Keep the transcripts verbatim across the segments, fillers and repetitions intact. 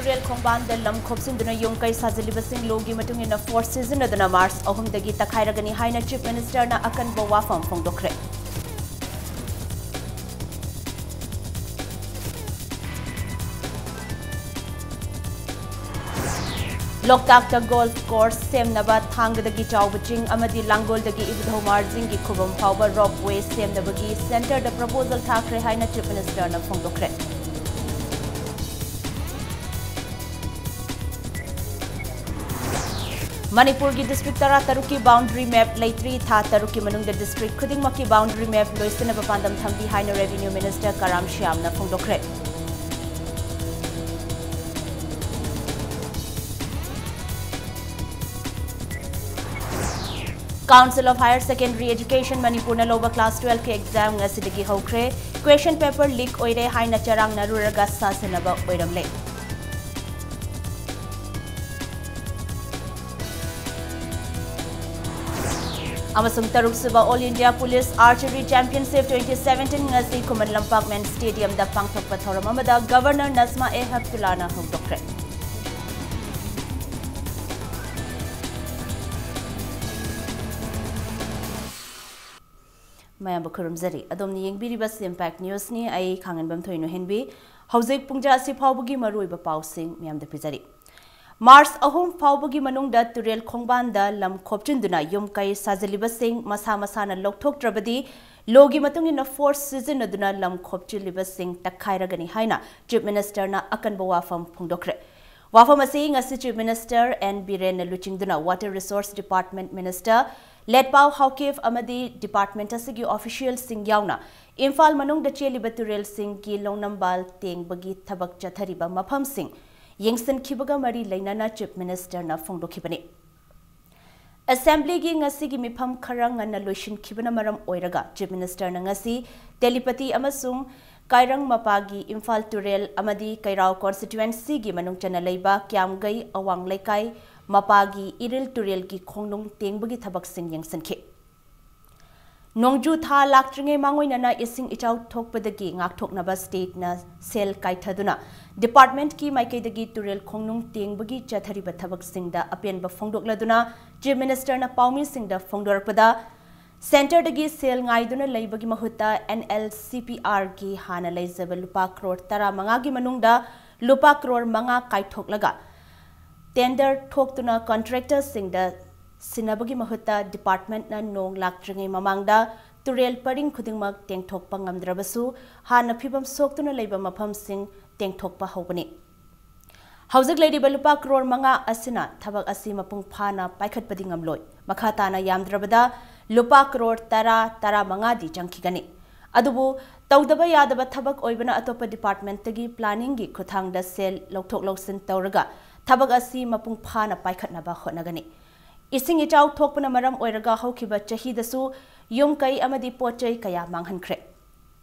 ꯇꯨꯔꯦꯜ ꯈꯣꯡꯕꯥꯟꯗ ꯂꯝ ꯈꯣꯞꯆꯤꯟꯗꯨꯅ ꯌꯨꯝ ꯀꯩ ꯁꯥꯖꯤꯜꯂꯤꯕꯁꯤꯡ ꯂꯣꯒꯤ ꯃꯇꯨꯡ ꯏꯟꯅ ꯐꯣꯔꯁ ꯁꯤꯖꯤꯟꯅꯗꯨꯅ ꯃꯥꯔꯆ ꯑꯍꯨꯝꯗꯒꯤ ꯇꯛꯈꯥꯏꯔꯒꯅꯤ ꯍꯥꯏꯅ ꯆꯤꯐ ꯃꯤꯅꯤꯁꯇꯔꯅ ꯑꯀꯟꯕ ꯋꯥꯐꯝ ꯐꯣꯡꯗꯣꯛꯈ꯭ꯔꯦ꯫ ꯂꯣꯛꯇꯥꯛꯇ ꯒꯣꯜꯐ ꯀꯣꯔꯁ ꯁꯦꯝꯅꯕ ꯊꯥꯡꯒꯗꯒꯤ ꯆꯥꯎꯕ ꯆꯤꯡ ꯑꯃꯗꯤ ꯂꯥꯡꯒꯣꯜꯗꯒꯤ ꯏꯕꯨꯙꯧ ꯃꯥꯔꯖꯤꯡꯒꯤ ꯈꯨꯕꯝ ꯐꯥꯎꯕ ꯔꯣꯞ ꯋꯦ ꯁꯦꯝꯅꯕꯒꯤ ꯁꯦꯟꯇꯔꯗ ꯄ꯭ꯔꯄꯣꯖꯦꯜ ꯊꯥꯈ꯭ꯔꯦ ꯍꯥꯏꯅ ꯆꯤꯐ ꯃꯤꯅꯤꯁꯇꯔꯅ ꯐꯣꯡꯗꯣꯛꯈ꯭ꯔꯦ꯫ ꯃꯅꯤꯄꯨꯔꯒꯤ ꯗꯤꯁꯇ꯭ꯔꯤꯛ ꯇꯔꯥ ꯇꯔꯨꯛꯀꯤ ꯕꯥꯎꯟꯗꯔꯤ ꯃꯦꯞ ꯂꯩꯇ꯭ꯔꯤ꯫ ꯊꯥ ꯇꯔꯨꯛꯀꯤ ꯃꯅꯨꯡꯗ ꯗꯤꯁꯇ꯭ꯔꯤꯛ ꯈꯨꯗꯤꯡꯃꯛꯀꯤ ꯕꯥꯎꯟꯗꯔꯤ ꯃꯦꯞ ꯂꯣꯏꯁꯤꯟꯅꯕ ꯄꯥꯟꯗꯝ ꯊꯝꯂꯤ ꯍꯥꯏꯅ ꯔꯦꯚꯤꯅ꯭ꯌꯨ ꯃꯤꯅꯤꯁꯇꯔ ꯀꯔꯥꯝ ꯁ꯭ꯌꯥꯝꯅ ꯐꯣꯡꯗꯣꯛꯈ꯭ꯔꯦ꯫ Council of Higher Secondary Education ꯃꯅꯤꯄꯨꯔꯅ ꯂꯧꯕ ꯀ꯭ꯂꯥꯁ ꯇꯨꯋꯦꯜꯐꯀꯤ ꯑꯦꯛꯖꯥꯝ ꯉꯁꯤꯗꯒꯤ ꯍꯧꯈ꯭ꯔꯦ꯫ ꯀ꯭ꯋꯦꯁꯟ ꯄꯦꯄꯔ ꯂꯤꯛ ꯑꯣꯏꯔꯦ ꯍꯥꯏꯅ ꯆꯔꯥꯡꯅꯔꯨꯔꯒ ꯁꯥꯁꯟꯅꯕ ꯑꯣꯏꯔꯝꯂꯦ꯫ ꯑꯃꯁꯨꯡ ꯇꯔꯨꯛꯁꯨꯕ All India Police Archery Championship twenty seventeen ꯉꯁꯤ ꯈꯨꯃꯟ ꯂꯝꯄꯥꯛ ꯃꯦꯟ ꯁ꯭ꯇꯦꯗꯤꯌꯝꯗ ꯄꯥꯡꯊꯣꯛꯄ ꯊꯧꯔꯝ ꯑꯃꯗ ꯒꯚꯔꯅꯔ ꯅꯖꯃꯥ ꯑꯦ ꯍꯦꯞꯇꯨꯂꯥꯅ ꯍꯧꯗꯣꯛꯈ꯭ꯔꯦ꯫ ꯃꯌꯥꯝꯕꯨ ꯈꯨꯔꯨꯝꯖꯔꯤ꯫ ꯑꯗꯣꯝꯅ ꯌꯦꯡꯕꯤꯔꯤꯕ ꯁꯤ ꯏꯝꯄꯦꯛ ꯅ꯭ꯌꯨꯁꯅꯤ꯫ ꯑꯩ ꯈꯥꯡꯉꯟꯕꯝ ꯊꯣꯏꯅꯨ ꯍꯦꯟꯕꯤ꯫ ꯍꯧꯖꯤꯛ ꯄꯨꯡꯖꯥ ꯑꯁꯤ ꯐꯥꯎꯕꯒꯤ ꯃꯔꯨꯑꯣꯏꯕ ꯄꯥꯎꯁꯤꯡ ꯃꯌꯥꯝꯗ ꯄꯤꯖꯔꯤ꯫ ꯃꯥꯔꯆ ꯑꯍꯨꯝ ꯐꯥꯎꯕꯒꯤ ꯃꯅꯨꯡꯗ ꯇꯨꯔꯦꯜ ꯈꯣꯡꯕꯥꯟꯗ ꯂꯝ ꯈꯣꯞꯆꯤꯟꯗꯨꯅ ꯌꯨꯝ ꯀꯩ ꯁꯥꯖꯤꯜꯂꯤꯕꯁꯤꯡ ꯃꯁꯥ ꯃꯁꯥꯅ ꯂꯧꯊꯣꯛꯇ꯭ꯔꯕꯗꯤ ꯂꯣꯒꯤ ꯃꯇꯨꯡ ꯏꯟꯅ ꯐꯣꯔꯁ ꯁꯤꯖꯤꯟꯅꯗꯨꯅ ꯂꯝ ꯈꯣꯞꯆꯤꯜꯂꯤꯕꯁꯤꯡ ꯇꯛꯈꯥꯏꯔꯒꯅꯤ ꯍꯥꯏꯅ ꯆꯤꯐ ꯃꯤꯅꯤꯁꯇꯔꯅ ꯑꯀꯟꯕ ꯋꯥꯐꯝ ꯐꯣꯡꯗꯣꯛꯈ꯭ꯔꯦ꯫ ꯋꯥꯐꯝ ꯑꯁꯤ ꯉꯁꯤ ꯆꯤꯐ ꯃꯤꯅꯤꯁꯇꯔ ꯑꯦꯟ ꯕꯤꯔꯦꯟꯅ ꯂꯨꯆꯤꯡꯗꯨꯅ water resources department minister ꯂꯦꯠꯄꯥꯎ Haokip ꯑꯃꯗꯤ ꯗꯤꯄꯥꯔꯠꯃꯦꯟ ꯑꯁꯤꯒꯤ ꯑꯣꯐꯤꯁꯤꯌꯦꯜꯁꯤꯡ ꯌꯥꯎꯅ ꯏꯝꯐꯥꯜ ꯃꯅꯨꯡꯗ ꯆꯦꯜꯂꯤꯕ ꯇꯨꯔꯦꯜꯁꯤꯡꯒꯤ ꯂꯧꯅꯝꯕꯥꯜ ꯇꯦꯡꯕꯒꯤ ꯊꯕꯛ ꯆꯠꯊꯔꯤꯕ ꯃꯐꯝꯁꯤꯡ ꯌꯦꯡꯁꯤꯟꯈꯤꯕꯒ ꯃꯔꯤ ꯂꯩꯅꯅ ꯆꯤꯐ ꯃꯤꯅꯤꯁꯇꯔꯅ ꯐꯣꯡꯗꯣꯛꯈꯤꯕꯅꯤ꯫ ꯑꯦꯁꯦꯝꯕ꯭ꯂꯤꯒꯤ ꯉꯁꯤꯒꯤ ꯃꯤꯐꯝ ꯈꯔ ꯉꯟꯅ ꯂꯣꯏꯁꯤꯟꯈꯤꯕꯅ ꯃꯔꯝ ꯑꯣꯏꯔꯒ ꯆꯤꯐ ꯃꯤꯅꯤꯁꯇꯔꯅ ꯉꯁꯤ ꯇꯦꯂꯤꯄꯇꯤ ꯑꯃꯁꯨꯡ ꯀꯥꯏꯔꯪ ꯃꯄꯥꯒꯤ ꯏꯝꯐꯥꯜ ꯇꯨꯔꯦꯜ ꯑꯃꯗꯤ ꯀꯩꯔꯥꯎ ꯀꯣꯟꯁꯇꯤꯇ꯭ꯋꯦꯟꯁꯤꯒꯤ ꯃꯅꯨꯡ ꯆꯟꯅ ꯂꯩꯕ ꯀ꯭ꯌꯥꯝꯒꯩ ꯑꯋꯥꯡ ꯂꯩꯀꯥꯏ ꯃꯄꯥꯒꯤ ꯏꯔꯤꯜ ꯇꯨꯔꯦꯜꯒꯤ ꯈꯣꯡꯅꯨꯡ ꯇꯦꯡꯕꯒꯤ ꯊꯕꯛꯁꯤꯡ ꯌꯦꯡꯁꯤꯟꯈꯤ꯫ ꯅꯣꯡꯖꯨ ꯊꯥ ꯂꯥꯛꯇ꯭ꯔꯤꯉꯩ ꯃꯥꯡꯑꯣꯏꯅꯅ ꯏꯁꯤꯡ ꯏꯆꯥꯎ ꯊꯣꯛꯄꯗꯒꯤ ꯉꯥꯛꯊꯣꯛꯅꯕ stateꯅ ꯁꯦꯜ ꯀꯥꯏꯊꯗꯨꯅ departmentꯀꯤ ꯃꯥꯏꯀꯩꯗꯒꯤ ꯇꯨꯔꯦꯜ ꯈꯣꯡꯅꯨꯡ ꯇꯦꯡꯕꯒꯤ ꯆꯠꯊꯔꯤꯕ ꯊꯕꯛꯁꯤꯡꯗ ꯑꯄꯦꯟꯕ ꯐꯣꯡꯗꯣꯛꯂꯗꯨꯅ Chief Ministerꯅ ꯄꯥꯎꯃꯤꯁꯤꯡꯗ ꯐꯣꯡꯗꯣꯔꯛꯄꯗ, centreꯗꯒꯤ ꯁꯦꯜ ꯉꯥꯏꯗꯨꯅ ꯂꯩꯕꯒꯤ ꯃꯍꯨꯠꯇ NLCPRꯒꯤ ꯍꯥꯟꯅ ꯂꯩꯖꯕ ꯂꯨꯄꯥ ꯀ꯭ꯔꯣꯔ ꯇꯔꯥꯃꯉꯥꯒꯤ ꯃꯅꯨꯡꯗ ꯂꯨꯄꯥ ꯀ꯭ꯔꯣꯔ ꯃꯉꯥ ꯀꯥꯏꯊꯣꯛꯂꯒ tender ꯊꯣꯛꯇꯨꯅ contractorꯁꯤꯡꯗ ꯁꯤꯟꯅꯕꯒꯤ ꯃꯍꯨꯠꯇ departmentꯅ ꯅꯣꯡ ꯂꯥꯛꯇ꯭ꯔꯤꯉꯩ ꯃꯃꯥꯡꯗ ꯇꯨꯔꯦꯜ ꯄꯔꯤꯡ ꯈꯨꯗꯤꯡꯃꯛ ꯇꯦꯡꯊꯣꯛꯄ ꯉꯝꯗ꯭ꯔꯕꯁꯨ, ꯍꯥꯟꯅ ꯐꯤꯕꯝ ꯁꯣꯛꯇꯨꯅ ꯂꯩꯕ ꯃꯐꯝꯁꯤꯡ ꯇꯦꯡꯊꯣꯛꯄ ꯍꯧꯕꯅꯤ꯫ ꯍꯧꯖꯤꯛ ꯂꯩꯔꯤꯕ ꯂꯨꯄꯥ ꯀ꯭ꯔꯣꯔ ꯃꯉꯥ ꯑꯁꯤꯅ ꯊꯕꯛ ꯑꯁꯤ ꯃꯄꯨꯡ ꯐꯥꯅ ꯄꯥꯏꯈꯠꯄꯗꯤ ꯉꯝꯂꯣꯏ꯫ ꯃꯈꯥ ꯇꯥꯅ ꯌꯥꯝꯗ꯭ꯔꯕꯗ ꯂꯨꯄꯥ ꯀ꯭ꯔꯣꯔ ꯇꯔꯥ, ꯇꯔꯥꯃꯉꯥꯗꯤ ꯆꯪꯈꯤꯒꯅꯤ꯫ ꯑꯗꯨꯕꯨ ꯇꯧꯗꯕ ꯌꯥꯗꯕ ꯊꯕꯛ ꯑꯣꯏꯕꯅ ꯑꯇꯣꯞꯄ departmentꯇꯒꯤ planningꯒꯤ ꯈꯨꯠꯊꯥꯡꯗ ꯁꯦꯜ ꯂꯧꯊꯣꯛ ꯂꯧꯁꯤꯟ ꯇꯧꯔꯒ ꯊꯕꯛ ꯑꯁꯤ ꯃꯄꯨꯡ ꯐꯥꯅ ꯄꯥꯏꯈꯠꯅꯕ ꯍꯣꯠꯅꯒꯅꯤ꯫ ꯏꯁꯤꯡ ꯏꯆꯥꯎ ꯊꯣꯛꯄꯅ ꯃꯔꯝ ꯑꯣꯏꯔꯒ ꯍꯧꯈꯤꯕ ꯆꯍꯤꯗꯁꯨ ꯌꯨꯝ ꯀꯩ ꯑꯃꯗꯤ ꯄꯣꯠ ꯆꯩ ꯀꯌꯥ ꯃꯥꯡꯍꯟꯈ꯭ꯔꯦ꯫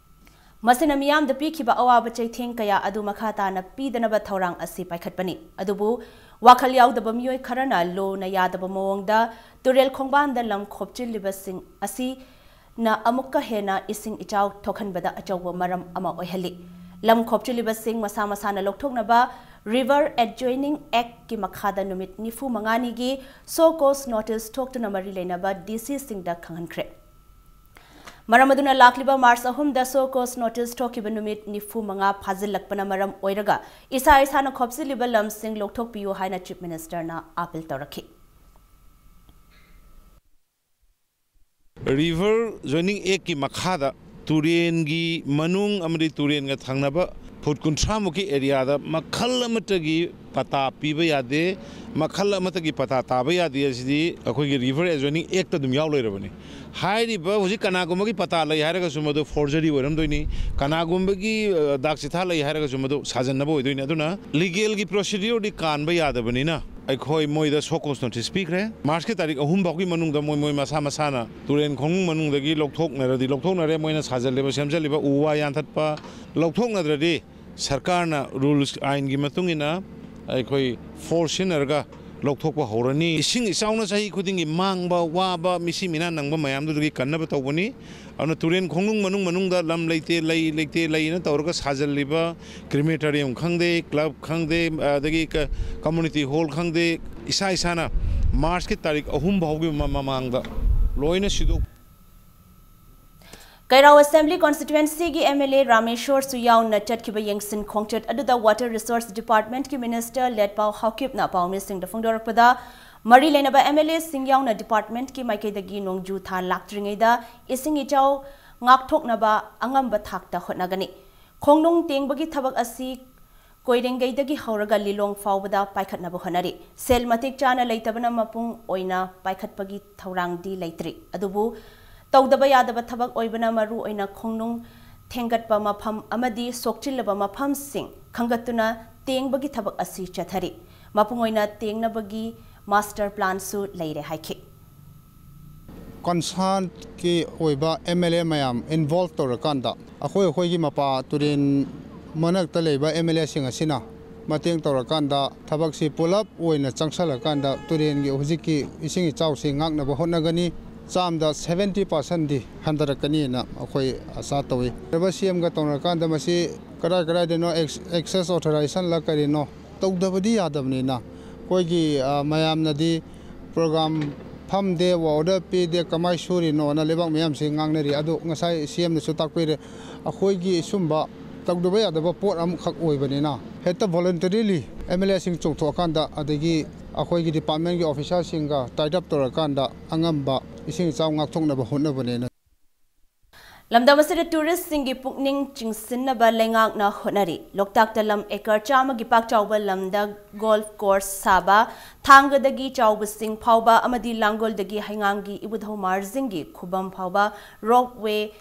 ꯃꯁꯤꯅ ꯃꯤꯌꯥꯝꯗ ꯄꯤꯈꯤꯕ ꯑꯋꯥꯕ ꯆꯩꯊꯦꯡ ꯀꯌꯥ ꯑꯗꯨ ꯃꯈꯥ ꯇꯥꯅ ꯄꯤꯗꯅꯕ ꯊꯧꯔꯥꯡ ꯑꯁꯤ ꯄꯥꯏꯈꯠꯄꯅꯤ꯫ ꯑꯗꯨꯕꯨ ꯋꯥꯈꯜ ꯌꯥꯎꯗꯕ ꯃꯤꯑꯣꯏ ꯈꯔꯅ ꯂꯣꯅ ꯌꯥꯗꯕ ꯃꯑꯣꯡꯗ ꯇꯨꯔꯦꯜ ꯈꯣꯡꯕꯥꯟꯗ ꯂꯝ ꯈꯣꯞꯆꯤꯜꯂꯤꯕꯁꯤꯡ ꯑꯁꯤꯅ ꯑꯃꯨꯛꯀ ꯍꯦꯟꯅ ꯏꯁꯤꯡ ꯏꯆꯥꯎ ꯊꯣꯛꯍꯟꯕꯗ ꯑꯆꯧꯕ ꯃꯔꯝ ꯑꯃ ꯑꯣꯏꯍꯜꯂꯤ꯫ ꯂꯝ ꯈꯣꯞꯆꯤꯜꯂꯤꯕꯁꯤꯡ ꯃꯁꯥ ꯃꯁꯥꯅ ꯂꯧꯊꯣꯛꯅꯕ River Adjoining Actꯀꯤ ꯃꯈꯥꯗ ꯅꯨꯃꯤꯠ ꯅꯤꯐꯨ ꯃꯉꯥꯅꯤꯒꯤ show cause notice ꯊꯣꯛꯇꯨꯅ ꯃꯔꯤ ꯂꯩꯅꯕ DCꯁꯤꯡꯗ ꯈꯪꯍꯟꯈ꯭ꯔꯦ꯫ ꯃꯔꯝ ꯑꯗꯨꯅ ꯂꯥꯛꯂꯤꯕ ꯃꯥꯔꯆ ꯑꯍꯨꯝꯗ show cause notice ꯊꯣꯛꯈꯤꯕ ꯅꯨꯃꯤꯠ ꯅꯤꯐꯨ ꯃꯉꯥ ꯐꯥꯖꯤꯜꯂꯛꯄꯅ ꯃꯔꯝ ꯑꯣꯏꯔꯒ ꯏꯁꯥ ꯏꯁꯥꯅ ꯈꯣꯞꯆꯤꯜꯂꯤꯕ ꯂꯝꯁꯤꯡ ꯂꯧꯊꯣꯛꯄꯤꯌꯨ ꯍꯥꯏꯅ Chief Ministerꯅ appeal ꯇꯧꯔꯛꯈꯤ꯫ River Joining Actꯀꯤ ꯃꯈꯥꯗ ꯇꯨꯔꯦꯟꯒꯤ ꯃꯅꯨꯡ ꯑꯃꯗꯤ ꯇꯨꯔꯦꯟꯒ ꯊꯪꯅꯕ ꯐꯨꯠ ꯀꯨꯟꯊ꯭ꯔꯥꯃꯨꯛꯀꯤ areaꯗ ꯃꯈꯜ ꯑꯃꯠꯇꯒꯤ ꯄꯇꯥ ꯄꯤꯕ ꯌꯥꯗꯦ, ꯃꯈꯜ ꯑꯃꯠꯇꯒꯤ ꯄꯇꯥ ꯇꯥꯕ ꯌꯥꯗꯦ꯫ ꯑꯁꯤꯗꯤ ꯑꯩꯈꯣꯏꯒꯤ River Adjoining Actꯇ ꯑꯗꯨꯝ ꯌꯥꯎ ꯂꯩꯔꯕꯅꯤ꯫ ꯍꯥꯏꯔꯤꯕ ꯍꯧꯖꯤꯛ ꯀꯅꯥꯒꯨꯝꯕꯒꯤ ꯄꯇꯥ ꯂꯩ ꯍꯥꯏꯔꯒꯁꯨ ꯃꯗꯨ forgery ꯑꯣꯏꯔꯝꯗꯣꯏꯅꯤ, ꯀꯅꯥꯒꯨꯝꯕꯒꯤ, ꯑ, ꯗꯥꯛ ꯆꯤꯊꯥ ꯂꯩ ꯍꯥꯏꯔꯒꯁꯨ ꯃꯗꯨ ꯁꯥꯖꯟꯅꯕ ꯑꯣꯏꯗꯣꯏꯅꯤ꯫ ꯑꯗꯨꯅ legalꯒꯤ procedureꯗꯤ ꯀꯥꯟꯕ ꯌꯥꯗꯕꯅꯤꯅ ꯑꯩꯈꯣꯏ ꯃꯣꯏꯗ show cause notice ꯄꯤꯈ꯭ꯔꯦ꯫ ꯃꯥꯔꯆꯀꯤ ꯇꯥꯔꯤꯛ ꯑꯍꯨꯝ ꯐꯥꯎꯒꯤ ꯃꯅꯨꯡꯗ ꯃꯣꯏ, ꯃꯣꯏ ꯃꯁꯥ ꯃꯁꯥꯅ ꯇꯨꯔꯦꯟ ꯈꯣꯡꯅꯨꯡ ꯃꯅꯨꯡꯗꯒꯤ ꯂꯧꯊꯣꯛꯅꯔꯗꯤ ꯂꯧꯊꯣꯛꯅꯔꯦ, ꯃꯣꯏꯅ ꯁꯥꯖꯜꯂꯤꯕ, ꯁꯦꯝꯖꯜꯂꯤꯕ ꯎ ꯋꯥ ꯌꯥꯟꯊꯠꯄ, ꯂꯧꯊꯣꯛꯅꯗ꯭ꯔꯗꯤ ꯁꯔꯀꯥꯔꯅ rules, ꯑꯥꯏꯟꯒꯤ ꯃꯇꯨꯡ ꯏꯟꯅ ꯑꯩꯈꯣꯏ force ꯁꯤꯖꯤꯟꯅꯔꯒ ꯂꯧꯊꯣꯛꯄ ꯍꯧꯔꯅꯤ꯫ ꯏꯁꯤꯡ ꯏꯆꯥꯎꯅ ꯆꯍꯤ ꯈꯨꯗꯤꯡꯒꯤ ꯃꯥꯡꯕ, ꯋꯥꯕ, ꯃꯤꯁꯤ ꯃꯤꯅꯥ ꯅꯪꯕ ꯃꯌꯥꯝꯗꯨꯗꯒꯤ ꯀꯟꯅꯕ ꯇꯧꯕꯅꯤ꯫ ꯑꯗꯨꯅ ꯇꯨꯔꯦꯟ ꯈꯣꯡꯅꯨꯡ ꯃꯅꯨꯡ ꯃꯅꯨꯡꯗ ꯂꯝ ꯂꯩꯇꯦ, ꯂꯩ ꯂꯩꯇꯦ, ꯂꯩꯅ ꯇꯧꯔꯒ ꯁꯥꯖꯜꯂꯤꯕ crematorium ꯈꯪꯗꯦ, club ꯈꯪꯗꯦ, ꯑꯗꯒꯤ ꯀ-, community hall ꯈꯪꯗꯦ, ꯏꯁꯥ ꯏꯁꯥꯅ Marchꯀꯤ ꯇꯥꯔꯤꯛ ꯑꯍꯨꯝ ꯐꯥꯎꯒꯤ ꯃ-, ꯃꯃꯥꯡꯗ ꯂꯣꯏꯅ ꯁꯤꯗꯣꯛ ꯀꯩꯔꯥꯎ Assembly Constituencyꯒꯤ MLA ꯔꯥꯃꯦꯁꯣꯔꯁꯨ ꯌꯥꯎꯅ ꯆꯠꯈꯤꯕ ꯌꯦꯡꯁꯤꯟ ꯈꯣꯡꯆꯠ ꯑꯗꯨꯗ Water Resource Departmentꯀꯤ Minister ꯂꯦꯠꯄꯥꯎ ꯍꯥꯎꯀꯤꯞꯅ ꯄꯥꯎꯃꯤꯁꯤꯡꯗ ꯐꯣꯡꯗꯣꯔꯛꯄꯗ, ꯃꯔꯤ ꯂꯩꯅꯕ MLAꯁꯤꯡ ꯌꯥꯎꯅ departmentꯀꯤ ꯃꯥꯏꯀꯩꯗꯒꯤ ꯅꯣꯡꯖꯨ ꯊꯥ ꯂꯥꯛꯇ꯭ꯔꯤꯉꯩꯗ ꯏꯁꯤꯡ ꯏꯆꯥꯎ ꯉꯥꯛꯊꯣꯛꯅꯕ ꯑꯉꯝꯕ ꯊꯥꯛꯇ ꯍꯣꯠꯅꯒꯅꯤ꯫ ꯈꯣꯡꯅꯨꯡ ꯇꯦꯡꯕꯒꯤ ꯊꯕꯛ ꯑꯁꯤ ꯀꯣꯏꯔꯦꯡꯒꯩꯗꯒꯤ ꯍꯧꯔꯒ ꯂꯤꯂꯣꯡ ꯐꯥꯎꯕꯗ ꯄꯥꯏꯈꯠꯅꯕ ꯍꯣꯠꯅꯔꯤ꯫ ꯁꯦꯜ ꯃꯇꯤꯛ ꯆꯥꯅ ꯂꯩꯇꯕꯅ ꯃꯄꯨꯡ ꯑꯣꯏꯅ ꯄꯥꯏꯈꯠꯄꯒꯤ ꯊꯧꯔꯥꯡꯗꯤ ꯂꯩꯇ꯭ꯔꯤ꯫ ꯑꯗꯨꯕꯨ ꯇꯧꯗꯕ ꯌꯥꯗꯕ ꯊꯕꯛ ꯑꯣꯏꯕꯅ ꯃꯔꯨ ꯑꯣꯏꯅ ꯈꯣꯡꯅꯨꯡ ꯊꯦꯡꯒꯠꯄ ꯃꯐꯝ ꯑꯃꯗꯤ ꯁꯣꯛꯆꯤꯜꯂꯕ ꯃꯐꯝꯁꯤꯡ ꯈꯪꯒꯠꯇꯨꯅ ꯇꯦꯡꯕꯒꯤ ꯊꯕꯛ ꯑꯁꯤ ꯆꯠꯊꯔꯤ꯫ ꯃꯄꯨꯡ ꯑꯣꯏꯅ ꯇꯦꯡꯅꯕꯒꯤ master planꯁꯨ ꯂꯩꯔꯦ ꯍꯥꯏꯈꯤ꯫ Concernꯀꯤ ꯑꯣꯏꯕ MLA ꯃꯌꯥꯝ involve ꯇꯧꯔꯀꯥꯟꯗ ꯑꯩꯈꯣꯏ ꯑꯩꯈꯣꯏꯒꯤ ꯃꯄꯥ ꯇꯨꯔꯦꯟ ꯃꯅꯥꯛꯇ ꯂꯩꯕ MLAꯁꯤꯡ ꯑꯁꯤꯅ ꯃꯇꯦꯡ ꯇꯧꯔꯀꯥꯟꯗ ꯊꯕꯛꯁꯤ ꯄꯨꯂꯞ ꯑꯣꯏꯅ ꯆꯪꯁꯜꯂꯀꯥꯟꯗ ꯇꯨꯔꯦꯟꯒꯤ ꯍꯧꯖꯤꯛꯀꯤ ꯏꯁꯤꯡ ꯏꯆꯥꯎꯁꯤ ꯉꯥꯛꯅꯕ ꯍꯣꯠꯅꯒꯅꯤ꯫ ꯆꯥꯝꯗ seventy percentꯗꯤ ꯍꯟꯊꯔꯛꯀꯅꯤꯅ ꯑꯩꯈꯣꯏ ꯑꯁꯥ ꯇꯧꯏ꯫ ꯍꯥꯏꯔꯤꯕ CMꯒ ꯇꯧꯅꯔꯀꯥꯟꯗ ꯃꯁꯤ ꯀꯗꯥꯏ ꯀꯗꯥꯏꯗꯅꯣ ex-, excess authorizationꯂ ꯀꯔꯤꯅꯣ ꯇꯧꯗꯕꯗꯤ ꯌꯥꯗꯕꯅꯤꯅ ꯑꯩꯈꯣꯏꯒꯤ, ꯑ, ꯃꯌꯥꯝꯅꯗꯤ program ꯐꯝꯗꯦ, order ꯄꯤꯗꯦ, ꯀꯃꯥꯏ ꯁꯨꯔꯤꯅꯣꯅ ꯂꯩꯕꯥꯛ ꯃꯤꯌꯥꯝꯁꯤ ꯉꯥꯡꯅꯔꯤ꯫ ꯑꯗꯨ ꯉꯁꯥꯏ CMꯅꯁꯨ ꯇꯥꯛꯄꯤꯔꯦ, ꯑꯩꯈꯣꯏꯒꯤ ꯁꯨꯝꯕ ꯇꯧꯗꯕ ꯌꯥꯗꯕ ꯄꯣꯠ ꯑꯃꯈꯛ ꯑꯣꯏꯕꯅꯤꯅ ꯍꯦꯛꯇ voluntarily MLAꯁꯤꯡ ꯆꯣꯡꯊꯣꯛꯑꯀꯥꯟꯗ ꯑꯗꯒꯤ ꯑꯩꯈꯣꯏꯒꯤ departmentꯀꯤ officerꯁꯤꯡꯒ tied up ꯇꯧꯔꯀꯥꯟꯗ ꯑꯉꯝꯕ ꯏꯁꯤꯡ ꯏꯆꯥꯎ ꯉꯥꯛꯊꯣꯛꯅꯕ ꯍꯣꯠꯅꯕꯅꯦꯅ꯫ ꯂꯝꯗꯝ ꯑꯁꯤꯗ touristꯁꯤꯡꯒꯤ ꯄꯨꯛꯅꯤꯡ ꯆꯤꯡꯁꯤꯟꯅꯕ ꯂꯩꯉꯥꯛꯅ ꯍꯣꯠꯅꯔꯤ꯫ ꯂꯣꯛꯇꯥꯛꯇ ꯂꯝ acre ꯆꯥꯝꯃꯒꯤ ꯄꯥꯛ ꯆꯥꯎꯕ ꯂꯝꯗ golf course ꯁꯥꯕ, ꯊꯥꯡꯒꯗꯒꯤ ꯆꯥꯎꯕ ꯆꯤꯡ ꯐꯥꯎꯕ ꯑꯃꯗꯤ ꯂꯥꯡꯒꯣꯜꯗꯒꯤ ꯍꯩꯉꯥꯡꯒꯤ ꯏꯕꯨꯙꯧ ꯃꯥꯔꯖꯤꯡꯒꯤ ꯈꯨꯕꯝ ꯐꯥꯎꯕ ropeway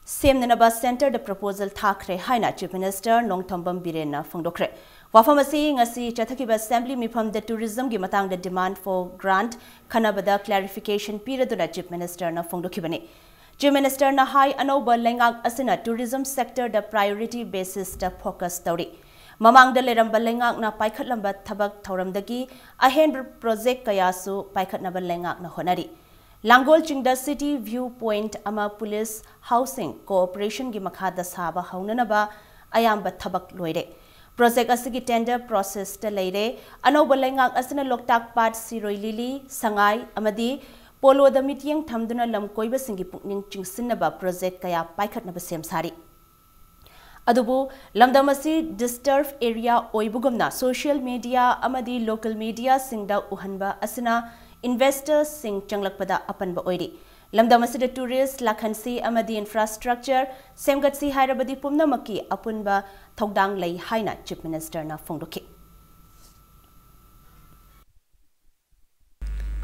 ꯁꯦꯝꯅꯅꯕ centreꯗ proposal ꯊꯥꯈ꯭ꯔꯦ ꯍꯥꯏꯅ Chief Minister ꯅꯣꯡꯊꯣꯝꯕꯝ ꯕꯤꯔꯦꯟꯅ ꯐꯣꯡꯗꯣꯛꯈ꯭ꯔꯦ꯫ ꯋꯥꯐꯝ ꯑꯁꯤ ꯉꯁꯤ ꯆꯠꯊꯈꯤꯕ Assembly ꯃꯤꯐꯝꯗ tourismꯒꯤ ꯃꯇꯥꯡꯗ demand for grant ꯈꯟꯅꯕꯗ clarification ꯄꯤꯔꯗꯨꯅ Chief Ministerꯅ ꯐꯣꯡꯗꯣꯛꯈꯤꯕꯅꯤ꯫ Chief Ministerꯅ ꯍꯥꯏ, ꯑꯅꯧꯕ ꯂꯩꯉꯥꯛ ꯑꯁꯤꯅ tourism sectorꯗ priority basisꯇ focus ꯇꯧꯔꯤ꯫ ꯃꯃꯥꯡꯗ ꯂꯩꯔꯝꯕ ꯂꯩꯉꯥꯛꯅ ꯄꯥꯏꯈꯠꯂꯝꯕ ꯊꯕꯛ ꯊꯧꯔꯝꯗꯒꯤ ꯑꯍꯦꯟꯕ ꯄ꯭ꯔꯣꯖꯦꯛ ꯀꯌꯥꯁꯨ ꯄꯥꯏꯈꯠꯅꯕ ꯂꯩꯉꯥꯛꯅ ꯍꯣꯠꯅꯔꯤ꯫ ꯂꯥꯡꯒꯣꯜ ꯆꯤꯡꯗ ꯁꯤꯇꯤ ꯚ꯭ꯌꯨ ꯄꯣꯏꯟꯠ ꯑꯃ, ꯄꯨꯂꯤꯁ ꯍꯥꯎꯁꯤꯡ ꯀꯣꯑꯣꯄꯔꯦꯁꯟꯒꯤ ꯃꯈꯥꯗ ꯁꯥꯕ ꯍꯧꯅꯅꯕ ꯑꯌꯥꯝꯕ ꯊꯕꯛ ꯂꯣꯏꯔꯦ꯫ ꯄ꯭ꯔꯣꯖꯦꯛ ꯑꯁꯤꯒꯤ ꯇꯦꯟꯗꯔ ꯄ꯭ꯔꯣꯁꯦꯁꯇ ꯂꯩꯔꯦ꯫ ꯑꯅꯧꯕ ꯂꯩꯉꯥꯛ ꯑꯁꯤꯅ ꯂꯣꯛꯇꯥꯛ ꯄꯥꯠ, ꯁꯤꯔꯣꯏ ꯂꯤꯂꯤ, ꯁꯉꯥꯏ ꯑꯃꯗꯤ ꯄꯣꯂꯣꯗ ꯃꯤꯠꯌꯦꯡ ꯊꯝꯗꯨꯅ ꯂꯝ ꯀꯣꯏꯕꯁꯤꯡꯒꯤ ꯄꯨꯛꯅꯤꯡ ꯆꯤꯡꯁꯤꯟꯅꯕ ꯄ꯭ꯔꯣꯖꯦꯛ ꯀꯌꯥ ꯄꯥꯏꯈꯠꯅꯕ ꯁꯦꯝ ꯁꯥꯔꯤ꯫ ꯑꯗꯨꯕꯨ ꯂꯝꯗꯝ ꯑꯁꯤ ꯗꯤꯁꯇꯔꯕ ꯑꯦꯔꯤꯌꯥ ꯑꯣꯏꯕꯒꯨꯝꯅ ꯁꯣꯁꯤꯌꯦꯜ ꯃꯤꯗꯤꯌꯥ ꯑꯃꯗꯤ ꯂꯣꯀꯦꯜ ꯃꯤꯗꯤꯌꯥꯁꯤꯡꯗ ꯎꯍꯟꯕ ꯑꯁꯤꯅ ꯏꯟꯚꯦꯁꯇꯔꯁꯤꯡ ꯆꯪꯂꯛꯄꯗ ꯑꯄꯟꯕ ꯑꯣꯏꯔꯤ꯫ ꯂꯝꯗꯝ ꯑꯁꯤꯗ ꯇꯨꯔꯤꯁ ꯂꯥꯛꯍꯟꯁꯤ ꯑꯃꯗꯤ ꯏꯟꯐ꯭ꯔꯥꯁ꯭ꯇ꯭ꯔꯛꯆꯔ ꯁꯦꯝꯒꯠꯁꯤ ꯍꯥꯏꯔꯕꯗꯤ ꯄꯨꯝꯅꯃꯛꯀꯤ ꯑꯄꯨꯟꯕ ꯊꯧꯗꯥꯡ ꯂꯩ ꯍꯥꯏꯅ ꯆꯤꯐ ꯃꯤꯅꯤꯁꯇꯔꯅ ꯐꯣꯡꯗꯣꯛꯈꯤ꯫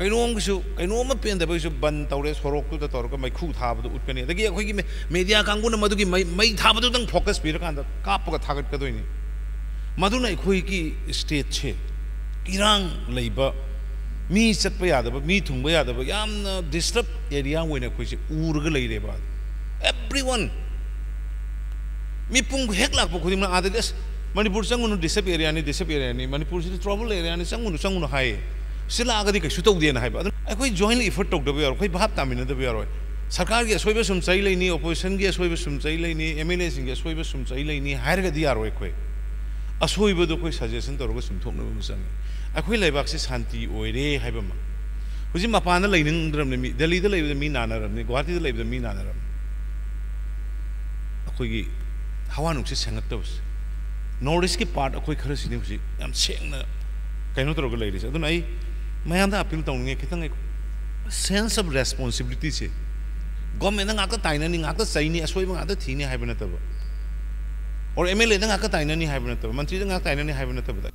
ꯀꯩꯅꯣꯝꯒꯤꯁꯨ, ꯀꯩꯅꯣꯝꯃ ꯄꯦꯟꯗꯕꯒꯤꯁꯨ ꯕꯟ ꯇꯧꯔꯦ, ꯁꯣꯔꯣꯛꯇꯨꯗ ꯇꯧꯔꯒ ꯃꯩꯈꯨ ꯊꯥꯕꯗꯨ ꯎꯠꯀꯅꯤ꯫ ꯑꯗꯒꯤ ꯑꯩꯈꯣꯏꯒꯤ ꯃꯦ-, ꯃꯦꯗꯤꯌꯥ ꯀꯥꯡꯕꯨꯅ ꯃꯗꯨꯒꯤ ꯃꯩ, ꯃꯩ ꯊꯥꯕꯗꯨꯗꯪ ꯐꯣꯀꯁ ꯄꯤꯔꯀꯥꯟꯗ ꯀꯥꯞꯄꯒ ꯊꯥꯒꯠꯀꯗꯣꯏꯅꯤ꯫ ꯃꯗꯨꯅ ꯑꯩꯈꯣꯏꯒꯤ ꯁ꯭ꯇꯦꯠꯁꯦ ꯏꯔꯥꯡ ꯂꯩꯕ, ꯃꯤ ꯆꯠꯄ ꯌꯥꯗꯕ, ꯃꯤ ꯊꯨꯡꯕ ꯌꯥꯗꯕ, ꯌꯥꯝꯅ ꯗꯤꯁꯇꯔꯕ ꯑꯦꯔꯤꯌꯥ ꯑꯣꯏꯅ ꯑꯩꯈꯣꯏꯁꯦ ꯎꯔꯒ ꯂꯩꯔꯦꯕ꯫ Everyone, ꯃꯤꯄꯨꯝ ꯍꯦꯛ ꯂꯥꯛꯄ ꯈꯨꯗꯤꯡꯃꯛ ꯑꯥꯗꯗꯤ, "ꯑꯁ, ꯃꯅꯤꯄꯨꯔ ꯆꯪꯉꯨꯅꯨ, ꯗꯤꯁꯇꯔꯕ ꯑꯦꯔꯤꯌꯥꯅꯤ, ꯗꯤꯁꯇꯔꯕ ꯑꯦꯔꯤꯌꯥꯅꯤ, ꯃꯅꯤꯄꯨꯔꯁꯤꯗꯤ ꯇ꯭ꯔꯕꯜ ꯑꯦꯔꯤꯌꯥꯅꯤ, ꯆꯪꯉꯨꯅꯨ, ꯆꯪꯉꯨꯅꯨ" ꯍꯥꯏꯌꯦ꯫ ꯁꯤ ꯂꯥꯛꯑꯒꯗꯤ ꯀꯩꯁꯨ ꯇꯧꯗꯦꯅ ꯍꯥꯏꯕ꯫ ꯑꯗꯨꯅ ꯑꯩꯈꯣꯏ ꯖꯣꯏꯟꯂꯤ ꯏꯐꯔꯠ ꯇꯧꯗꯕ ꯌꯥꯔꯣꯏ, ꯑꯩꯈꯣꯏ ꯚꯥꯞ ꯇꯥꯃꯤꯟꯅꯗꯕ ꯌꯥꯔꯣꯏ꯫ ꯁꯔꯀꯥꯔꯒꯤ ꯑꯁꯣꯏꯕ ꯁꯨꯝ ꯆꯩ ꯂꯩꯅꯤ, ꯑꯣꯄꯣꯖꯤꯁꯟꯒꯤ ꯑꯁꯣꯏꯕ ꯁꯨꯝ ꯆꯩ ꯂꯩꯅꯤ, ꯑꯦꯝ ꯑꯦꯜ ꯑꯦꯁꯤꯡꯒꯤ ꯑꯁꯣꯏꯕ ꯁꯨꯝ ꯆꯩ ꯂꯩꯅꯤ ꯍꯥꯏꯔꯒꯗꯤ ꯌꯥꯔꯣꯏ꯫ ꯑꯩꯈꯣꯏ ꯑꯁꯣꯏꯕꯗꯣ ꯑꯩꯈꯣꯏ ꯁꯖꯦꯁꯟ ꯇꯧꯔꯒ ꯆꯨꯝꯊꯣꯛꯅꯕ ꯑꯃ ꯆꯪꯉꯤ꯫ ꯑꯩꯈꯣꯏ ꯂꯩꯕꯥꯛꯁꯤ ꯁꯥꯟꯇꯤ ꯑꯣꯏꯔꯦ ꯍꯥꯏꯕ ꯑꯃ꯫ ꯍꯧꯖꯤꯛ ꯃꯄꯥꯟꯗ ꯂꯩꯅꯤꯡꯗ꯭ꯔꯕꯅꯤ ꯃꯤ, ꯗꯦꯜꯂꯤꯗ ꯂꯩꯕꯗ ꯃꯤ ꯅꯥꯟꯅꯔꯕꯅꯤ, ꯒꯨꯋꯥꯍꯥꯇꯤꯗ ꯂꯩꯕꯗ ꯃꯤ ꯅꯥꯟꯅꯔꯕꯅꯤ꯫ ꯑꯩꯈꯣꯏꯒꯤ ꯍꯋꯥ ꯅꯨꯡꯁꯤꯠ ꯁꯦꯡꯉꯛꯇꯕꯁꯦ꯫ ꯅꯣꯔꯠ ꯏꯁꯀꯤ ꯄꯥꯔꯠ ꯑꯩꯈꯣꯏ ꯈꯔꯁꯤꯅꯤ ꯍꯧꯖꯤꯛ ꯌꯥꯝ ꯁꯦꯡꯅ ꯀꯩꯅꯣ ꯇꯧꯔꯒ ꯂꯩꯔꯤꯁꯦ꯫ ꯑꯗꯨꯅ ꯑꯩ ꯃꯌꯥꯝꯗ ꯑꯄꯤꯜ ꯇꯧꯅꯤꯡꯉꯦ, ꯈꯤꯇꯪ ꯑꯩ ꯁꯦꯟꯁ ꯑꯣꯐ ꯔꯦꯁꯄꯣꯟꯁꯤꯕꯤꯂꯤꯇꯤꯁꯦ, ꯒꯣꯔꯃꯦꯟꯅ ꯉꯥꯛꯇ ꯇꯥꯏꯅꯅꯤ, ꯉꯥꯛꯇ ꯆꯩꯅꯤ, ꯑꯁꯣꯏꯕ ꯉꯥꯛꯇ ꯊꯤꯅꯤ ꯍꯥꯏꯕ ꯅꯠꯇꯕ, ꯑꯣꯔ ꯑꯦꯝ ꯑꯦꯜ ꯑꯦꯗ ꯉꯥꯛꯇ ꯇꯥꯏꯅꯅꯤ ꯍꯥꯏꯕ ꯅꯠꯇꯕ, ꯃꯟꯇ꯭ꯔꯤꯗ ꯉꯥꯛꯇ ꯇꯥꯏꯅꯅꯤ ꯍꯥꯏꯕ ꯅꯠꯇꯕꯗ꯫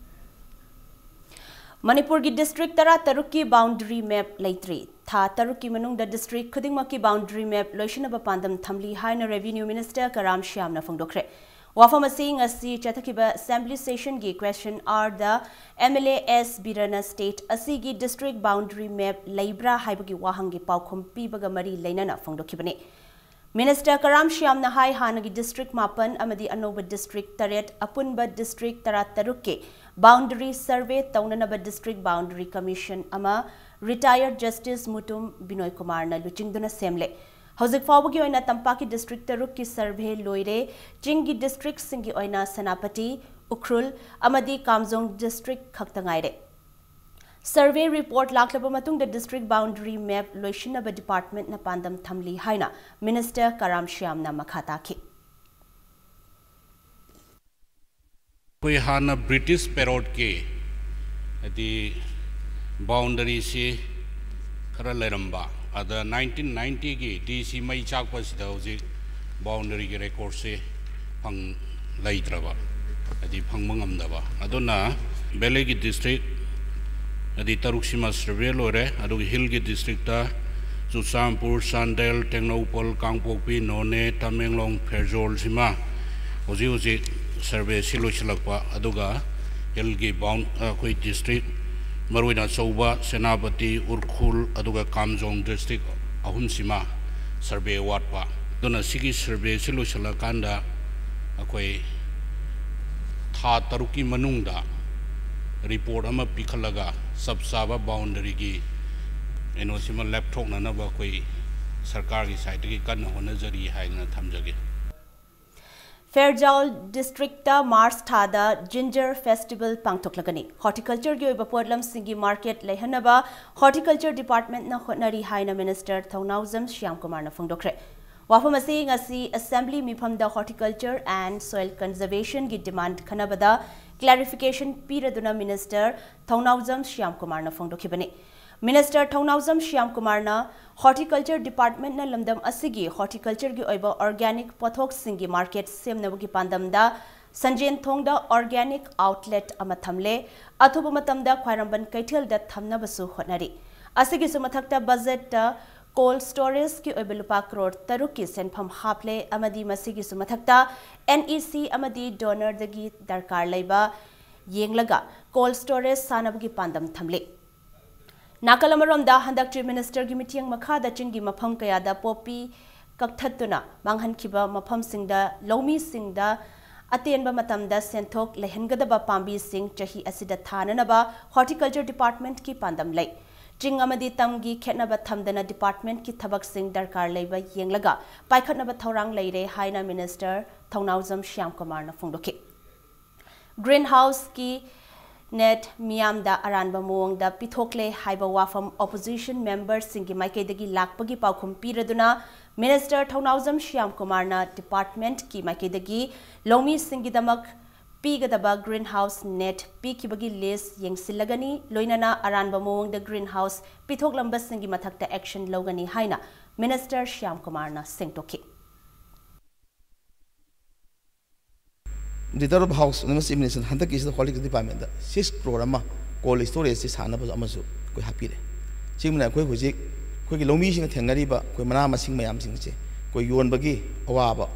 ꯃꯅꯤꯄꯨꯔꯒꯤ ꯗꯤꯁꯇ꯭ꯔꯤꯛ ꯇꯔꯥꯇꯔꯨꯛꯀꯤ ꯕꯥꯎꯟꯗꯔꯤ ꯃꯦꯞ ꯂꯩꯇ꯭ꯔꯤ꯫ ꯊꯥ ꯇꯔꯨꯛꯀꯤ ꯃꯅꯨꯡꯗ ꯗꯤꯁꯇ꯭ꯔꯤꯛ ꯈꯨꯗꯤꯡꯃꯛꯀꯤ ꯕꯥꯎꯟꯗꯔꯤ ꯃꯦꯞ ꯂꯣꯏꯁꯤꯟꯅꯕ ꯄꯥꯟꯗꯝ ꯊꯝꯂꯤ ꯍꯥꯏꯅ ꯔꯦꯚꯤꯅ꯭ꯌꯨ ꯃꯤꯅꯤꯁꯇꯔ ꯀꯔꯥꯝ ꯁ꯭ꯌꯥꯝꯅ ꯐꯣꯡꯗꯣꯛꯈ꯭ꯔꯦ꯫ ꯋꯥꯐꯝ ꯑꯁꯤ ꯉꯁꯤ ꯆꯠꯊꯈꯤꯕ ꯑꯦꯁꯦꯝꯕ꯭ꯂꯤ ꯁꯦꯁꯟꯒꯤ ꯀ꯭ꯋꯦꯁꯟ ꯑꯥꯋꯔꯗ ꯑꯦꯝ ꯑꯦꯜ ꯑꯦ ꯑꯦꯁ ꯕꯤꯔꯅ ꯁ꯭ꯇꯦꯠ ꯑꯁꯤꯒꯤ ꯗꯤꯁꯇ꯭ꯔꯤꯛ ꯕꯥꯎꯟꯗꯔꯤ ꯃꯦꯞ ꯂꯩꯕ꯭ꯔꯥ ꯍꯥꯏꯕꯒꯤ ꯋꯥꯍꯪꯒꯤ ꯄꯥꯎꯈꯨꯝ ꯄꯤꯕꯒ ꯃꯔꯤ ꯂꯩꯅꯅ ꯐꯣꯡꯗꯣꯛꯈꯤꯕꯅꯤ꯫ Minister ꯀꯔꯥꯝ ꯁ꯭ꯌꯥꯝꯅ ꯍꯥꯏ, ꯍꯥꯟꯅꯒꯤ district ꯃꯥꯄꯟ ꯑꯃꯗꯤ ꯑꯅꯧꯕ district ꯇꯔꯦꯠ, ꯑꯄꯨꯟꯕ district ꯇꯔꯥꯇꯔꯨꯛꯀꯤ boundary survey ꯇꯧꯅꯅꯕ district boundary commission ꯑꯃ retired Justice ꯃꯨꯇꯨꯝ ꯕꯤꯅꯣꯏ ꯀꯨꯃꯥꯔꯅ ꯂꯨꯆꯤꯡꯗꯨꯅ ꯁꯦꯝꯂꯦ꯫ ꯍꯧꯖꯤꯛ ꯐꯥꯎꯕꯒꯤ ꯑꯣꯏꯅ ꯇꯝꯄꯥꯛꯀꯤ district ꯇꯔꯨꯛꯀꯤ survey ꯂꯣꯏꯔꯦ꯫ ꯆꯤꯡꯒꯤ districtꯁꯤꯡꯒꯤ ꯑꯣꯏꯅ ꯁꯦꯅꯥꯄꯇꯤ, ꯎꯈ꯭ꯔꯨꯜ ꯑꯃꯗꯤ ꯀꯥꯝꯖꯣꯡ district ꯈꯛꯇ ꯉꯥꯏꯔꯦ꯫ Survey report ꯂꯥꯛꯂꯕ ꯃꯇꯨꯡꯗ district boundary map ꯂꯣꯏꯁꯤꯟꯅꯕ departmentꯅ ꯄꯥꯟꯗꯝ ꯊꯝꯂꯤ ꯍꯥꯏꯅ Minister ꯀꯔꯥꯝ ꯁ꯭ꯌꯥꯝꯅ ꯃꯈꯥ ꯇꯥꯈꯤ꯫ ꯑꯩꯈꯣꯏ ꯍꯥꯟꯅ British periodꯀꯤ ꯍꯥꯏꯗꯤ boundaryꯁꯤ ꯈꯔ ꯂꯩꯔꯝꯕ, ꯑꯗ nineteen ninetyꯒꯤ DC ꯃꯩ ꯆꯥꯛꯄꯁꯤꯗ ꯍꯧꯖꯤꯛ boundaryꯒꯤ recordꯁꯤ ꯐꯪ ꯂꯩꯇ꯭ꯔꯕ, ꯍꯥꯏꯗꯤ ꯐꯪꯕ ꯉꯝꯗꯕ꯫ ꯑꯗꯨꯅ valleyꯒꯤ district ꯍꯥꯏꯗꯤ ꯇꯔꯨꯛꯁꯤꯃ survey ꯂꯣꯏꯔꯦ꯫ ꯑꯗꯨꯒ hillꯒꯤ districtꯇ ꯆꯨꯔꯆꯥꯟꯄꯨꯔ, ꯆꯥꯟꯗꯦꯜ, ꯇꯦꯡꯅꯧꯄꯜ, ꯀꯥꯡꯄꯣꯛꯄꯤ, ꯅꯣꯅꯦ, ꯇꯃꯦꯡꯂꯣꯡ, ꯐꯦꯔꯖꯣꯜꯁꯤꯃ ꯍꯧꯖꯤꯛ ꯍꯧꯖꯤꯛ surveyꯁꯤ ꯂꯣꯏꯁꯤꯜꯂꯛꯄ꯫ ꯑꯗꯨꯒ hillꯒꯤ bound ꯑꯩꯈꯣꯏ district ꯃꯔꯨꯑꯣꯏꯅ ꯑꯆꯧꯕ ꯁꯦꯅꯥꯄꯇꯤ, ꯎꯈ꯭ꯔꯨꯜ ꯑꯗꯨꯒ ꯀꯥꯝꯖꯣꯡ district ꯑꯍꯨꯝꯁꯤꯃ survey ꯋꯥꯠꯄ꯫ ꯑꯗꯨꯅ ꯁꯤꯒꯤ surveyꯁꯤ ꯂꯣꯏꯁꯤꯜꯂꯀꯥꯟꯗ ꯑꯩꯈꯣꯏ ꯊꯥ ꯇꯔꯨꯛꯀꯤ ꯃꯅꯨꯡꯗ report ꯑꯃ ꯄꯤꯈꯠꯂꯒ ꯆꯞ ꯆꯥꯕ boundaryꯒꯤ ꯀꯩꯅꯣꯁꯤꯃ ꯂꯦꯞꯊꯣꯛꯅꯅꯕ ꯑꯩꯈꯣꯏ ꯁꯔꯀꯥꯔꯒꯤ sideꯇꯒꯤ ꯀꯟꯅ ꯍꯣꯠꯅꯖꯔꯤ ꯍꯥꯏꯗꯅ ꯊꯝꯖꯒꯦ꯫ ꯐꯦꯔꯖꯥꯎꯜ districtꯇ March ꯊꯥꯗ Ginger Festival ꯄꯥꯡꯊꯣꯛꯂꯒꯅꯤ꯫ Horticultureꯒꯤ ꯑꯣꯏꯕ ꯄꯣꯠꯂꯝꯁꯤꯡꯒꯤ market ꯂꯩꯍꯟꯅꯕ horticulture departmentꯅ ꯍꯣꯠꯅꯔꯤ ꯍꯥꯏꯅ Minister ꯊꯧꯅꯥꯎꯖꯝ ꯁ꯭ꯌꯥꯝꯀꯨꯃꯥꯔꯅ ꯐꯣꯡꯗꯣꯛꯈ꯭ꯔꯦ꯫ ꯋꯥꯐꯝ ꯑꯁꯤ ꯉꯁꯤ Assembly ꯃꯤꯐꯝꯗ Horticulture and Soil Conservationꯒꯤ demand ꯈꯟꯅꯕꯗ clarification ꯄꯤꯔꯗꯨꯅ Minister Thounaojam ꯁ꯭ꯌꯥꯝꯀꯨꯃꯥꯔꯅ ꯐꯣꯡꯗꯣꯛꯈꯤꯕꯅꯤ꯫ Minister Thounaojam ꯁ꯭ꯌꯥꯝꯀꯨꯃꯥꯔꯅ Horticulture departmentꯅ ꯂꯝꯗꯝ ꯑꯁꯤꯒꯤ horticultureꯒꯤ ꯑꯣꯏꯕ organic ꯄꯣꯠꯊꯣꯛꯁꯤꯡꯒꯤ market ꯁꯦꯝꯅꯕꯒꯤ ꯄꯥꯟꯗꯝꯗ ꯁꯟꯖꯦꯟꯊꯣꯡꯗ organic outlet ꯑꯃ ꯊꯝꯂꯦ꯫ ꯑꯊꯨꯕ ꯃꯇꯝꯗ ꯈ꯭ꯋꯥꯏꯔꯝꯕꯟ ꯀꯩꯊꯦꯜꯗ ꯊꯝꯅꯕꯁꯨ ꯍꯣꯠꯅꯔꯤ꯫ ꯑꯁꯤꯒꯤꯁꯨ ꯃꯊꯛꯇ budgetꯇ cold storageꯀꯤ ꯑꯣꯏꯕ ꯂꯨꯄꯥ ꯀ꯭ꯔꯣꯔ ꯇꯔꯨꯛꯀꯤ ꯁꯦꯟꯐꯝ ꯍꯥꯞꯂꯦ ꯑꯃꯗꯤ ꯃꯁꯤꯒꯤꯁꯨ ꯃꯊꯛꯇ NEC ꯑꯃꯗꯤ DoNERꯗꯒꯤ ꯗꯔꯀꯥꯔ ꯂꯩꯕ ꯌꯦꯡꯂꯒ cold storage ꯁꯥꯅꯕꯒꯤ ꯄꯥꯟꯗꯝ ꯊꯝꯂꯤ꯫ ꯅꯥꯀꯜ ꯑꯃꯔꯣꯝꯗ ꯍꯟꯗꯛ Chief Ministerꯒꯤ ꯃꯤꯠꯌꯦꯡ ꯃꯈꯥꯗ ꯆꯤꯡꯒꯤ ꯃꯐꯝ ꯀꯌꯥꯗ poppy ꯀꯛꯊꯠꯇꯨꯅ ꯃꯥꯡꯍꯟꯈꯤꯕ ꯃꯐꯝꯁꯤꯡꯗ ꯂꯧꯃꯤꯁꯤꯡꯗ ꯑꯇꯦꯟꯕ ꯃꯇꯝꯗ ꯁꯦꯟꯊꯣꯛ ꯂꯩꯍꯟꯒꯗꯕ ꯄꯥꯝꯕꯤꯁꯤꯡ ꯆꯍꯤ ꯑꯁꯤꯗ ꯊꯥꯅꯅꯕ Horticulture Departmentꯀꯤ ꯄꯥꯟꯗꯝ ꯂꯩ꯫ ꯆꯤꯡ ꯑꯃꯗꯤ ꯇꯝꯒꯤ ꯈꯦꯠꯅꯕ ꯊꯝꯗꯅ departmentꯀꯤ ꯊꯕꯛꯁꯤꯡ ꯗꯔꯀꯥꯔ ꯂꯩꯕ ꯌꯦꯡꯂꯒ ꯄꯥꯏꯈꯠꯅꯕ ꯊꯧꯔꯥꯡ ꯂꯩꯔꯦ ꯍꯥꯏꯅ Minister ꯊꯧꯅꯥꯎꯖꯝ ꯁ꯭ꯌꯥꯝ ꯀꯨꯃꯥꯔꯅ ꯐꯣꯡꯗꯣꯛꯈꯤ꯫ Green houseꯀꯤ net ꯃꯤꯌꯥꯝꯗ ꯑꯔꯥꯟꯕ ꯃꯑꯣꯡꯗ ꯄꯤꯊꯣꯛꯂꯦ ꯍꯥꯏꯕ ꯋꯥꯐꯝ opposition memberꯁꯤꯡꯒꯤ ꯃꯥꯏꯀꯩꯗꯒꯤ ꯂꯥꯛꯄꯒꯤ ꯄꯥꯎꯈꯨꯝ ꯄꯤꯔꯗꯨꯅ Minister ꯊꯧꯅꯥꯎꯖꯝ ꯁ꯭ꯌꯥꯝ ꯀꯨꯃꯥꯔꯅ departmentꯀꯤ ꯃꯥꯏꯀꯩꯗꯒꯤ ꯂꯧꯃꯤꯁꯤꯡꯒꯤꯗꯃꯛ ꯄꯤꯒꯗꯕ green house net ꯄꯤꯈꯤꯕꯒꯤ list ꯌꯦꯡꯁꯤꯜꯂꯒꯅꯤ, ꯂꯣꯏꯅꯅ ꯑꯔꯥꯟꯕ ꯃꯑꯣꯡꯗ green house ꯄꯤꯊꯣꯛꯂꯝꯕꯁꯤꯡꯒꯤ ꯃꯊꯛꯇ action ꯂꯧꯒꯅꯤ ꯍꯥꯏꯅ Minister ꯁ꯭ꯌꯥꯝ ꯀꯨꯃꯥꯔꯅ ꯁꯦꯡꯗꯣꯛꯈꯤ꯫ Director of House and Administration ꯍꯟꯗꯛꯀꯤꯁꯤꯗ Horticulture Departmentꯇ six crore ꯑꯃ cold storageꯁꯤ ꯁꯥꯅꯕ ꯑꯃꯁꯨ ꯑꯩꯈꯣꯏ ꯍꯥꯞꯄꯤꯔꯦ꯫ ꯁꯤꯃꯅ ꯑꯩꯈꯣꯏ ꯍꯧꯖꯤꯛ ꯑꯩꯈꯣꯏꯒꯤ ꯂꯧꯃꯤꯁꯤꯡꯅ ꯊꯦꯡꯅꯔꯤꯕ ꯑꯩꯈꯣꯏ ꯃꯅꯥ ꯃꯁꯤꯡ ꯃꯌꯥꯝꯁꯤꯡꯁꯦ ꯑꯩꯈꯣꯏ ꯌꯣꯟꯕꯒꯤ ꯑꯋꯥꯕ,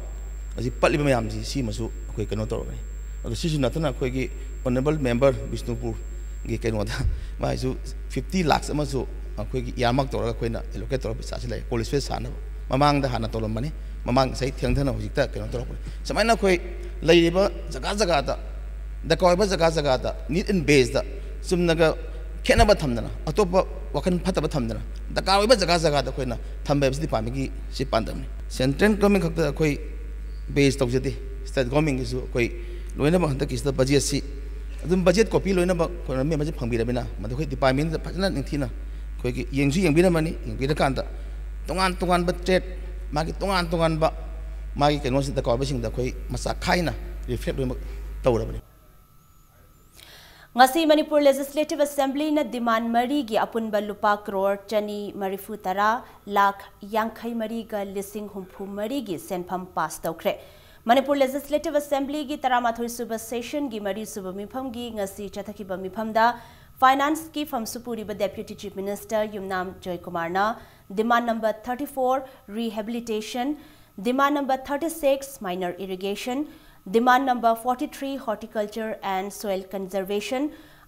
ꯍꯧꯖꯤꯛ ꯄꯠꯂꯤꯕ ꯃꯌꯥꯝꯁꯤ ꯁꯤꯃꯁꯨ ꯑꯩꯈꯣꯏ ꯀꯩꯅꯣ ꯇꯧꯔꯒꯅꯤ꯫ ꯑꯗꯣ ꯁꯤꯁꯨ ꯅꯠꯇꯅ ꯑꯩꯈꯣꯏꯒꯤ honourable member ꯕꯤꯁꯅꯨꯄꯨꯔꯒꯤ ꯀꯩꯅꯣꯗ ꯃꯥꯏꯁꯨ fifty lakhs ꯑꯃꯁꯨ ꯑꯩꯈꯣꯏꯒꯤ earmark ꯇꯧꯔꯒ ꯑꯩꯈꯣꯏꯅ allocate ꯇꯧꯔꯒ ꯄꯩꯁꯥꯁꯤ ꯂꯩ cold storage ꯁꯥꯅꯕ꯫ ꯃꯃꯥꯡꯗ ꯍꯥꯟꯅ ꯇꯧꯔꯝꯕꯅꯤ, ꯃꯃꯥꯡ ꯉꯁꯥꯏ ꯊꯦꯡꯊꯅ ꯍꯧꯖꯤꯛꯇ ꯀꯩꯅꯣ ꯇꯧꯔꯛꯄꯅꯤ꯫ ꯁꯨꯃꯥꯏꯅ ꯑꯩꯈꯣꯏ ꯂꯩꯔꯤꯕ ꯖꯒꯥ ꯖꯒꯥꯗ, ꯗꯔꯀꯥꯔ ꯑꯣꯏꯕ ꯖꯒꯥ ꯖꯒꯥꯗ need and basedꯇ ꯆꯨꯝꯅꯒ ꯈꯦꯠꯅꯕ ꯊꯝꯗꯅ, ꯑꯇꯣꯞꯄ ꯋꯥꯈꯜ ꯐꯠꯇꯕ ꯊꯝꯗꯅ, ꯗꯔꯀꯥꯔ ꯑꯣꯏꯕ ꯖꯒꯥ ꯖꯒꯥꯗ ꯑꯩꯈꯣꯏꯅ ꯊꯝꯕ ꯍꯥꯏꯕꯁꯤ departmentꯀꯤ ꯁꯤ ꯄꯥꯟꯗꯝꯅꯤ꯫ Central government ꯈꯛꯇ ꯑꯩꯈꯣꯏ base ꯇꯧꯖꯗꯦ, state governmentꯀꯤꯁꯨ ꯑꯩꯈꯣꯏ ꯂꯣꯏꯅꯃꯛ ꯍꯟꯗꯛꯀꯤꯁꯤꯗ budgetꯁꯤ ꯑꯗꯨꯝ budget copy ꯂꯣꯏꯅꯃꯛ ꯑꯩꯈꯣꯏ ꯃꯦꯝꯕꯔꯁꯤ ꯐꯪꯕꯤꯔꯕꯅꯤꯅ ꯃꯗꯨ ꯑꯩꯈꯣꯏ departmentꯗ ꯐꯖꯅ ꯅꯤꯡꯊꯤꯅ ꯑꯩꯈꯣꯏꯒꯤ ꯌꯦꯡꯁꯨ ꯌꯦꯡꯕꯤꯔꯝꯃꯅꯤ꯫ ꯌꯦꯡꯕꯤꯔꯀꯥꯟꯗ ꯇꯣꯉꯥꯟ ꯇꯣꯉꯥꯟꯕ trade, ꯃꯥꯒꯤ ꯇꯣꯉꯥꯟ ꯇꯣꯉꯥꯟꯕ ꯃꯥꯒꯤ ꯀꯩꯅꯣꯁꯤꯡ ꯗꯔꯀꯥꯔ ꯑꯣꯏꯕꯁꯤꯡꯗ ꯑꯩꯈꯣꯏ ꯃꯆꯥ ꯈꯥꯏꯅ reflect ꯂꯣꯏꯅꯃꯛ ꯇꯧꯔꯕꯅꯤ꯫ ꯉꯁꯤ ꯃꯅꯤꯄꯨꯔ Legislative Assemblyꯅ demand ꯃꯔꯤꯒꯤ ꯑꯄꯨꯟꯕ ꯂꯨꯄꯥ ꯀ꯭ꯔꯣꯔ ꯆꯅꯤ ꯃꯔꯤꯐꯨ ꯇꯔꯥ ꯂꯥꯈ ꯌꯥꯡꯈꯩ ꯃꯔꯤꯒ ꯂꯤꯁꯤꯡ ꯍꯨꯝꯐꯨ ꯃꯔꯤꯒꯤ ꯁꯦꯟꯐꯝ pass ꯇꯧꯈ꯭ꯔꯦ꯫ ꯃꯅꯤꯄꯨꯔ Legislative Assemblyꯒꯤ ꯇꯔꯥꯃꯥꯊꯣꯏ ꯁꯨꯕ sessionꯒꯤ ꯃꯔꯤ ꯁꯨꯕ ꯃꯤꯐꯝꯒꯤ ꯉꯁꯤ ꯆꯠꯊꯈꯤꯕ ꯃꯤꯐꯝꯗ financeꯀꯤ ꯐꯝꯁꯨ ꯄꯨꯔꯤꯕ Deputy Chief Minister Yumnam ꯖꯣꯏꯀꯨꯃꯥꯔꯅ demand number thirty four rehabilitation, demand number thirty six minor irrigation, demand number forty three horticulture and soil conservation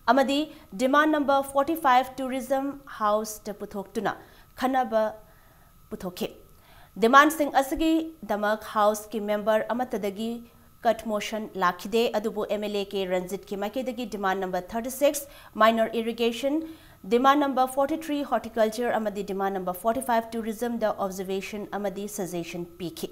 ꯑꯃꯗꯤ demand number forty five tourism houseꯇ ꯄꯨꯊꯣꯛꯇꯨꯅ ꯈꯟꯅꯕ ꯄꯨꯊꯣꯛꯈꯤ꯫ Demandꯁꯤꯡ ꯑꯁꯤꯒꯤꯗꯃꯛ Houseꯀꯤ member ꯑꯃꯠꯇꯗꯒꯤ cut motion ꯂꯥꯛꯈꯤꯗꯦ꯫ ꯑꯗꯨꯕꯨ MLA K ꯔꯟꯖꯤꯠꯀꯤ ꯃꯥꯏꯀꯩꯗꯒꯤ demand number thirty six, minor irrigation, demand number forty three, horticulture, ꯑꯃꯗꯤ demand number forty five, tourismꯗ observation ꯑꯃꯗꯤ suggestion ꯄꯤꯈꯤ꯫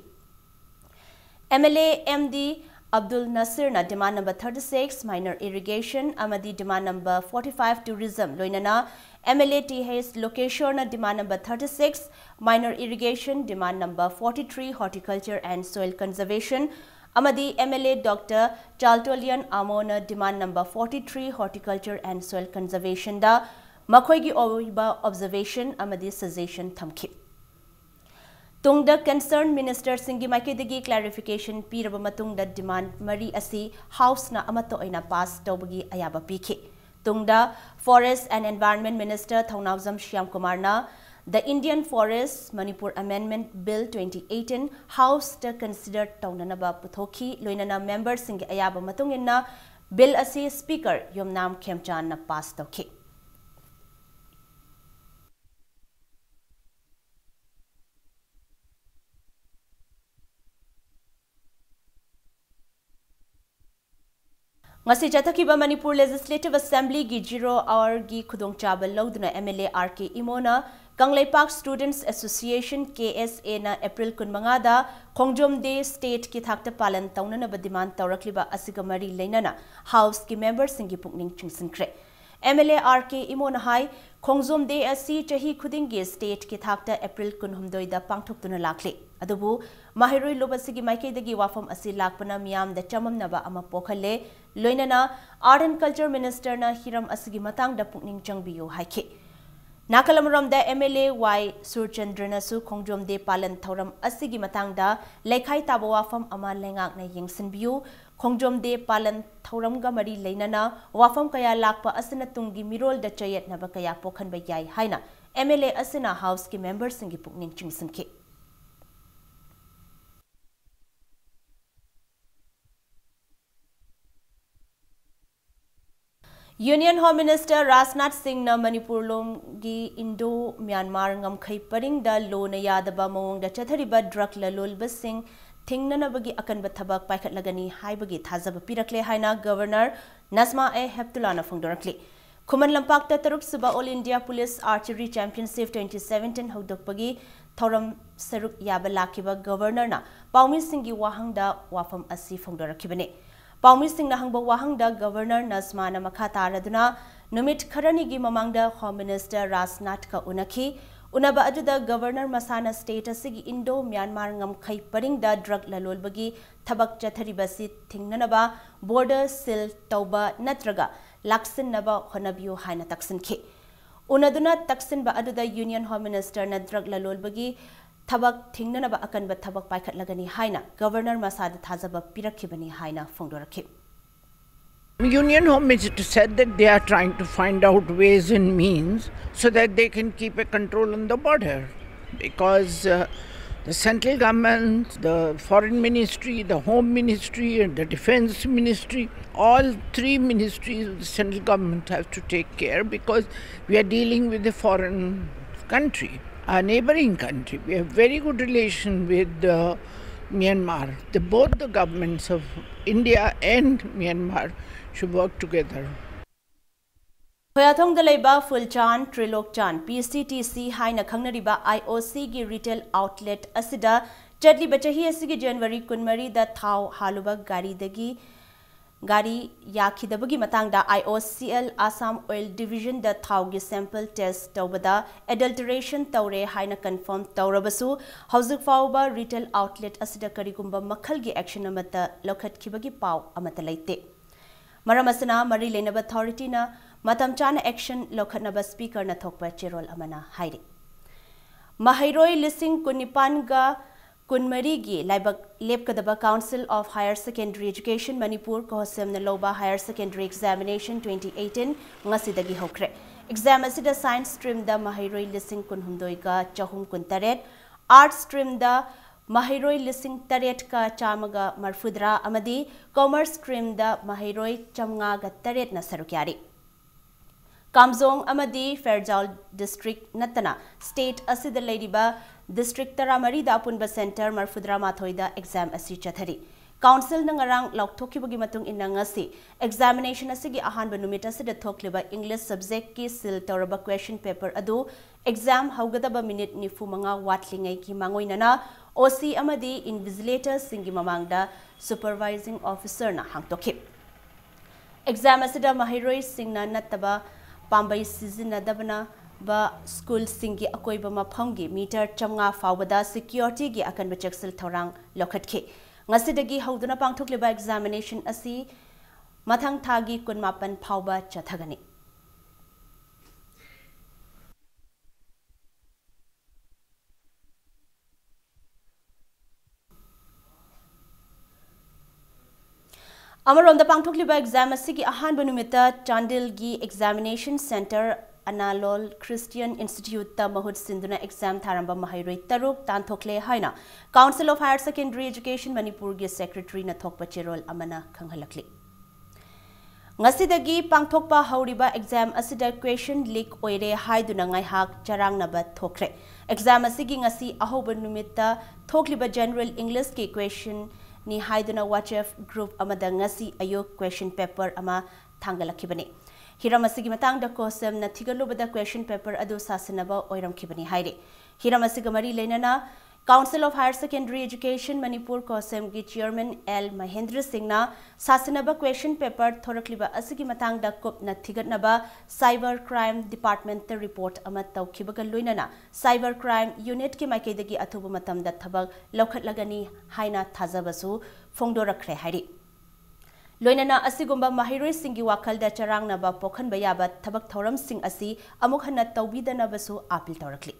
MLA MD Abdul ꯅꯁꯤꯔꯅ demand number thirty six, minor irrigation, ꯑꯃꯗꯤ demand number forty five, tourism, ꯂꯣꯏꯅꯅ MLA TH ꯂꯣꯀꯦꯁꯣꯔꯅ demand number thirty six, minor irrigation, demand number forty three, horticulture and soil conservation, ꯑꯃꯗꯤ MLA Doctor ꯆꯥꯜꯇꯣꯂꯤꯌꯟ ꯑꯃꯣꯅ demand number forty three, horticulture and soil conservationꯗ ꯃꯈꯣꯏꯒꯤ ꯑꯣꯏꯕ observation ꯑꯃꯗꯤ suggestion ꯊꯝꯈꯤ꯫ ꯇꯨꯡꯗ concerned ministerꯁꯤꯡꯒꯤ ꯃꯥꯏꯀꯩꯗꯒꯤ clarification ꯄꯤꯔꯕ ꯃꯇꯨꯡꯗ demand ꯃꯔꯤ ꯑꯁꯤ Houseꯅ ꯑꯃꯠꯇ ꯑꯣꯏꯅ pass ꯇꯧꯕꯒꯤ ꯑꯌꯥꯕ ꯄꯤꯈꯤ꯫ ꯇꯨꯡꯗ Forest and Environment Minister ꯊꯧꯅꯥꯎꯖꯝ ꯁ꯭ꯌꯥꯝ ꯀꯨꯃꯥꯔꯅ The Indian Forest Manipur Amendment Bill twenty eighteen Houseꯇ consider ꯇꯧꯅꯅꯕ ꯄꯨꯊꯣꯛꯈꯤ꯫ ꯂꯣꯏꯅꯅ memberꯁꯤꯡꯒꯤ ꯑꯌꯥꯕ ꯃꯇꯨꯡ ꯏꯟꯅ bill ꯑꯁꯤ Speaker ꯌꯨꯝꯅꯥꯝ ꯈꯦꯝꯆꯥꯟꯅ pass ꯇꯧꯈꯤ꯫ ꯉꯁꯤ ꯆꯠꯊꯈꯤꯕ ꯃꯅꯤꯄꯨꯔ Legislative Assemblyꯒꯤ zero hourꯒꯤ ꯈꯨꯗꯣꯡꯆꯥꯕ ꯂꯧꯗꯨꯅ MLA RK ꯏꯃꯣꯅ Kangleipak Students Association, KSAꯅ April ꯀꯨꯟꯃꯉꯥꯗ ꯈꯣꯡꯖꯣꯝ Day stateꯀꯤ ꯊꯥꯛꯇ ꯄꯥꯂꯟ ꯇꯧꯅꯅꯕ demand ꯇꯧꯔꯛꯂꯤꯕ ꯑꯁꯤꯒ ꯃꯔꯤ ꯂꯩꯅꯅ Houseꯀꯤ memberꯁꯤꯡꯒꯤ ꯄꯨꯛꯅꯤꯡ ꯆꯤꯡꯁꯤꯟꯈ꯭ꯔꯦ꯫ MLA RK ꯏꯃꯣꯅ ꯍꯥꯏ, ꯈꯣꯡꯖꯣꯝ Day ꯑꯁꯤ ꯆꯍꯤ ꯈꯨꯗꯤꯡꯒꯤ stateꯀꯤ ꯊꯥꯛꯇ April ꯀꯨꯟꯍꯨꯝꯗꯣꯏꯗ ꯄꯥꯡꯊꯣꯛꯇꯨꯅ ꯂꯥꯛꯂꯤ꯫ ꯑꯗꯨꯕꯨ ꯃꯍꯩꯔꯣꯏ ꯂꯨꯞ ꯑꯁꯤꯒꯤ ꯃꯥꯏꯀꯩꯗꯒꯤ ꯋꯥꯐꯝ ꯑꯁꯤ ꯂꯥꯛꯄꯅ ꯃꯤꯌꯥꯝꯗ ꯆꯃꯝꯅꯕ ꯑꯃ ꯄꯣꯛꯍꯜꯂꯦ꯫ ꯂꯣꯏꯅꯅ Art and Culture Ministerꯅ ꯍꯤꯔꯝ ꯑꯁꯤꯒꯤ ꯃꯇꯥꯡꯗ ꯄꯨꯛꯅꯤꯡ ꯆꯪꯕꯤꯌꯨ ꯍꯥꯏꯈꯤ꯫ ꯅꯥꯀꯜ ꯑꯃꯔꯣꯝꯗ MLA Y ꯁꯨꯔꯆꯟꯗ꯭ꯔꯅꯁꯨ ꯈꯣꯡꯖꯣꯝ Day ꯄꯥꯂꯟ ꯊꯧꯔꯝ ꯑꯁꯤꯒꯤ ꯃꯇꯥꯡꯗ ꯂꯩꯈꯥꯏ ꯇꯥꯕ ꯋꯥꯐꯝ ꯑꯃ ꯂꯩꯉꯥꯛꯅ ꯌꯦꯡꯁꯤꯟꯕꯤꯌꯨ, ꯈꯣꯡꯖꯣꯝ Day ꯄꯥꯂꯟ ꯊꯧꯔꯝꯒ ꯃꯔꯤ ꯂꯩꯅꯅ ꯋꯥꯐꯝ ꯀꯌꯥ ꯂꯥꯛꯄ ꯑꯁꯤꯅ ꯇꯨꯡꯒꯤ ꯃꯤꯔꯣꯜꯗ ꯆꯌꯦꯠꯅꯕ ꯀꯌꯥ ꯄꯣꯛꯍꯟꯕ ꯌꯥꯏ ꯍꯥꯏꯅ MLA ꯑꯁꯤꯅ Houseꯀꯤ memberꯁꯤꯡꯒꯤ ꯄꯨꯛꯅꯤꯡ ꯆꯤꯡꯁꯤꯟꯈꯤ꯫ Union Home Minister ꯔꯥꯖꯅꯥꯊ ꯁꯤꯡꯅ ꯃꯅꯤꯄꯨꯔ ꯂꯣꯝꯒꯤ ꯏꯟꯗꯣ ꯃ꯭ꯌꯥꯟꯃꯥꯔ ꯉꯝꯈꯩ ꯄꯔꯤꯡꯗ ꯂꯣꯅ ꯌꯥꯗꯕ ꯃꯑꯣꯡꯗ ꯆꯠꯊꯔꯤꯕ ꯗ꯭ꯔꯒ ꯂꯂꯣꯟꯕꯁꯤꯡ ꯊꯤꯡꯅꯅꯕꯒꯤ ꯑꯀꯟꯕ ꯊꯕꯛ ꯄꯥꯏꯈꯠꯂꯒꯅꯤ ꯍꯥꯏꯕꯒꯤ ꯊꯥꯖꯕ ꯄꯤꯔꯛꯂꯦ ꯍꯥꯏꯅ ꯒꯕꯔꯅꯔ ꯅꯖꯃꯥ ꯑꯦ ꯍꯦꯞꯇꯨꯂꯥꯅ ꯐꯣꯡꯗꯣꯔꯛꯂꯤ꯫ ꯈꯨꯃꯟ ꯂꯝꯄꯥꯛꯇ ꯇꯔꯨꯛ ꯁꯨꯕ All India Police Archery Championship twenty seventeen ꯍꯧꯗꯣꯛꯄꯒꯤ ꯊꯧꯔꯝ ꯁꯔꯨꯛ ꯌꯥꯕ ꯂꯥꯛꯈꯤꯕ ꯒꯕꯔꯅꯔꯅ ꯄꯥꯎꯃꯤꯁꯤꯡꯒꯤ ꯋꯥꯍꯪꯗ ꯋꯥꯐꯝ ꯑꯁꯤ ꯐꯣꯡꯗꯣꯔꯛꯈꯤꯕꯅꯤ꯫ ꯄꯥꯎꯃꯤꯁꯤꯡꯅ ꯍꯪꯕ ꯋꯥꯍꯪꯗ ꯒꯕꯔꯅꯔ ꯅꯖꯃꯥꯅ ꯃꯈꯥ ꯇꯥꯔꯗꯨꯅ, ꯅꯨꯃꯤꯠ ꯈꯔꯅꯤꯒꯤ ꯃꯃꯥꯡꯗ Home Minister ꯔꯥꯖꯅꯥꯊꯀ ꯎꯅꯈꯤ꯫ ꯎꯅꯕ ꯑꯗꯨꯗ ꯒꯕꯔꯅꯔ ꯃꯁꯥꯅ state ꯑꯁꯤꯒꯤ ꯏꯟꯗꯣ ꯃ꯭ꯌꯥꯟꯃꯥꯔ ꯉꯝꯈꯩ ꯄꯔꯤꯡꯗ ꯗ꯭ꯔꯒ ꯂꯂꯣꯟꯕꯒꯤ ꯊꯕꯛ ꯆꯠꯊꯔꯤꯕꯁꯤ ꯊꯤꯡꯅꯅꯕ border seal ꯇꯧꯕ ꯅꯠꯇ꯭ꯔꯒ ꯂꯥꯛꯁꯤꯟꯅꯕ ꯍꯣꯠꯅꯕꯤꯌꯨ ꯍꯥꯏꯅ ꯇꯛꯁꯤꯟꯈꯤ꯫ ꯎꯅꯗꯨꯅ ꯇꯛꯁꯤꯟꯕ ꯑꯗꯨꯗ Union Home Ministerꯅ ꯗ꯭ꯔꯒ ꯂꯂꯣꯟꯕꯒꯤ ꯊꯕꯛ ꯊꯤꯡꯅꯅꯕ ꯑꯀꯟꯕ ꯊꯕꯛ ꯄꯥꯏꯈꯠꯂꯒꯅꯤ ꯍꯥꯏꯅ ꯒꯕꯔꯅꯔ ꯃꯁꯥꯗ ꯊꯥꯖꯕ ꯄꯤꯔꯛꯈꯤꯕꯅꯤ ꯍꯥꯏꯅ ꯐꯣꯡꯗꯣꯔꯛꯈꯤ꯫ Union Home Minister said that they are trying to find out ways and means so that they can keep a control on the border, because uh, the central government, the foreign ministry, the home ministry, and the defense ministry, all three ministries of the central government have to take care, because we are dealing with a foreign country, a neighboring country. We have very good relation with uh, Myanmar. The, both the governments of India and Myanmar should work together. ꯈꯣꯌꯥꯊꯣꯡꯗ ꯂꯩꯕ ꯐꯨꯜꯆꯥꯟ ꯇ꯭ꯔꯤꯂꯣꯛꯆꯥꯟ, P C T C ꯍꯥꯏꯅ ꯈꯪꯅꯔꯤꯕ I O Cꯒꯤ retail outlet ꯑꯁꯤꯗ ꯆꯠꯂꯤꯕ ꯆꯍꯤ ꯑꯁꯤꯒꯤ January ꯀꯨꯟꯃꯔꯤꯗ ꯊꯥꯎ ꯍꯥꯜꯂꯨꯕ ꯒꯥꯔꯤꯗꯒꯤ ꯒꯥꯔꯤ ꯌꯥꯈꯤꯗꯕꯒꯤ ꯃꯇꯥꯡꯗ I O C L Assam Oil Divisionꯗ ꯊꯥꯎꯒꯤ sample test ꯇꯧꯕꯗ adulteration ꯇꯧꯔꯦ ꯍꯥꯏꯅ confirm ꯇꯧꯔꯕꯁꯨ, ꯍꯧꯖꯤꯛ ꯐꯥꯎꯕ retail outlet ꯑꯁꯤꯗ ꯀꯔꯤꯒꯨꯝꯕ ꯃꯈꯜꯒꯤ action ꯑꯃꯠꯇ ꯂꯧꯈꯠꯈꯤꯕꯒꯤ ꯄꯥꯎ ꯑꯃꯠꯇ ꯂꯩꯇꯦ꯫ ꯃꯔꯝ ꯑꯁꯤꯅ ꯃꯔꯤ ꯂꯩꯅꯕ authorityꯅ ꯃꯇꯝ ꯆꯥꯅ action ꯂꯧꯈꯠꯅꯕ Speakerꯅ ꯊꯣꯛꯄ ꯆꯦꯔꯣꯜ ꯑꯃꯅ ꯍꯥꯏꯔꯤ꯫ ꯃꯍꯩꯔꯣꯏ ꯂꯤꯁꯤꯡ ꯀꯨꯟꯅꯤꯄꯥꯟꯒ ꯀꯨꯟꯃꯔꯤꯒꯤ ꯂꯥꯏꯕꯛ ꯂꯦꯞꯀꯗꯕ Council of Higher Secondary Education Manipur ꯀꯣꯍꯣꯁꯦꯝꯅ ꯂꯧꯕ Higher Secondary Examination twenty eighteen ꯉꯁꯤꯗꯒꯤ ꯍꯧꯈ꯭ꯔꯦ꯫ Exam ꯑꯁꯤꯗ Science streamꯗ ꯃꯍꯩꯔꯣꯏ ꯂꯤꯁꯤꯡ ꯀꯨꯟꯍꯨꯝꯗꯣꯏꯒ ꯆꯍꯨꯝ ꯀꯨꯟꯇꯔꯦꯠ, Arts streamꯗ ꯃꯍꯩꯔꯣꯏ ꯂꯤꯁꯤꯡ ꯇꯔꯦꯠꯀ ꯆꯥꯝꯃꯒ ꯃꯔꯐꯨꯇꯔꯥ ꯑꯃꯗꯤ Commerce streamꯗ ꯃꯍꯩꯔꯣꯏ ꯆꯥꯝꯃꯉꯥꯒ ꯇꯔꯦꯠꯅ ꯁꯔꯨꯛ ꯌꯥꯔꯤ꯫ ꯀꯥꯝꯖꯣꯡ ꯑꯃꯗꯤ ꯐꯦꯔꯖꯥꯎꯜ ꯗꯤꯁꯇ꯭ꯔꯤꯛ ꯅꯠꯇꯅ ꯁ꯭ꯇꯦꯠ ꯑꯁꯤꯗ ꯂꯩꯔꯤꯕ ꯗꯤꯁꯇ꯭ꯔꯤꯛ ꯇꯔꯥꯃꯔꯤꯗ ꯑꯄꯨꯟꯕ ꯁꯦꯟꯇꯔ ꯃꯔꯐꯨꯇꯔꯥ ꯃꯥꯊꯣꯏꯗ ꯑꯦꯛꯖꯥꯝ ꯑꯁꯤ ꯆꯠꯊꯔꯤ꯫ ꯀꯥꯎꯟꯁꯤꯜꯅ ꯉꯔꯥꯡ ꯂꯥꯎꯊꯣꯛꯈꯤꯕꯒꯤ ꯃꯇꯨꯡ ꯏꯟꯅ ꯉꯁꯤ ꯑꯦꯛꯖꯥꯃꯤꯅꯦꯁꯟ ꯑꯁꯤꯒꯤ ꯑꯍꯥꯟꯕ ꯅꯨꯃꯤꯠ ꯑꯁꯤꯗ ꯊꯣꯛꯂꯤꯕ ꯏꯪꯂꯤꯁ ꯁꯕꯖꯦꯛꯀꯤ ꯁꯤꯜ ꯇꯧꯔꯕ ꯀ꯭ꯋꯦꯁꯟ ꯄꯦꯄꯔ ꯑꯗꯨ ꯑꯦꯛꯖꯥꯝ ꯍꯧꯒꯗꯕ ꯃꯤꯅꯤꯠ ꯅꯤꯐꯨ ꯃꯉꯥ ꯋꯥꯠꯂꯤꯉꯩꯒꯤ ꯃꯥꯡꯑꯣꯏꯅꯅ ꯑꯣ ꯁꯤ ꯑꯃꯗꯤ ꯏꯟꯚꯤꯖꯤꯂꯦꯇꯔꯁꯤꯡꯒꯤ ꯃꯃꯥꯡꯗ ꯁꯨꯄꯔꯚꯥꯏꯖꯤꯡ ꯑꯣꯐꯤꯁꯔꯅ ꯍꯥꯡꯗꯣꯛꯈꯤ꯫ ꯑꯦꯛꯖꯥꯝ ꯑꯁꯤꯗ ꯃꯍꯩꯔꯣꯏꯁꯤꯡꯅ ꯅꯠꯇꯕ ꯄꯥꯝꯕꯩ ꯁꯤꯖꯤꯟꯅꯗꯕꯅꯕ ꯁ꯭ꯀꯨꯜꯁꯤꯡꯒꯤ ꯑꯀꯣꯏꯕ ꯃꯐꯝꯒꯤ ꯃꯤꯇꯔ ꯆꯥꯝꯃꯉꯥ ꯐꯥꯎꯕꯗ ꯁꯦꯀ꯭ꯌꯨꯔꯤꯇꯤꯒꯤ ꯑꯀꯟꯕ ꯆꯦꯛꯁꯤꯜ ꯊꯧꯔꯥꯡ ꯂꯧꯈꯠꯈꯤ꯫ ꯉꯁꯤꯗꯒꯤ ꯍꯧꯗꯨꯅ ꯄꯥꯡꯊꯣꯛꯂꯤꯕ ꯑꯦꯛꯖꯥꯃꯤꯅꯦꯁꯟ ꯑꯁꯤ ꯃꯊꯪ ꯊꯥꯒꯤ ꯀꯨꯟꯃꯥꯄꯟ ꯐꯥꯎꯕ ꯆꯠꯊꯒꯅꯤ꯫ ꯑꯃꯔꯣꯝꯗ, ꯄꯥꯡꯊꯣꯛꯂꯤꯕ ꯑꯦꯛꯖꯥꯝ ꯑꯁꯤꯒꯤ ꯑꯍꯥꯟꯕ ꯅꯨꯃꯤꯠꯇ ꯆꯥꯟꯗꯤꯜꯒꯤ ꯑꯦꯛꯖꯥꯃꯤꯅꯦꯁꯟ ꯁꯦꯟꯇꯔ ꯑꯅꯥꯂꯣꯜ ꯈ꯭ꯔꯤꯁꯇꯤꯌꯟ ꯏꯟꯁꯇꯤꯇ꯭ꯌꯨꯠꯇ ꯃꯍꯨꯠ ꯁꯤꯟꯗꯨꯅ ꯑꯦꯛꯖꯥꯝ ꯊꯥꯔꯝꯕ ꯃꯍꯩꯔꯣꯏ ꯇꯔꯨꯛ ꯇꯥꯟꯊꯣꯛꯂꯦ ꯍꯥꯏꯅ Council of Higher Secondary Education ꯃꯅꯤꯄꯨꯔꯒꯤ ꯁꯦꯀ꯭ꯔꯦꯇꯔꯤꯅ ꯊꯣꯛꯄ ꯆꯦꯔꯣꯜ ꯑꯃꯅ ꯈꯪꯍꯜꯂꯛꯂꯤ꯫ ꯉꯁꯤꯗꯒꯤ ꯄꯥꯡꯊꯣꯛꯄ ꯍꯧꯔꯤꯕ ꯑꯦꯛꯖꯥꯝ ꯑꯁꯤꯗ ꯀ꯭ꯋꯦꯁꯟ ꯂꯤꯛ ꯑꯣꯏꯔꯦ ꯍꯥꯏꯗꯨꯅ ꯉꯥꯏꯍꯥꯛ ꯆꯔꯥꯡꯅꯕ ꯊꯣꯛꯈ꯭ꯔꯦ꯫ ꯑꯦꯛꯖꯥꯝ ꯑꯁꯤꯒꯤ ꯉꯁꯤ ꯑꯍꯧꯕ ꯅꯨꯃꯤꯠꯇ ꯊꯣꯛꯂꯤꯕ ꯖꯦꯅꯔꯦꯜ ꯏꯪꯂꯤꯁꯀꯤ ꯀ꯭ꯋꯦꯁꯟꯅꯤ ꯍꯥꯏꯗꯨꯅ WhatsApp ꯒ꯭ꯔꯨꯞ ꯑꯃꯗ ꯉꯁꯤ ꯑꯌꯨꯛ ꯀ꯭ꯋꯦꯁꯟ ꯄꯦꯄꯔ ꯑꯃ ꯊꯥꯡꯒꯠꯂꯛꯈꯤꯕꯅꯤ꯫ ꯍꯤꯔꯝ ꯑꯁꯤꯒꯤ ꯃꯇꯥꯡꯗ ꯀꯣꯁꯦꯝꯅ ꯊꯤꯒꯠꯂꯨꯕꯗ ꯀ꯭ꯋꯦꯁꯟ ꯄꯦꯄꯔ ꯑꯗꯨ ꯁꯥꯁꯤꯟꯅꯕ ꯑꯣꯏꯔꯝꯈꯤꯕꯅꯤ ꯍꯥꯏꯔꯤ꯫ ꯍꯤꯔꯝ ꯑꯁꯤꯒ ꯃꯔꯤ ꯂꯩꯅꯅ Council of Higher Secondary Education Manipur ꯀꯣꯁꯦꯝꯒꯤ ꯆꯤꯌꯔꯃꯦꯟ ꯑꯦꯜ ꯃꯍꯦꯟꯗ꯭ꯔ ꯁꯤꯡꯅ ꯁꯥꯁꯤꯟꯅꯕ ꯀ꯭ꯋꯦꯁꯟ ꯄꯦꯄꯔ ꯊꯣꯔꯛꯂꯤꯕ ꯑꯁꯤꯒꯤ ꯃꯇꯥꯡꯗ ꯀꯨꯞꯅ ꯊꯤꯒꯠꯅꯕ ꯁꯥꯏꯕꯔ ꯀ꯭ꯔꯥꯏꯝ ꯗꯤꯄꯥꯔꯠꯃꯦꯟꯠꯇ ꯔꯤꯄꯣꯔꯠ ꯑꯃ ꯇꯧꯈꯤꯕꯒ ꯂꯣꯏꯅꯅ ꯁꯥꯏꯕꯔ ꯀ꯭ꯔꯥꯏꯝ ꯌꯨꯅꯤꯠꯀꯤ ꯃꯥꯏꯀꯩꯗꯒꯤ ꯑꯊꯨꯕ ꯃꯇꯝꯗ ꯊꯕꯛ ꯂꯧꯈꯠꯂꯒꯅꯤ ꯍꯥꯏꯅ ꯊꯥꯖꯕꯁꯨ ꯐꯣꯡꯗꯣꯔꯛꯈ꯭ꯔꯦ ꯍꯥꯏꯔꯤ꯫ ꯂꯣꯏꯅꯅ ꯑꯁꯤꯒꯨꯝꯕ ꯃꯍꯩꯔꯣꯏꯁꯤꯡꯒꯤ ꯋꯥꯈꯜꯗ ꯆꯔꯥꯡꯅꯕ ꯄꯣꯛꯍꯟꯕ ꯌꯥꯕ ꯊꯕꯛ ꯊꯧꯔꯝꯁꯤꯡ ꯑꯁꯤ ꯑꯃꯨꯛ ꯍꯟꯅ ꯇꯧꯕꯤꯗꯅꯕꯁꯨ ꯑꯥꯄꯤꯜ ꯇꯧꯔꯛꯂꯤ꯫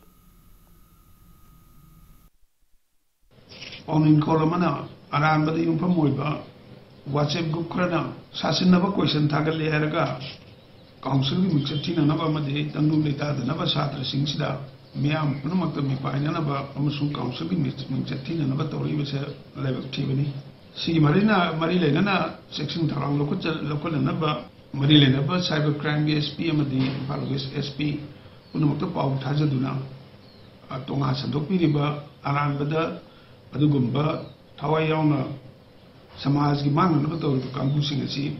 ꯄꯥꯎꯅꯤꯡꯈꯣꯜ ꯑꯃꯅ ꯑꯔꯥꯟꯕꯗ ꯌꯨꯝꯐꯝ ꯑꯣꯏꯕ WhatsApp ꯒ꯭ꯔꯨꯞ ꯈꯔꯅ ꯁꯥꯁꯤꯟꯅꯕ ꯀꯣꯏꯁꯟ ꯊꯥꯒꯠꯂꯦ ꯍꯥꯏꯔꯒ ꯀꯥꯎꯟꯁꯤꯜꯒꯤ ꯃꯤꯡꯆꯠ ꯊꯤꯅꯅꯕ ꯑꯃꯗꯤ ꯇꯪꯗꯨ ꯂꯩꯇꯥꯗꯅꯕ ꯁꯥꯇ꯭ꯔꯁꯤꯡꯁꯤꯗ ꯃꯤꯌꯥꯝ ꯄꯨꯝꯅꯃꯛꯇ ꯃꯤꯄꯥꯏꯅꯅꯕ ꯑꯃꯁꯨꯡ ꯀꯥꯎꯟꯁꯤꯜꯒꯤ ꯃꯤꯡ-, ꯃꯤꯡꯆꯠ ꯊꯤꯅꯅꯕ ꯇꯧꯔꯛꯏꯕꯁꯦ ꯂꯥꯏꯕꯛ ꯊꯤꯕꯅꯤ꯫ ꯁꯤꯒꯤ ꯃꯔꯤꯅ, ꯃꯔꯤ ꯂꯩꯅꯅ ꯆꯦꯛꯁꯤꯟ ꯊꯧꯔꯥꯡ ꯂꯧꯈꯠꯆ-, ꯂꯧꯈꯠꯅꯅꯕ ꯃꯔꯤ ꯂꯩꯅꯕ cyber crimeꯒꯤ S P ꯑꯃꯗꯤ ꯏꯝꯐꯥꯜ West S P ꯄꯨꯝꯅꯃꯛꯇ ꯄꯥꯎ ꯊꯥꯖꯗꯨꯅ, ꯑ, ꯇꯣꯉꯥꯟ ꯁꯟꯗꯣꯛꯄꯤꯔꯤꯕ ꯑꯔꯥꯟꯕꯗ ꯑꯗꯨꯒꯨꯝꯕ ꯊꯋꯥꯏ ꯌꯥꯎꯅ ꯁꯃꯥꯖꯒꯤ ꯃꯥꯡꯅꯅꯕ ꯇꯧꯔꯤꯕ ꯀꯥꯡꯕꯨꯁꯤꯡ ꯑꯁꯤ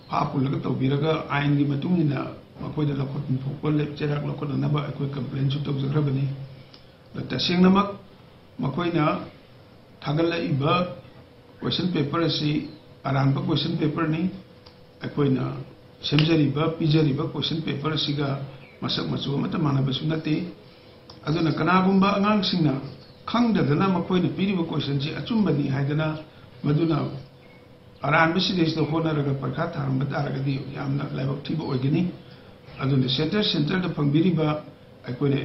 ꯐꯥ ꯄꯨꯜꯂꯒ ꯇꯧꯕꯤꯔꯒ ꯑꯥꯏꯟꯒꯤ ꯃꯇꯨꯡ ꯏꯟꯅ ꯃꯈꯣꯏꯗ ꯂꯧꯈꯠꯐꯝ ꯊꯣꯛꯄ ꯂꯦꯞ-, ꯆꯩꯔꯥꯛ ꯂꯧꯈꯠꯅꯅꯕ ꯑꯩꯈꯣꯏ complainꯁꯨ ꯇꯧꯖꯈ꯭ꯔꯕꯅꯤ꯫ ꯑꯗ ꯇꯁꯦꯡꯅꯃꯛ ꯃꯈꯣꯏꯅ ꯊꯥꯒꯠꯂꯛꯏꯕ question paper ꯑꯁꯤ ꯑꯔꯥꯟꯕ question paperꯅꯤ꯫ ꯑꯩꯈꯣꯏꯅ ꯁꯦꯝꯖꯔꯤꯕ, ꯄꯤꯖꯔꯤꯕ question paper ꯑꯁꯤꯒ ꯃꯁꯛ ꯃꯆꯨ ꯑꯃꯠꯇ ꯃꯥꯟꯅꯕꯁꯨ ꯅꯠꯇꯦ꯫ ꯑꯗꯨꯅ ꯀꯅꯥꯒꯨꯝꯕ ꯑꯉꯥꯡꯁꯤꯡꯅ ꯈꯪꯗꯗꯅ ꯃꯈꯣꯏꯅ ꯄꯤꯔꯤꯕ questionꯁꯤ ꯑꯆꯨꯝꯕꯅꯤ ꯍꯥꯏꯗꯅ ꯃꯗꯨꯅ ꯑꯔꯥꯟꯕ ꯁꯤꯗꯩꯁꯤꯗ ꯍꯣꯠꯅꯔꯒ ꯄꯔꯤꯈꯥ ꯊꯥꯔꯝꯕ ꯇꯥꯔꯒꯗꯤ ꯌꯥꯝꯅ ꯂꯥꯏꯕꯛ ꯊꯤꯕ ꯑꯣꯏꯒꯅꯤ꯫ ꯑꯗꯨꯅ centre centreꯗ ꯐꯪꯕꯤꯔꯤꯕ ꯑꯩꯈꯣꯏꯅ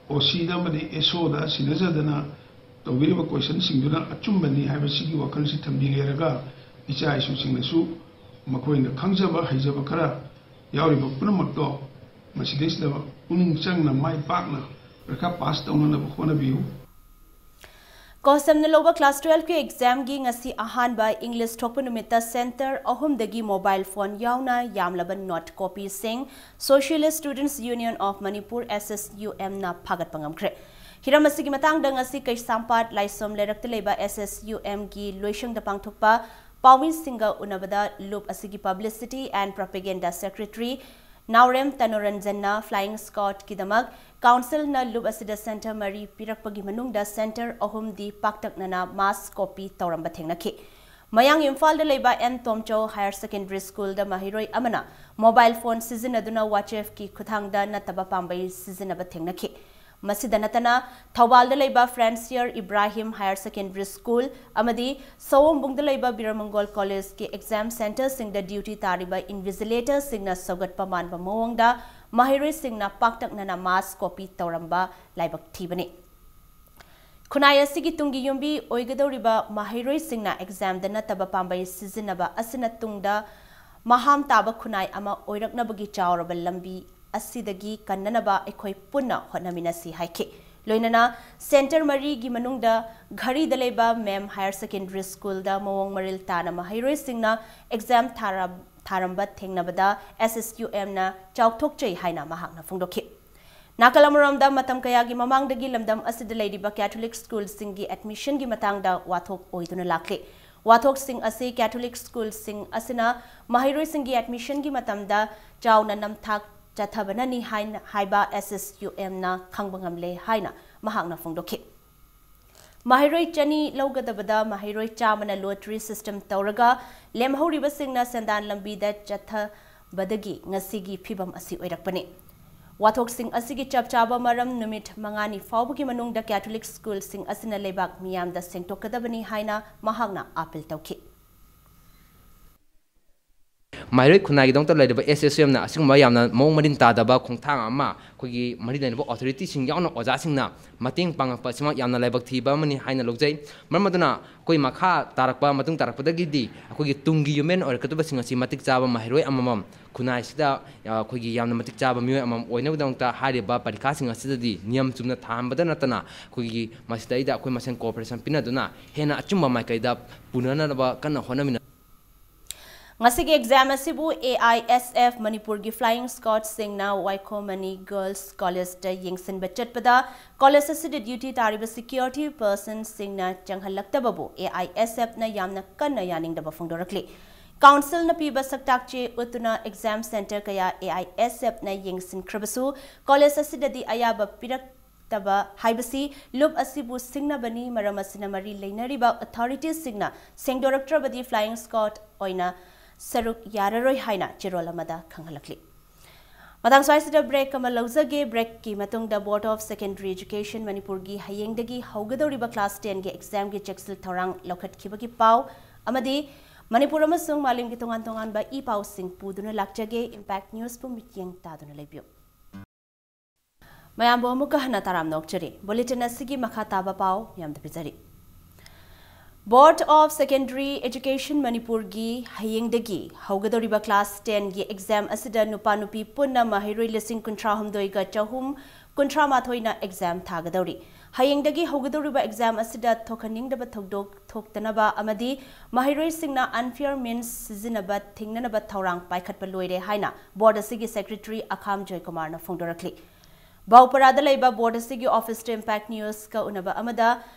OCꯗ ꯑꯃꯗꯤ SOꯗ ꯁꯤꯟꯅꯖꯗꯅ ꯇꯧꯕꯤꯔꯤꯕ questionꯁꯤꯡꯗꯨꯅ ꯑꯆꯨꯝꯕꯅꯤ ꯍꯥꯏꯕꯁꯤꯒꯤ ꯋꯥꯈꯜꯁꯤ ꯊꯝꯕꯤꯔꯦꯔꯒ ꯏꯆꯥ ꯏꯁꯨꯁꯤꯡꯅꯁꯨ ꯃꯈꯣꯏꯅ ꯈꯪꯖꯕ ꯍꯩꯖꯕ ꯈꯔ ꯌꯥꯎꯔꯤꯕ ꯄꯨꯝꯅꯃꯛꯇꯣ ꯃꯁꯤꯗꯩꯁꯤꯗ ꯄꯨꯛꯅꯤꯡ ꯆꯪꯅ ꯃꯥꯏ ꯄꯥꯛꯅ ꯄꯔꯤꯈꯥ pass ꯇꯧꯅꯅꯕ ꯍꯣꯠꯅꯕꯤꯌꯨ꯫ ꯀꯣꯁꯝꯅ ꯂꯧꯕ class twelveꯀꯤ examꯒꯤ ꯉꯁꯤ ꯑꯍꯥꯟꯕ English ꯊꯣꯛꯄ ꯅꯨꯃꯤꯠꯇ centre ꯑꯍꯨꯝꯗꯒꯤ mobile phone ꯌꯥꯎꯅ ꯌꯥꯝꯂꯕ note copyꯁꯤꯡ Socialist Students Union of Manipur, SSUMꯅ ꯐꯥꯒꯠꯄ ꯉꯝꯈ꯭ꯔꯦ꯫ ꯍꯤꯔꯝ ꯑꯁꯤꯒꯤ ꯃꯇꯥꯡꯗ ꯉꯁꯤ ꯀꯩꯁꯥꯝꯄꯥꯠ ꯂꯥꯏꯁꯣꯝ ꯂꯩꯔꯛꯇ ꯂꯩꯕ SSUMꯒꯤ ꯂꯣꯏꯁꯪꯗ ꯄꯥꯡꯊꯣꯛꯄ ꯄꯥꯎꯃꯤꯁꯤꯡꯒ ꯎꯅꯕꯗ ꯂꯨꯞ ꯑꯁꯤꯒꯤ Publicity and Propaganda Secretary Naorem ꯇꯅꯨꯔꯟꯖꯟꯅ Flying Squadꯀꯤꯗꯃꯛ councilꯅ ꯂꯨꯞ ꯑꯁꯤꯗ centre ꯃꯔꯤ ꯄꯤꯔꯛꯄꯒꯤ ꯃꯅꯨꯡꯗ centre ꯑꯍꯨꯝꯗꯤ ꯄꯥꯛꯇꯛꯅꯅ mass copy ꯇꯧꯔꯝꯕ ꯊꯦꯡꯅꯈꯤ꯫ ꯃꯌꯥꯡ ꯏꯝꯐꯥꯜꯗ ꯂꯩꯕ ꯑꯦꯟ ꯇꯣꯝꯆꯧ Higher Secondary Schoolꯗ ꯃꯍꯩꯔꯣꯏ ꯑꯃꯅ mobile phone ꯁꯤꯖꯤꯟꯅꯗꯨꯅ WhatsAppꯀꯤ ꯈꯨꯠꯊꯥꯡꯗ ꯅꯠꯇꯕ ꯄꯥꯝꯕꯩ ꯁꯤꯖꯤꯟꯅꯕ ꯊꯦꯡꯅꯈꯤ꯫ ꯃꯁꯤꯗ ꯅꯠꯇꯅ ꯊꯧꯕꯥꯜꯗ ꯂꯩꯕ Francier Ibrahim Higher Secondary School ꯑꯃꯗꯤ ꯁꯑꯣꯝꯕꯨꯡꯗ ꯂꯩꯕ ꯕꯤꯔꯃꯪꯒꯣꯜ Collegeꯀꯤ exam centreꯁꯤꯡꯗ duty ꯇꯥꯔꯤꯕ invigilatorꯁꯤꯡꯅ ꯁꯧꯒꯠꯄ ꯃꯥꯟꯕ ꯃꯑꯣꯡꯗ ꯃꯍꯩꯔꯣꯏꯁꯤꯡꯅ ꯄꯥꯛꯇꯛꯅꯅ mass copy ꯇꯧꯔꯝꯕ ꯂꯥꯏꯕꯛ ꯊꯤꯕꯅꯤ꯫ ꯈꯨꯟꯅꯥꯏ ꯑꯁꯤꯒꯤ ꯇꯨꯡꯒꯤ ꯌꯨꯝꯕꯤ ꯑꯣꯏꯒꯗꯧꯔꯤꯕ ꯃꯍꯩꯔꯣꯏꯁꯤꯡꯅ examꯗ ꯅꯠꯇꯕ ꯄꯥꯝꯕꯩ ꯁꯤꯖꯤꯟꯅꯕ ꯑꯁꯤꯅ ꯇꯨꯡꯗ ꯃꯍꯥꯝ ꯇꯥꯕ ꯈꯨꯟꯅꯥꯏ ꯑꯃ ꯑꯣꯏꯔꯛꯅꯕꯒꯤ ꯆꯥꯎꯔꯕ ꯂꯝꯕꯤ ꯑꯁꯤꯗꯒꯤ ꯀꯟꯅꯅꯕ ꯑꯩꯈꯣꯏ ꯄꯨꯟꯅ ꯍꯣꯠꯅꯃꯤꯟꯅꯁꯤ ꯍꯥꯏꯈꯤ꯫ ꯂꯣꯏꯅꯅ centre ꯃꯔꯤꯒꯤ ꯃꯅꯨꯡꯗ ꯘꯔꯤꯗ ꯂꯩꯕ ꯃꯦꯝ Higher Secondary Schoolꯗ ꯃꯑꯣꯡ ꯃꯔꯤꯜ ꯇꯥꯅ ꯃꯍꯩꯔꯣꯏꯁꯤꯡꯅ exam ꯊꯥꯔ-, ꯊꯥꯔꯝꯕ ꯊꯦꯡꯅꯕꯗ S S U M ꯅ ꯆꯥꯎꯊꯣꯛꯆꯩ ꯍꯥꯏꯅ ꯃꯍꯥꯛꯅ ꯐꯣꯡꯗꯣꯛꯈꯤ꯫ ꯅꯥꯀꯜ ꯑꯃꯔꯣꯝꯗ, ꯃꯇꯝ ꯀꯌꯥꯒꯤ ꯃꯃꯥꯡꯗꯒꯤ ꯂꯝꯗꯝ ꯑꯁꯤꯗ ꯂꯩꯔꯤꯕ Catholic school ꯁꯤꯡꯒꯤ admission ꯒꯤ ꯃꯇꯥꯡꯗ ꯋꯥꯊꯣꯛ ꯑꯣꯏꯗꯨꯅ ꯂꯥꯛꯂꯤ꯫ ꯋꯥꯊꯣꯛꯁꯤꯡ ꯑꯁꯤ Catholic school ꯁꯤꯡ ꯑꯁꯤꯅ ꯃꯍꯩꯔꯣꯏꯁꯤꯡꯒꯤ admission ꯒꯤ ꯃꯇꯝꯗ ꯆꯥꯎꯅ ꯅꯝꯊꯥꯛ ꯆꯠꯊꯕꯅꯅꯤ ꯍꯥꯏꯅ ꯍꯥꯏꯕ S S U M ꯅ ꯈꯪꯕ ꯉꯝꯂꯦ ꯍꯥꯏꯅ ꯃꯍꯥꯛꯅ ꯐꯣꯡꯗꯣꯛꯈꯤ꯫ ꯃꯍꯩꯔꯣꯏ ꯆꯅꯤ ꯂꯧꯒꯗꯕꯗ ꯃꯍꯩꯔꯣꯏ ꯆꯥꯝꯃꯅ lottery system ꯇꯧꯔꯒ ꯂꯦꯝꯍꯧꯔꯤꯕꯁꯤꯡꯅ ꯁꯦꯟꯗꯥꯟ ꯂꯝꯕꯤꯗ ꯆꯠꯊꯕꯗꯒꯤ ꯉꯁꯤꯒꯤ ꯐꯤꯕꯝ ꯑꯁꯤ ꯑꯣꯏꯔꯛꯄꯅꯤ꯫ ꯋꯥꯊꯣꯛꯁꯤꯡ ꯑꯁꯤꯒꯤ ꯆꯞ ꯆꯥꯕ ꯃꯔꯝ ꯅꯨꯃꯤꯠ ꯃꯉꯥꯅꯤ ꯐꯥꯎꯕꯒꯤ ꯃꯅꯨꯡꯗ Catholic school ꯁꯤꯡ ꯑꯁꯤꯅ ꯂꯩꯕꯥꯛ ꯃꯤꯌꯥꯝꯗ ꯁꯦꯡꯗꯣꯛꯀꯗꯕꯅꯤ ꯍꯥꯏꯅ ꯃꯍꯥꯛꯅ appeal ꯇꯧꯈꯤ꯫ ꯃꯍꯩꯔꯣꯏ ꯈꯨꯟꯅꯥꯏꯒꯤꯗꯃꯛꯇ ꯂꯩꯔꯤꯕ S S U M ꯅ ꯑꯁꯤꯒꯨꯝꯕ ꯌꯥꯝꯅ ꯃꯑꯣꯡ ꯃꯔꯤꯟ ꯇꯥꯗꯕ ꯈꯣꯡꯊꯥꯡ ꯑꯃ ꯑꯩꯈꯣꯏꯒꯤ ꯃꯔꯤ ꯂꯩꯅꯕ authority ꯁꯤꯡ ꯌꯥꯎꯅ ꯑꯣꯖꯥꯁꯤꯡꯅ ꯃꯇꯦꯡ ꯄꯥꯡꯉꯛꯄ ꯑꯁꯤꯃꯛ ꯌꯥꯝꯅ ꯂꯥꯏꯕꯛ ꯊꯤꯕ ꯑꯃꯅꯤ ꯍꯥꯏꯅ ꯂꯧꯖꯩ꯫ ꯃꯔꯝ ꯑꯗꯨꯅ ꯑꯩꯈꯣꯏ ꯃꯈꯥ ꯇꯥꯔꯛꯄ, ꯃꯇꯨꯡ ꯇꯥꯔꯛꯄꯗꯒꯤꯗꯤ ꯑꯩꯈꯣꯏꯒꯤ ꯇꯨꯡꯒꯤ ꯌꯨꯝꯕꯦꯟ ꯑꯣꯏꯔꯛꯀꯗꯕꯁꯤꯡ ꯑꯁꯤ ꯃꯇꯤꯛ ꯆꯥꯕ ꯃꯍꯩꯔꯣꯏ ꯑꯃꯃꯝ, ꯈꯨꯟꯅꯥꯏꯁꯤꯗ ꯑꯩꯈꯣꯏꯒꯤ ꯌꯥꯝꯅ ꯃꯇꯤꯛ ꯆꯥꯕ ꯃꯤꯑꯣꯏ ꯑꯃꯃꯝ ꯑꯣꯏꯅꯕꯒꯤꯗꯃꯛꯇ ꯍꯥꯏꯔꯤꯕ ꯄꯔꯤꯈꯥꯁꯤꯡ ꯑꯁꯤꯗꯗꯤ ꯅꯤꯌꯝ ꯆꯨꯝꯅ ꯊꯥꯍꯟꯕꯗ ꯅꯠꯇꯅ ꯑꯩꯈꯣꯏꯒꯤ ꯃꯁꯤꯗꯩꯗ ꯑꯩꯈꯣꯏ ꯃꯁꯦꯟ cooperation ꯄꯤꯅꯗꯨꯅ ꯍꯦꯟꯅ ꯑꯆꯨꯝꯕ ꯃꯥꯏꯀꯩꯗ ꯄꯨꯅꯅꯕ ꯀꯟꯅ ꯍꯣꯠꯅꯃꯤꯟꯅ ꯉꯁꯤꯒꯤ exam ꯑꯁꯤꯕꯨ A I S F ꯃꯅꯤꯄꯨꯔꯒꯤ Flying Squad ꯁꯤꯡꯅ ꯋꯥꯏꯈꯣꯃꯅꯤ Girls College ꯇ ꯌꯦꯡꯁꯤꯟꯕ ꯆꯠꯄꯗ college ꯑꯁꯤꯗ duty ꯇꯥꯔꯤꯕ security person ꯁꯤꯡꯅ ꯆꯪꯍꯜꯂꯛꯇꯕꯕꯨ A I S F ꯅ ꯌꯥꯝꯅ ꯀꯟꯅ ꯌꯥꯅꯤꯡꯗꯕ ꯐꯣꯡꯗꯣꯔꯛꯂꯤ꯫ Council ꯅ ꯄꯤꯕ ꯁꯛꯇꯥꯛ ꯆꯦ ꯎꯠꯇꯨꯅ exam center ꯀꯌꯥ A I S F ꯅ ꯌꯦꯡꯁꯤꯟꯈ꯭ꯔꯕꯁꯨ college ꯑꯁꯤꯗꯗꯤ ꯑꯌꯥꯕ ꯄꯤꯔꯛ ꯇꯕ ꯍꯥꯏꯕꯁꯤ ꯂꯨꯞ ꯑꯁꯤꯕꯨ ꯁꯤꯡꯅꯕꯅꯤ꯫ ꯃꯔꯝ ꯑꯁꯤꯅ ꯃꯔꯤ ꯂꯩꯅꯔꯤꯕ authority ꯁꯤꯡꯅ ꯁꯦꯡꯗꯣꯔꯛꯇ꯭ꯔꯕꯗꯤ Flying Squad ꯑꯣꯏꯅ ꯁꯔꯨꯛ ꯌꯥꯔꯔꯣꯏ ꯍꯥꯏꯅ ꯆꯦꯔꯣꯜ ꯑꯃꯗ ꯈꯪꯍꯜꯂꯛꯂꯤ꯫ ꯃꯇꯥꯡ ꯁ꯭ꯋꯥꯏꯁꯤꯗ break ꯑꯃ ꯂꯧꯖꯒꯦ꯫ Break ꯀꯤ ꯃꯇꯨꯡꯗ Board of Secondary Education ꯃꯅꯤꯄꯨꯔꯒꯤ ꯍꯌꯦꯡꯗꯒꯤ ꯍꯧꯒꯗꯧꯔꯤꯕ class ten ꯒꯤ exam ꯒꯤ ꯆꯦꯛꯁꯤꯜ ꯊꯧꯔꯥꯡ ꯂꯧꯈꯠꯈꯤꯕꯒꯤ ꯄꯥꯎ ꯑꯃꯗꯤ ꯃꯅꯤꯄꯨꯔ ꯑꯃꯁꯨꯡ ꯃꯥꯂꯦꯝꯒꯤ ꯇꯣꯉꯥꯟ ꯇꯣꯉꯥꯟꯕ ꯏ ꯄꯥꯎꯁꯤꯡ ꯄꯨꯗꯨꯅ ꯂꯥꯛꯆꯒꯦ꯫ Impact News ꯄꯨ ꯃꯤꯠꯌꯦꯡ ꯇꯥꯗꯨꯅ ꯂꯩꯕꯤꯌꯨ꯫ ꯃꯌꯥꯝꯕꯨ ꯑꯃꯨꯛꯀ ꯍꯟꯅ ꯇꯔꯥꯝꯅ ꯑꯣꯛꯆꯔꯤ꯫ Bulletin ꯑꯁꯤꯒꯤ ꯃꯈꯥ ꯇꯥꯕ ꯄꯥꯎ ꯃꯌꯥꯝꯗ ꯄꯤꯖꯔꯤ꯫ Board of Secondary Education ꯃꯅꯤꯄꯨꯔꯒꯤ ꯍꯌꯦꯡꯗꯒꯤ ꯍꯧꯒꯗꯧꯔꯤꯕ class ten ꯒꯤ exam ꯑꯁꯤꯗ ꯅꯨꯄꯥ ꯅꯨꯄꯤ ꯄꯨꯟꯅ ꯃꯍꯩꯔꯣꯏ ꯂꯤꯁꯤꯡ ꯀꯨꯟꯊ꯭ꯔꯥ ꯍꯨꯝꯗꯣꯏꯒ ꯆꯍꯨꯝ ꯀꯨꯟꯊ꯭ꯔꯥ ꯃꯥꯊꯣꯏꯅ exam ꯊꯥꯒꯗꯧꯔꯤ꯫ ꯍꯌꯦꯡꯗꯒꯤ ꯍꯧꯒꯗꯧꯔꯤꯕ ꯑꯦꯛꯖꯥꯝ ꯑꯁꯤꯗ ꯊꯣꯛꯍꯟꯅꯤꯡꯗꯕ ꯊꯧꯗꯣꯛ ꯊꯣꯛꯇꯅꯕ ꯑꯃꯗꯤ ꯃꯍꯩꯔꯣꯏꯁꯤꯡꯅ unfair means ꯁꯤꯖꯤꯟꯅꯕ ꯊꯤꯡꯅꯅꯕ ꯊꯧꯔꯥꯡ ꯄꯥꯏꯈꯠꯄ ꯂꯣꯏꯔꯦ ꯍꯥꯏꯅ ꯕꯣꯔꯗ ꯑꯁꯤꯒꯤ ꯁꯦꯀ꯭ꯔꯦꯇꯔꯤ ꯑꯈꯥꯝ ꯖꯣꯏꯀꯨꯃꯥꯔꯅ ꯐꯣꯡꯗꯣꯔꯛꯂꯤ꯫ ꯕꯥꯎꯄꯔꯥꯗ ꯂꯩꯕ ꯕꯣꯔꯗ ꯑꯁꯤꯒꯤ ꯑꯣꯐꯤꯁꯇ ꯏꯝꯄꯦꯛ ꯅ꯭ꯌꯨꯁꯀ ꯎꯅꯕ ꯑꯃꯗ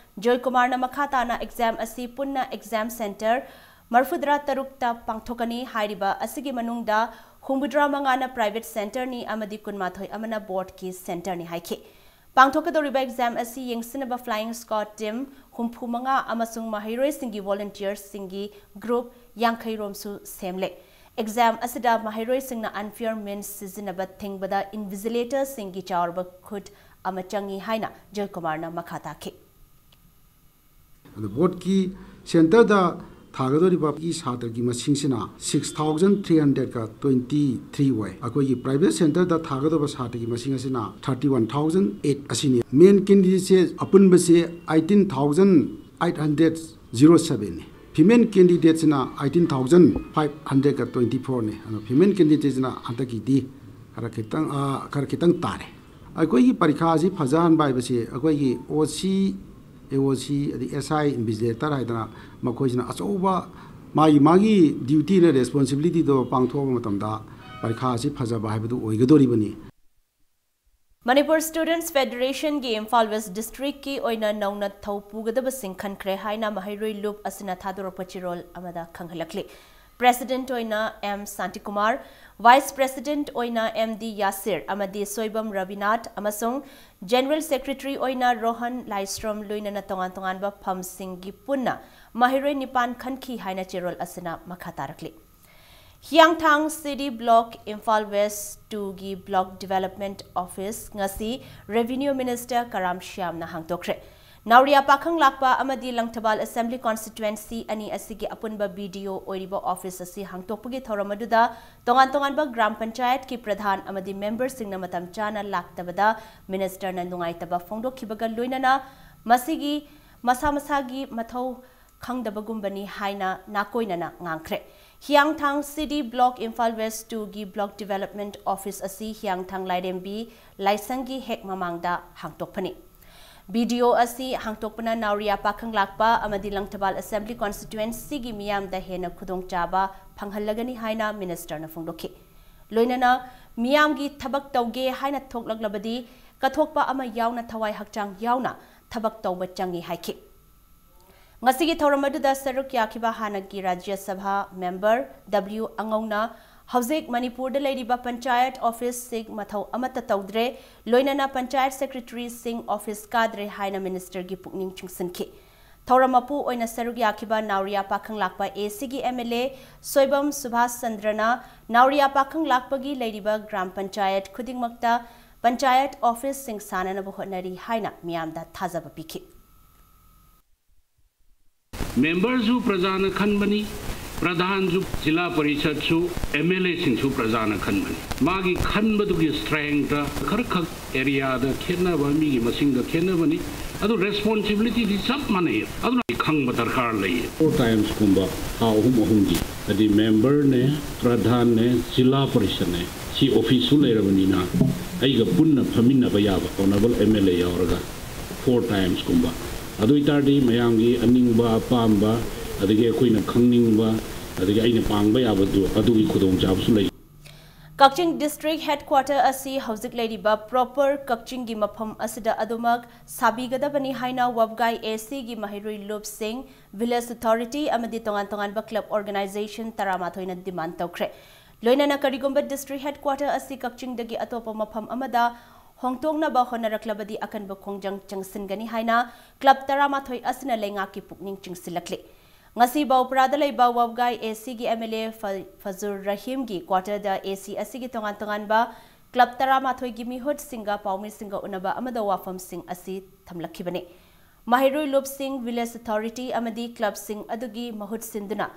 ꯖꯣꯏꯀꯨꯃꯥꯔꯅ ꯃꯈꯥ ꯇꯥꯅ ꯑꯦꯛꯖꯥꯝ ꯑꯁꯤ ꯄꯨꯟꯅ ꯑꯦꯛꯖꯥꯝ ꯁꯦꯟꯇꯔ ꯃꯔꯐꯨꯇꯔꯥ ꯇꯔꯨꯛꯇ ꯄꯥꯡꯊꯣꯛꯀꯅꯤ꯫ ꯍꯥꯏꯔꯤꯕ ꯑꯁꯤꯒꯤ ꯃꯅꯨꯡꯗ ꯍꯨꯝꯐꯨꯇꯔꯥ ꯃꯉꯥꯅ ꯄ꯭ꯔꯥꯏꯚꯦꯠ ꯁꯦꯟꯇꯔꯅꯤ ꯑꯃꯗꯤ ꯀꯨꯟꯃꯥꯊꯣꯏ ꯑꯃꯅ ꯕꯣꯔꯗꯀꯤ ꯁꯦꯟꯇꯔꯅꯤ ꯍꯥꯏꯈꯤ꯫ ꯄꯥꯡꯊꯣꯛꯀꯗꯧꯔꯤꯕ ꯑꯦꯛꯖꯥꯝ ꯑꯁꯤ ꯌꯦꯡꯁꯤꯟꯅꯕ ꯐ꯭ꯂꯥꯏꯌꯤꯡ ꯁ꯭ꯀ꯭ꯋꯥꯗ ꯇꯤꯝ ꯍꯨꯝꯐꯨ ꯃꯉꯥ ꯑꯃꯁꯨꯡ ꯃꯍꯩꯔꯣꯏꯁꯤꯡꯒꯤ ꯚꯣꯂꯨꯟꯇꯤꯌꯔꯁꯤꯡꯒꯤ ꯒ꯭ꯔꯨꯞ ꯌꯥꯡꯈꯩ ꯔꯣꯝꯁꯨ ꯁꯦꯝꯂꯦ꯫ ꯑꯦꯛꯖꯥꯝ ꯑꯁꯤꯗ ꯃꯍꯩꯔꯣꯏꯁꯤꯡꯅ unfair means ꯁꯤꯖꯤꯟꯅꯕ ꯊꯤꯡꯕꯗ ꯏꯟꯚꯤꯖꯤꯂꯦꯇꯔꯁꯤꯡꯒꯤ ꯆꯥꯎꯔꯕ ꯈꯨꯠ ꯑꯃ ꯆꯪꯏ ꯍꯥꯏꯅ ꯖꯣꯏꯀꯨꯃꯥꯔꯅ ꯃꯈꯥ ꯇꯥꯈꯤ꯫ ꯑꯗꯣ ꯕꯣꯔꯗꯀꯤ ꯁꯦꯟꯇꯔꯗ ꯊꯥꯒꯗꯧꯔꯤꯕ ꯁꯥꯇ꯭ꯔꯒꯤ ꯃꯁꯤꯡꯁꯤꯅ six thousand three hundred twenty three ꯑꯣꯏ꯫ ꯑꯩꯈꯣꯏꯒꯤ ꯄ꯭ꯔꯥꯏꯚꯦꯠ ꯁꯦꯟꯇꯔꯗ ꯊꯥꯒꯗꯧꯕ ꯁꯥꯇ꯭ꯔꯒꯤ ꯃꯁꯤꯡ ꯑꯁꯤꯅ thirty one thousand eight ꯑꯁꯤꯅꯤ꯫ ꯃꯦꯟ ꯀꯦꯟꯗꯤꯗꯦꯠꯁꯦ ꯑꯄꯨꯟꯕꯁꯦ eighteen thousand eight hundred zero sevenꯅꯤ꯫ ꯐꯤꯃꯦꯜ ꯀꯦꯟꯗꯤꯗꯦꯠꯁꯤꯅ eighteen thousand five hundred twenty fourꯅꯤ꯫ ꯑꯗꯣ ꯐꯤꯃꯦꯜ ꯀꯦꯟꯗꯤꯗꯦꯠꯁꯤꯅ ꯍꯟꯗꯛꯀꯤꯗꯤ ꯈꯔ ꯈꯤꯇꯪ ꯈꯔ ꯈꯤꯇꯪ ꯇꯥꯔꯦ꯫ ꯑꯩꯈꯣꯏꯒꯤ ꯄꯔꯤꯈꯥ ꯑꯁꯤ ꯐꯖꯍꯟꯕ ꯍꯥꯏꯕꯁꯤ ꯑꯩꯈꯣꯏꯒꯤ ꯑꯣ ꯁꯤ, ꯑꯦ ꯑꯣ ꯁꯤ, ꯑꯗꯩ ꯑꯦꯁ ꯑꯥꯏ ꯏꯟꯚꯤꯖꯤꯂꯦꯇꯔ ꯍꯥꯏꯗꯅ ꯃꯈꯣꯏꯁꯤꯅ ꯑꯆꯧꯕ ꯃꯥꯒꯤ ꯃꯥꯒꯤ ꯗ꯭ꯌꯨꯇꯤ ꯅꯠꯇ꯭ꯔꯒ ꯔꯦꯁꯄꯣꯟꯁꯤꯕꯤꯂꯤꯇꯤꯗꯣ ꯄꯥꯡꯊꯣꯛꯑꯕ ꯃꯇꯝꯗ ꯄꯔꯤꯈꯥ ꯑꯁꯤ ꯐꯖꯕ ꯍꯥꯏꯕꯗꯨ ꯑꯣꯏꯒꯗꯧꯔꯤꯕꯅꯤ꯫ ꯃꯅꯤꯄꯨꯔ ꯁ꯭ꯇꯨꯗꯦꯟꯠꯁ ꯐꯦꯗꯔꯦꯁꯟꯒꯤ ꯏꯝꯐꯥꯜ ꯋꯦꯁ꯭ꯠ ꯗꯤꯁ꯭ꯇ꯭ꯔꯤꯛꯀꯤ ꯑꯣꯏꯅ ꯅꯧꯅ ꯊꯧ ꯄꯨꯒꯗꯕꯁꯤꯡ ꯈꯟꯈ꯭ꯔꯦ ꯍꯥꯏꯅ ꯃꯍꯩꯔꯣꯏ ꯂꯨꯞ ꯑꯁꯤꯅ ꯊꯥꯗꯣꯔꯛꯄ ꯆꯦꯔꯣꯜ ꯑꯃꯗ ꯈꯪꯍꯜꯂꯛꯂꯤ꯫ ꯄ꯭ꯔꯦꯁꯤꯗꯦꯟꯠ ꯑꯣꯏꯅ ꯑꯦꯝ ꯁꯥꯟꯇꯤꯀꯨꯃꯥꯔ, ꯚꯥꯏꯁ ꯄ꯭ꯔꯦꯁꯤꯗꯦꯟꯠ ꯑꯣꯏꯅ ꯑꯦꯝ ꯗꯤ ꯌꯥꯁꯤꯔ ꯑꯃꯗꯤ ꯁꯣꯏꯕꯝ ꯔꯕꯤꯅꯥꯊ ꯑꯃꯁꯨꯡ ꯖꯦꯅꯔꯦꯜ ꯁꯦꯀ꯭ꯔꯦꯇꯔꯤ ꯑꯣꯏꯅ ꯔꯣꯍꯟ ꯂꯥꯏꯁ꯭ꯔꯝ ꯂꯣꯏꯅꯅ ꯇꯣꯉꯥꯟ ꯇꯣꯉꯥꯟꯕ ꯐꯝꯁꯤꯡꯒꯤ ꯄꯨꯟꯅ ꯃꯍꯩꯔꯣꯏ ꯅꯤꯄꯥꯟ ꯈꯟꯈꯤ ꯍꯥꯏꯅ ꯆꯦꯔꯣꯜ ꯑꯁꯤꯅ ꯃꯈꯥ ꯇꯥꯔꯛꯂꯤ꯫ ꯍꯤꯌꯥꯡꯊꯥꯡ ꯁꯤꯇꯤ ꯕ꯭ꯂꯣꯛ ꯏꯝꯐꯥꯜ ꯋꯦꯁ꯭ꯠ ꯇꯨꯒꯤ ꯕ꯭ꯂꯣꯛ ꯗꯤꯚꯦꯂꯞꯃꯦꯟꯠ ꯑꯣꯐꯤꯁ ꯉꯁꯤ ꯔꯦꯚꯤꯅ꯭ꯌꯨ ꯃꯤꯅꯤꯁꯇꯔ ꯀꯔꯥꯝ ꯁ꯭ꯌꯥꯝꯅ ꯍꯥꯡꯗꯣꯛꯈ꯭ꯔꯦ꯫ ꯅꯥꯎꯔꯤꯌꯥ ꯄꯥꯈꯪ ꯂꯥꯛꯄ ꯑꯃꯗꯤ ꯂꯪꯊꯕꯥꯜ ꯑꯦꯁꯦꯝꯕ꯭ꯂꯤ ꯀꯣꯟꯁꯇꯤꯇ꯭ꯋꯦꯟꯁꯤ ꯑꯅꯤ ꯑꯁꯤꯒꯤ ꯑꯄꯨꯟꯕ ꯕꯤ ꯗꯤ ꯑꯣ ꯑꯣꯏꯔꯤꯕ ꯑꯣꯐꯤꯁ ꯑꯁꯤ ꯍꯥꯡꯗꯣꯛꯄꯒꯤ ꯊꯧꯔꯝ ꯑꯗꯨꯗ ꯇꯣꯉꯥꯟ ꯇꯣꯉꯥꯟꯕ ꯒ꯭ꯔꯥꯝ ꯄꯟꯆꯥꯌꯠꯀꯤ ꯄ꯭ꯔꯙꯥꯟ ꯑꯃꯗꯤ ꯃꯦꯝꯕꯔꯁꯤꯡꯅ ꯃꯇꯝ ꯆꯥꯅ ꯂꯥꯛꯇꯕꯗ ꯃꯤꯅꯤꯁꯇꯔꯅ ꯅꯨꯡꯉꯥꯏꯇꯕ ꯐꯣꯡꯗꯣꯛꯈꯤꯕꯒ ꯂꯣꯏꯅꯅ ꯃꯁꯤꯒꯤ ꯃꯁꯥ ꯃꯁꯥꯒꯤ ꯃꯊꯧ ꯈꯪꯗꯕꯒꯨꯝꯕꯅꯤ ꯍꯥꯏꯅ ꯅꯥꯀꯣꯏꯅꯅ ꯉꯥꯡꯈ꯭ꯔꯦ꯫ ꯍꯤꯌꯥꯡꯊꯥꯡ ꯁꯤꯇꯤ ꯕ꯭ꯂꯣꯛ ꯏꯝꯐꯥꯜ ꯋꯦꯁ꯭ꯠ ꯇꯨꯒꯤ ꯕ꯭ꯂꯣꯛ ꯗꯤꯚꯦꯂꯞꯃꯦꯟꯠ ꯑꯣꯐꯤꯁ ꯑꯁꯤ ꯍꯤꯌꯥꯡꯊꯥꯡ ꯂꯥꯏꯔꯦꯝꯕꯤ ꯂꯥꯏꯁꯪꯒꯤ ꯍꯦꯛ ꯃꯃꯥꯡꯗ ꯍꯥꯡꯗꯣꯛꯄꯅꯤ꯫ ꯕꯤ ꯗꯤ ꯑꯣ ꯑꯁꯤ ꯍꯥꯡꯗꯣꯛꯄꯅ ꯅꯥꯎꯔꯤꯌꯥ ꯄꯥꯈꯪ ꯂꯥꯛꯄ ꯑꯃꯗꯤ ꯂꯪꯊꯕꯥꯜ Assembly Constituency ꯒꯤ ꯃꯤꯌꯥꯝꯗ ꯍꯦꯟꯅ ꯈꯨꯗꯣꯡꯆꯥꯕ ꯐꯪꯍꯜꯂꯒꯅꯤ ꯍꯥꯏꯅ Minister ꯅ ꯐꯣꯡꯗꯣꯛꯈꯤ꯫ ꯂꯣꯏꯅꯅ ꯃꯤꯌꯥꯝꯒꯤ ꯊꯕꯛ ꯇꯧꯒꯦ ꯍꯥꯏꯅ ꯊꯣꯛꯂꯛꯂꯕꯗꯤ ꯀꯠꯊꯣꯛꯄ ꯑꯃ ꯌꯥꯎꯅ ꯊꯋꯥꯏ ꯍꯛꯆꯥꯡ ꯌꯥꯎꯅ ꯊꯕꯛ ꯇꯧꯕ ꯆꯪꯏ ꯍꯥꯏꯈꯤ꯫ ꯉꯁꯤꯒꯤ ꯊꯧꯔꯝ ꯑꯗꯨꯗ ꯁꯔꯨꯛ ꯌꯥꯈꯤꯕ ꯍꯥꯟꯅꯒꯤ ꯔꯥꯖ꯭ꯌ ꯁꯚꯥ member W ꯑꯉꯧꯅ ꯍꯧꯖꯤꯛ ꯃꯅꯤꯄꯨꯔꯗ ꯂꯩꯔꯤꯕ ꯄꯟꯆꯥꯌꯠ office ꯁꯤꯡ ꯃꯊꯧ ꯑꯃꯠꯇ ꯇꯧꯗ꯭ꯔꯦ, ꯂꯣꯏꯅꯅ ꯄꯟꯆꯥꯌꯠ secretary ꯁꯤꯡ office ꯀꯥꯗ꯭ꯔꯦ ꯍꯥꯏꯅ Minister ꯒꯤ ꯄꯨꯛꯅꯤꯡ ꯆꯤꯡꯁꯤꯟꯈꯤ꯫ ꯊꯧꯔꯝ ꯃꯄꯨ ꯑꯣꯏꯅ ꯁꯔꯨꯛ ꯌꯥꯈꯤꯕ ꯅꯥꯎꯔꯤꯌꯥ ꯄꯥꯈꯪ ꯂꯥꯛꯄ A C ꯒꯤ M L A Soibam Subhash ꯆꯟꯗ꯭ꯔꯅ ꯅꯥꯎꯔꯤꯌꯥ ꯄꯥꯈꯪ ꯂꯥꯛꯄꯒꯤ ꯂꯩꯔꯤꯕ ꯒ꯭ꯔꯥꯝ ꯄꯟꯆꯥꯌꯠ ꯈꯨꯗꯤꯡꯃꯛꯇ ꯄꯟꯆꯥꯌꯠ office ꯁꯤꯡ ꯁꯥꯅꯅꯕ ꯍꯣꯠꯅꯔꯤ ꯍꯥꯏꯅ ꯃꯤꯌꯥꯝꯗ ꯊꯥꯖꯕ ꯄꯤꯈꯤ꯫ ꯃꯦꯝꯕꯔꯁꯨ ꯄ꯭ꯔꯖꯥꯅ ꯈꯟꯕꯅꯤ, ꯄ꯭ꯔꯙꯥꯟꯁꯨ, ꯖꯤꯂꯥ ꯄꯔꯤꯁꯠꯁꯨ, M L A ꯁꯤꯡꯁꯨ ꯄ꯭ꯔꯖꯥꯅ ꯈꯟꯕꯅꯤ꯫ ꯃꯥꯒꯤ ꯈꯟꯕꯗꯨꯒꯤ strength ꯈꯔꯈꯛ areaꯗ ꯈꯦꯠꯅꯕ, ꯃꯤꯒꯤ ꯃꯁꯤꯡꯗ ꯈꯦꯠꯅꯕꯅꯤ, ꯑꯗꯨ responsibilityꯗꯤ ꯆꯞ ꯃꯥꯟꯅꯩ꯫ ꯑꯗꯨꯅ ꯑꯩ ꯈꯪꯕ ꯗꯔꯀꯥꯔ ꯂꯩꯌꯦ꯫ Four timesꯀꯨꯝꯕ ꯊꯥ ꯑꯍꯨꯝ ꯑꯍꯨꯝꯒꯤ, ꯍꯥꯏꯗꯤ ꯃꯦꯝꯕꯔꯅꯦ, ꯄ꯭ꯔꯙꯥꯟꯅꯦ, ꯖꯤꯂꯥ ꯄꯔꯤꯁꯠꯅꯦ, ꯁꯤ officeꯁꯨ ꯂꯩꯔꯕꯅꯤꯅ ꯑꯩꯒ ꯄꯨꯟꯅ ꯐꯝꯃꯤꯟꯅꯕ ꯌꯥꯕ honourable M L A ꯌꯥꯎꯔꯒ four timesꯀꯨꯝꯕ꯫ ꯑꯗꯨ ꯑꯣꯏꯇꯥꯔꯗꯤ ꯃꯌꯥꯝꯒꯤ ꯑꯅꯤꯡꯕ ꯑꯄꯥꯝꯕ, ꯑꯗꯒꯤ ꯑꯩꯈꯣꯏꯅ ꯈꯪꯅꯤꯡꯕ, ꯑꯗꯒꯤ ꯑꯩꯅ ꯄꯥꯡꯕ ꯌꯥꯕꯗꯨ, ꯑꯗꯨꯒꯤ ꯈꯨꯗꯣꯡꯆꯥꯕꯁꯨ ꯂꯩ꯫ ꯀꯛꯆꯤꯡ district headquarter ꯑꯁꯤ ꯍꯧꯖꯤꯛ ꯂꯩꯔꯤꯕ proper ꯀꯛꯆꯤꯡꯒꯤ ꯃꯐꯝ ꯑꯁꯤꯗ ꯑꯗꯨꯃꯛ ꯁꯥꯕꯤꯒꯗꯕꯅꯤ ꯍꯥꯏꯅ ꯋꯥꯕꯒꯥꯏ A C ꯒꯤ ꯃꯍꯩꯔꯣꯏ ꯂꯨꯞꯁꯤꯡ, village authority ꯑꯃꯗꯤ ꯇꯣꯉꯥꯟ ꯇꯣꯉꯥꯟꯕ club organisation ꯇꯔꯥꯃꯥꯊꯣꯏꯅ demand ꯇꯧꯈ꯭ꯔꯦ꯫ ꯂꯣꯏꯅꯅ ꯀꯔꯤꯒꯨꯝꯕ district headquarter ꯑꯁꯤ ꯀꯛꯆꯤꯡꯗꯒꯤ ꯑꯇꯣꯞꯄ ꯃꯐꯝ ꯑꯃꯗ ꯍꯣꯡꯗꯣꯛꯅꯕ ꯍꯣꯠꯅꯔꯛꯂꯕꯗꯤ ꯑꯀꯟꯕ ꯈꯣꯡꯖꯪ ꯆꯪꯁꯤꯟꯒꯅꯤ ꯍꯥꯏꯅ club ꯇꯔꯥꯃꯥꯊꯣꯏ ꯑꯁꯤꯅ ꯂꯩꯉꯥꯛꯀꯤ ꯄꯨꯛꯅꯤꯡ ꯆꯤꯡꯁꯤꯜꯂꯛꯂꯤ꯫ ꯉꯁꯤ ꯕꯥꯎꯄ꯭ꯔꯥꯗ ꯂꯩꯕ ꯋꯥꯕꯒꯥꯏ A C ꯒꯤ M L A ꯐ-, ꯐꯖꯨꯔ ꯔꯍꯤꯝꯒꯤ quarterꯗ A C ꯑꯁꯤꯒꯤ ꯇꯣꯉꯥꯟ ꯇꯣꯉꯥꯟꯕ club ꯇꯔꯥꯃꯥꯊꯣꯏꯒꯤ ꯃꯤꯍꯨꯠꯁꯤꯡꯒ ꯄꯥꯎꯃꯤꯁꯤꯡꯒ ꯎꯅꯕ ꯑꯃꯗ ꯋꯥꯐꯝꯁꯤꯡ ꯑꯁꯤ ꯊꯝꯂꯛꯈꯤꯕꯅꯤ꯫ ꯃꯍꯩꯔꯣꯏ ꯂꯨꯞꯁꯤꯡ, village authority ꯑꯃꯗꯤ clubꯁꯤꯡ ꯑꯗꯨꯒꯤ ꯃꯍꯨꯠ ꯁꯤꯟꯗꯨꯅ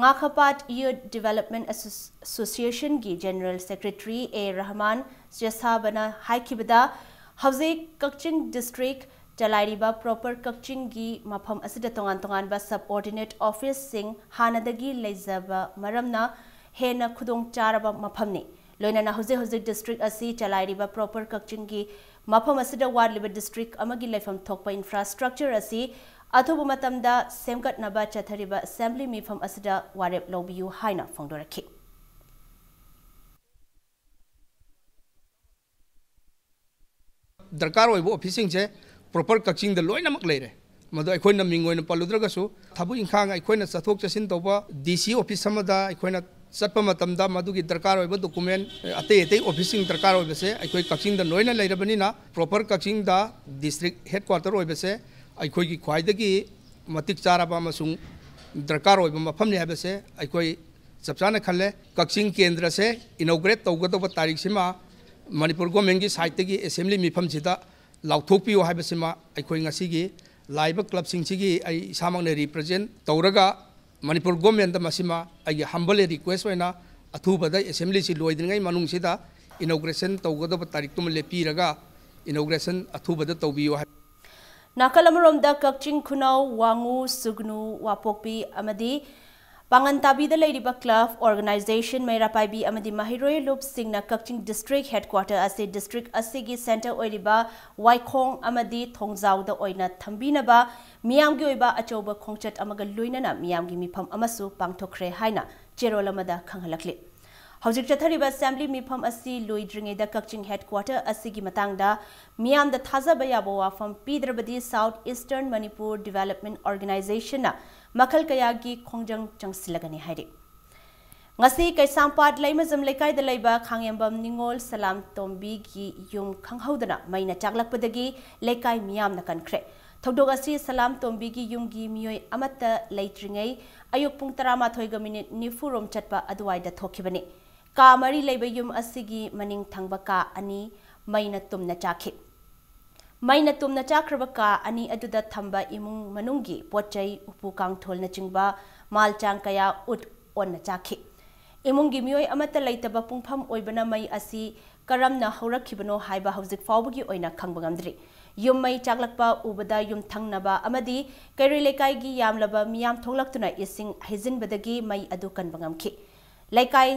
ꯉꯥꯈꯄꯥꯠ Youth Development Associ-, Associationꯒꯤ General Secretary A Rahman ꯆꯦꯁꯥꯕꯅ ꯍꯥꯏꯈꯤꯕꯗ, ꯍꯧꯖꯤꯛ ꯀꯛꯆꯤꯡ district ꯆꯂꯥꯏꯔꯤꯕ proper ꯀꯛꯆꯤꯡꯒꯤ ꯃꯐꯝ ꯑꯁꯤꯗ ꯇꯣꯉꯥꯟ ꯇꯣꯉꯥꯟꯕ subordinate officeꯁꯤꯡ ꯍꯥꯟꯅꯗꯒꯤ ꯂꯩꯖꯕ ꯃꯔꯝꯅ ꯍꯦꯟꯅ ꯈꯨꯗꯣꯡ ꯆꯥꯔꯕ ꯃꯐꯝꯅꯤ꯫ ꯂꯣꯏꯅꯅ ꯍꯧꯖꯤꯛ ꯍꯧꯖꯤꯛ district ꯑꯁꯤ ꯆꯂꯥꯏꯔꯤꯕ proper ꯀꯛꯆꯤꯡꯒꯤ ꯃꯐꯝ ꯑꯁꯤꯗ ꯋꯥꯠꯂꯤꯕ district ꯑꯃꯒꯤ ꯂꯩꯐꯝ ꯊꯣꯛꯄ infrastructure ꯑꯁꯤ ꯑꯊꯨꯕ ꯃꯇꯝꯗ ꯁꯦꯝꯒꯠꯅꯕ ꯆꯠꯊꯔꯤꯕ assembly ꯃꯤꯐꯝ ꯑꯁꯤꯗ ꯋꯥꯔꯦꯞ ꯂꯧꯕꯤꯌꯨ ꯍꯥꯏꯅ ꯐꯣꯡꯗꯣꯔꯛꯈꯤ꯫ ꯗꯔꯀꯥꯔ ꯑꯣꯏꯕ officeꯁꯤꯡꯁꯦ proper ꯀꯛꯆꯤꯡꯗ ꯂꯣꯏꯅꯃꯛ ꯂꯩꯔꯦ꯫ ꯃꯗꯨ ꯑꯩꯈꯣꯏꯅ ꯃꯤꯡ ꯑꯣꯏꯅ ꯄꯜꯂꯨꯗ꯭ꯔꯒꯁꯨ, ꯊꯕꯛ ꯏꯪꯈꯥꯡ ꯑꯩꯈꯣꯏꯅ ꯆꯠꯊꯣꯛ ꯆꯠꯁꯤꯟ ꯇꯧꯕ DC office ꯑꯃꯗ ꯑꯩꯈꯣꯏꯅ ꯆꯠꯄ ꯃꯇꯝꯗ, ꯃꯗꯨꯒꯤ ꯗꯔꯀꯥꯔ ꯑꯣꯏꯕ document, ꯑꯇꯩ ꯑꯇꯩ officeꯁꯤꯡ ꯗꯔꯀꯥꯔ ꯑꯣꯏꯕꯁꯦ ꯑꯩꯈꯣꯏ ꯀꯛꯆꯤꯡꯗ ꯂꯣꯏꯅ ꯂꯩꯔꯕꯅꯤꯅ, proper ꯀꯛꯆꯤꯡꯗ district headquarter ꯑꯣꯏꯕꯁꯦ ꯑꯩꯈꯣꯏꯒꯤ ꯈ꯭ꯋꯥꯏꯗꯒꯤ ꯃꯇꯤꯛ ꯆꯥꯔꯕ ꯑꯃꯁꯨꯡ ꯗꯔꯀꯥꯔ ꯑꯣꯏꯕ ꯃꯐꯝꯅꯤ ꯍꯥꯏꯕꯁꯦ ꯑꯩꯈꯣꯏ ꯆꯞ ꯆꯥꯅ ꯈꯜꯂꯦ꯫ ꯀꯛꯆꯤꯡ ꯀꯦꯟꯗ꯭ꯔꯁꯦ inaugurate ꯇꯧꯒꯗꯧꯕ ꯇꯥꯔꯤꯛꯁꯤꯃ ꯃꯅꯤꯄꯨꯔ governmentꯀꯤ sideꯇꯒꯤ assembly ꯃꯤꯐꯝꯁꯤꯗ ꯂꯥꯎꯊꯣꯛꯄꯤꯌꯨ ꯍꯥꯏꯕꯁꯤꯃ ꯑꯩꯈꯣꯏ ꯉꯁꯤꯒꯤ ꯂꯥꯛꯏꯕ clubꯁꯤꯡꯁꯤꯒꯤ ꯑꯩ ꯏꯁꯥꯃꯛꯅ represent ꯇꯧꯔꯒ ꯃꯅꯤꯄꯨꯔ governmentꯇ ꯃꯁꯤꯃ ꯑꯩꯒꯤ humble request ꯑꯣꯏꯅ ꯑꯊꯨꯕꯗ assemblyꯁꯤ ꯂꯣꯏꯗ꯭ꯔꯤꯉꯩ ꯃꯅꯨꯡꯁꯤꯗ inauguration ꯇꯧꯒꯗꯕ ꯇꯥꯔꯤꯛꯇꯨꯃ ꯂꯦꯞꯄꯤꯔꯒ inauguration ꯑꯊꯨꯕꯗ ꯇꯧꯕꯤꯌꯨ ꯍꯥꯏ꯫ ꯅꯥꯀꯜ ꯑꯃꯔꯣꯝꯗ ꯀꯛꯆꯤꯡ ꯈꯨꯅꯧ, ꯋꯥꯉꯨ, ꯁꯨꯒꯅꯨ, ꯋꯥꯄꯣꯛꯄꯤ ꯑꯃꯗꯤ ꯄꯥꯉꯟ ꯇꯥꯕꯤꯗ ꯂꯩꯔꯤꯕ club, organization, ꯃꯩꯔꯥ ꯄꯥꯏꯕꯤ ꯑꯃꯗꯤ ꯃꯍꯩꯔꯣꯏ ꯂꯨꯞꯁꯤꯡꯅ ꯀꯛꯆꯤꯡ district headquarter ꯑꯁꯤ district ꯑꯁꯤꯒꯤ centre ꯑꯣꯏꯔꯤꯕ ꯋꯥꯏꯈꯣꯡ ꯑꯃꯗꯤ ꯊꯣꯡꯖꯥꯎꯗ ꯑꯣꯏꯅ ꯊꯝꯕꯤꯅꯕ ꯃꯤꯌꯥꯝꯒꯤ ꯑꯣꯏꯕ ꯑꯆꯧꯕ ꯈꯣꯡꯆꯠ ꯑꯃꯒ ꯂꯣꯏꯅꯅ ꯃꯤꯌꯥꯝꯒꯤ ꯃꯤꯐꯝ ꯑꯃꯁꯨ ꯄꯥꯡꯊꯣꯛꯈ꯭ꯔꯦ ꯍꯥꯏꯅ ꯆꯦꯔꯣꯜ ꯑꯃꯗ ꯈꯪꯍꯜꯂꯛꯂꯤ꯫ ꯍꯧꯖꯤꯛ ꯆꯠꯊꯔꯤꯕ assembly ꯃꯤꯐꯝ ꯑꯁꯤ ꯂꯣꯏꯗ꯭ꯔꯤꯉꯩꯗ ꯀꯛꯆꯤꯡ headquarter ꯑꯁꯤꯒꯤ ꯃꯇꯥꯡꯗ ꯃꯤꯌꯥꯝꯗ ꯊꯥꯖꯕ ꯌꯥꯕ ꯋꯥꯐꯝ ꯄꯤꯗ꯭ꯔꯕꯗꯤ South Eastern Manipur Development Organizationꯅ ꯃꯈꯜ ꯀꯌꯥꯒꯤ ꯈꯣꯡꯖꯪ ꯆꯪꯁꯤꯜꯂꯒꯅꯤ ꯍꯥꯏꯔꯤ꯫ ꯉꯁꯤ ꯀꯩꯁꯥꯝꯄꯥꯠ ꯂꯩꯃꯖꯝ ꯂꯩꯀꯥꯏꯗ ꯂꯩꯕ ꯈꯥꯡꯉꯦꯝꯕꯝ ꯅꯤꯉꯣꯜ ꯁꯂꯥꯝ ꯇꯣꯝꯕꯤꯒꯤ ꯌꯨꯝ ꯈꯪꯍꯧꯗꯅ ꯃꯩꯅ ꯆꯥꯛꯂꯛꯄꯗꯒꯤ ꯂꯩꯀꯥꯏ ꯃꯤꯌꯥꯝꯅ ꯀꯟꯈ꯭ꯔꯦ꯫ ꯊꯧꯗꯣꯛ ꯑꯁꯤ ꯁꯂꯥꯝ ꯇꯣꯝꯕꯤꯒꯤ ꯌꯨꯝꯒꯤ ꯃꯤꯑꯣꯏ ꯑꯃꯠꯇ ꯂꯩꯇ꯭ꯔꯤꯉꯩ ꯑꯌꯨꯛ ꯄꯨꯡ ꯇꯔꯥꯃꯥꯊꯣꯏꯒ minute ꯅꯤꯐꯨ ꯔꯣꯝ ꯆꯠꯄ ꯑꯗꯨꯋꯥꯏꯗ ꯊꯣꯛꯈꯤꯕꯅꯤ꯫ ꯀꯥ ꯃꯔꯤ ꯂꯩꯕ ꯌꯨꯝ ꯑꯁꯤꯒꯤ ꯃꯅꯤꯡ ꯊꯪꯕ ꯀꯥ ꯑꯅꯤ ꯃꯩꯅ ꯇꯨꯝꯅ ꯆꯥꯛꯈꯤ꯫ ꯃꯩꯅ ꯇꯨꯝꯅ ꯆꯥꯛꯈ꯭ꯔꯕ ꯀꯥ ꯑꯅꯤ ꯑꯗꯨꯗ ꯊꯝꯕ ꯏꯃꯨꯡ ꯃꯅꯨꯡꯒꯤ ꯄꯣꯠ ꯆꯩ, ꯎꯄꯨ ꯀꯥꯡꯊꯣꯜꯅꯆꯤꯡꯕ ꯃꯥꯜ ꯆꯥꯡ ꯀꯌꯥ ꯎꯠ ꯑꯣꯟꯅ ꯆꯥꯛꯈꯤ꯫ ꯏꯃꯨꯡꯒꯤ ꯃꯤꯑꯣꯏ ꯑꯃꯠꯇ ꯂꯩꯇꯕ ꯄꯨꯡꯐꯝ ꯑꯣꯏꯕꯅ ꯃꯩ ꯑꯁꯤ ꯀꯔꯝꯅ ꯍꯧꯔꯛꯈꯤꯕꯅꯣ ꯍꯥꯏꯕ ꯍꯧꯖꯤꯛ ꯐꯥꯎꯕꯒꯤ ꯑꯣꯏꯅ ꯈꯪꯕ ꯉꯝꯗ꯭ꯔꯤ꯫ ꯌꯨꯝ ꯃꯩ ꯆꯥꯛꯂꯛꯄ ꯎꯕꯗ ꯌꯨꯝꯊꯪꯅꯕ ꯑꯃꯗꯤ ꯀꯩꯔꯣꯏ ꯂꯩꯀꯥꯏꯒꯤ ꯌꯥꯝꯂꯕ ꯃꯤꯌꯥꯝ ꯊꯣꯛꯂꯛꯇꯨꯅ ꯏꯁꯤꯡ ꯍꯩꯖꯤꯟꯕꯗꯒꯤ ꯃꯩ ꯑꯗꯨ ꯀꯟꯕ ꯉꯝꯈꯤ꯫ ꯂꯩꯀꯥꯏ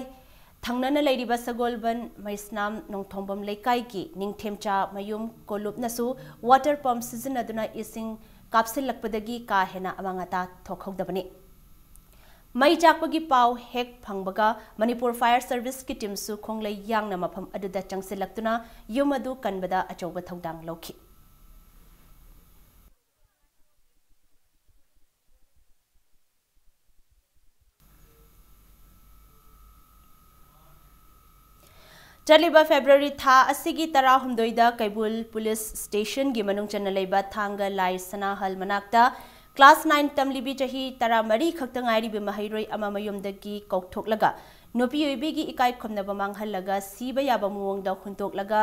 ꯊꯪꯅꯅ ꯂꯩꯔꯤꯕ ꯁꯒꯣꯜꯕꯟ ꯃꯩꯁꯅꯥꯝ ꯅꯣꯡꯊꯣꯡꯕꯝ ꯂꯩꯀꯥꯏꯒꯤ ꯅꯤꯡꯊꯦꯝꯆꯥ ꯃꯌꯨꯝ ꯀꯣꯂꯨꯞꯅꯁꯨ water pump ꯁꯤꯖꯤꯟꯅꯗꯨꯅ ꯏꯁꯤꯡ ꯀꯥꯞꯁꯤꯜꯂꯛꯄꯗꯒꯤ ꯀꯥ ꯍꯦꯟꯅ ꯑꯃꯥꯡ ꯑꯇꯥ ꯊꯣꯛꯍꯧꯗꯕꯅꯤ꯫ ꯃꯩ ꯆꯥꯛꯄꯒꯤ ꯄꯥꯎ ꯍꯦꯛ ꯐꯪꯕꯒ ꯃꯅꯤꯄꯨꯔ Fire Service ꯀꯤ team ꯁꯨ ꯈꯣꯡꯂꯩ ꯌꯥꯡꯅ ꯃꯐꯝ ꯑꯗꯨꯗ ꯆꯪꯁꯤꯜꯂꯛꯇꯨꯅ ꯌꯨꯝ ꯑꯗꯨ ꯀꯟꯕꯗ ꯑꯆꯧꯕ ꯊꯧꯗꯥꯡ ꯂꯧꯈꯤ꯫ ꯆꯠꯂꯤꯕ February ꯊꯥ ꯑꯁꯤꯒꯤ ꯇꯔꯥꯍꯨꯝꯗꯣꯏꯗ ꯀꯩꯕꯨꯜ police station ꯒꯤ ꯃꯅꯨꯡ ꯆꯟꯅ ꯂꯩꯕ ꯊꯥꯡꯒ ꯂꯥꯏ ꯁꯅꯥꯍꯜ ꯃꯅꯥꯛꯇ class nine ꯇꯝꯂꯤꯕꯤ ꯆꯍꯤ ꯇꯔꯥꯃꯔꯤ ꯈꯛꯇ ꯉꯥꯏꯔꯤꯕꯤ ꯃꯍꯩꯔꯣꯏ ꯑꯃ ꯃꯌꯨꯝꯗꯒꯤ ꯀꯧꯊꯣꯛꯂꯒ ꯅꯨꯄꯤ ꯑꯣꯏꯕꯤꯒꯤ ꯏꯀꯥꯏ ꯈꯨꯝꯅꯕ ꯃꯥꯡꯍꯜꯂꯒ ꯁꯤꯕ ꯌꯥꯕ ꯃꯑꯣꯡꯗ ꯍꯨꯟꯇꯣꯛꯂꯒ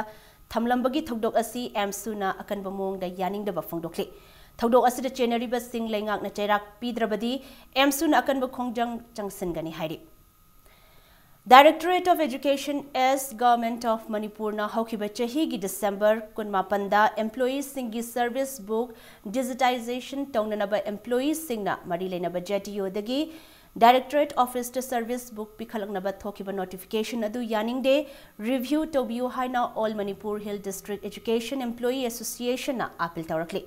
ꯊꯝꯂꯝꯕꯒꯤ ꯊꯧꯗꯣꯛ ꯑꯁꯤ ꯑꯦꯝꯁꯨꯅ ꯑꯀꯟꯕ ꯃꯑꯣꯡꯗ ꯌꯥꯅꯤꯡꯗꯕ ꯐꯣꯡꯗꯣꯛꯂꯤ꯫ ꯊꯧꯗꯣꯛ ꯑꯁꯤꯗ ꯆꯦꯟꯅꯔꯤꯕꯁꯤꯡ ꯂꯩꯉꯥꯛꯅ ꯆꯩꯔꯥꯛ ꯄꯤꯗ꯭ꯔꯕꯗꯤ ꯑꯦꯝꯁꯨꯅ ꯑꯀꯟꯕ ꯈꯣꯡꯖꯪ ꯆꯪꯁꯤꯟꯒꯅꯤ ꯍꯥꯏꯔꯤ꯫ Directorate of Education as Government of ꯃꯅꯤꯄꯨꯔꯅ ꯍꯧꯈꯤꯕ ꯆꯍꯤꯒꯤ December ꯀꯨꯟꯃꯥꯄꯟꯗ employee ꯁꯤꯡꯒꯤ service book digitization ꯇꯧꯅꯅꯕ employee ꯁꯤꯡꯅ ꯃꯔꯤ ꯂꯩꯅꯕ ZEO ꯗꯒꯤ Directorate Office ꯇ service book ꯄꯤꯈꯠꯂꯛꯅꯕ ꯊꯣꯛꯈꯤꯕ notification ꯑꯗꯨ ꯌꯥꯅꯤꯡꯗꯦ, review ꯇꯧꯕꯤꯌꯨ ꯍꯥꯏꯅ All Manipur Hill District Education Employee Association ꯅ appeal ꯇꯧꯔꯛꯂꯤ꯫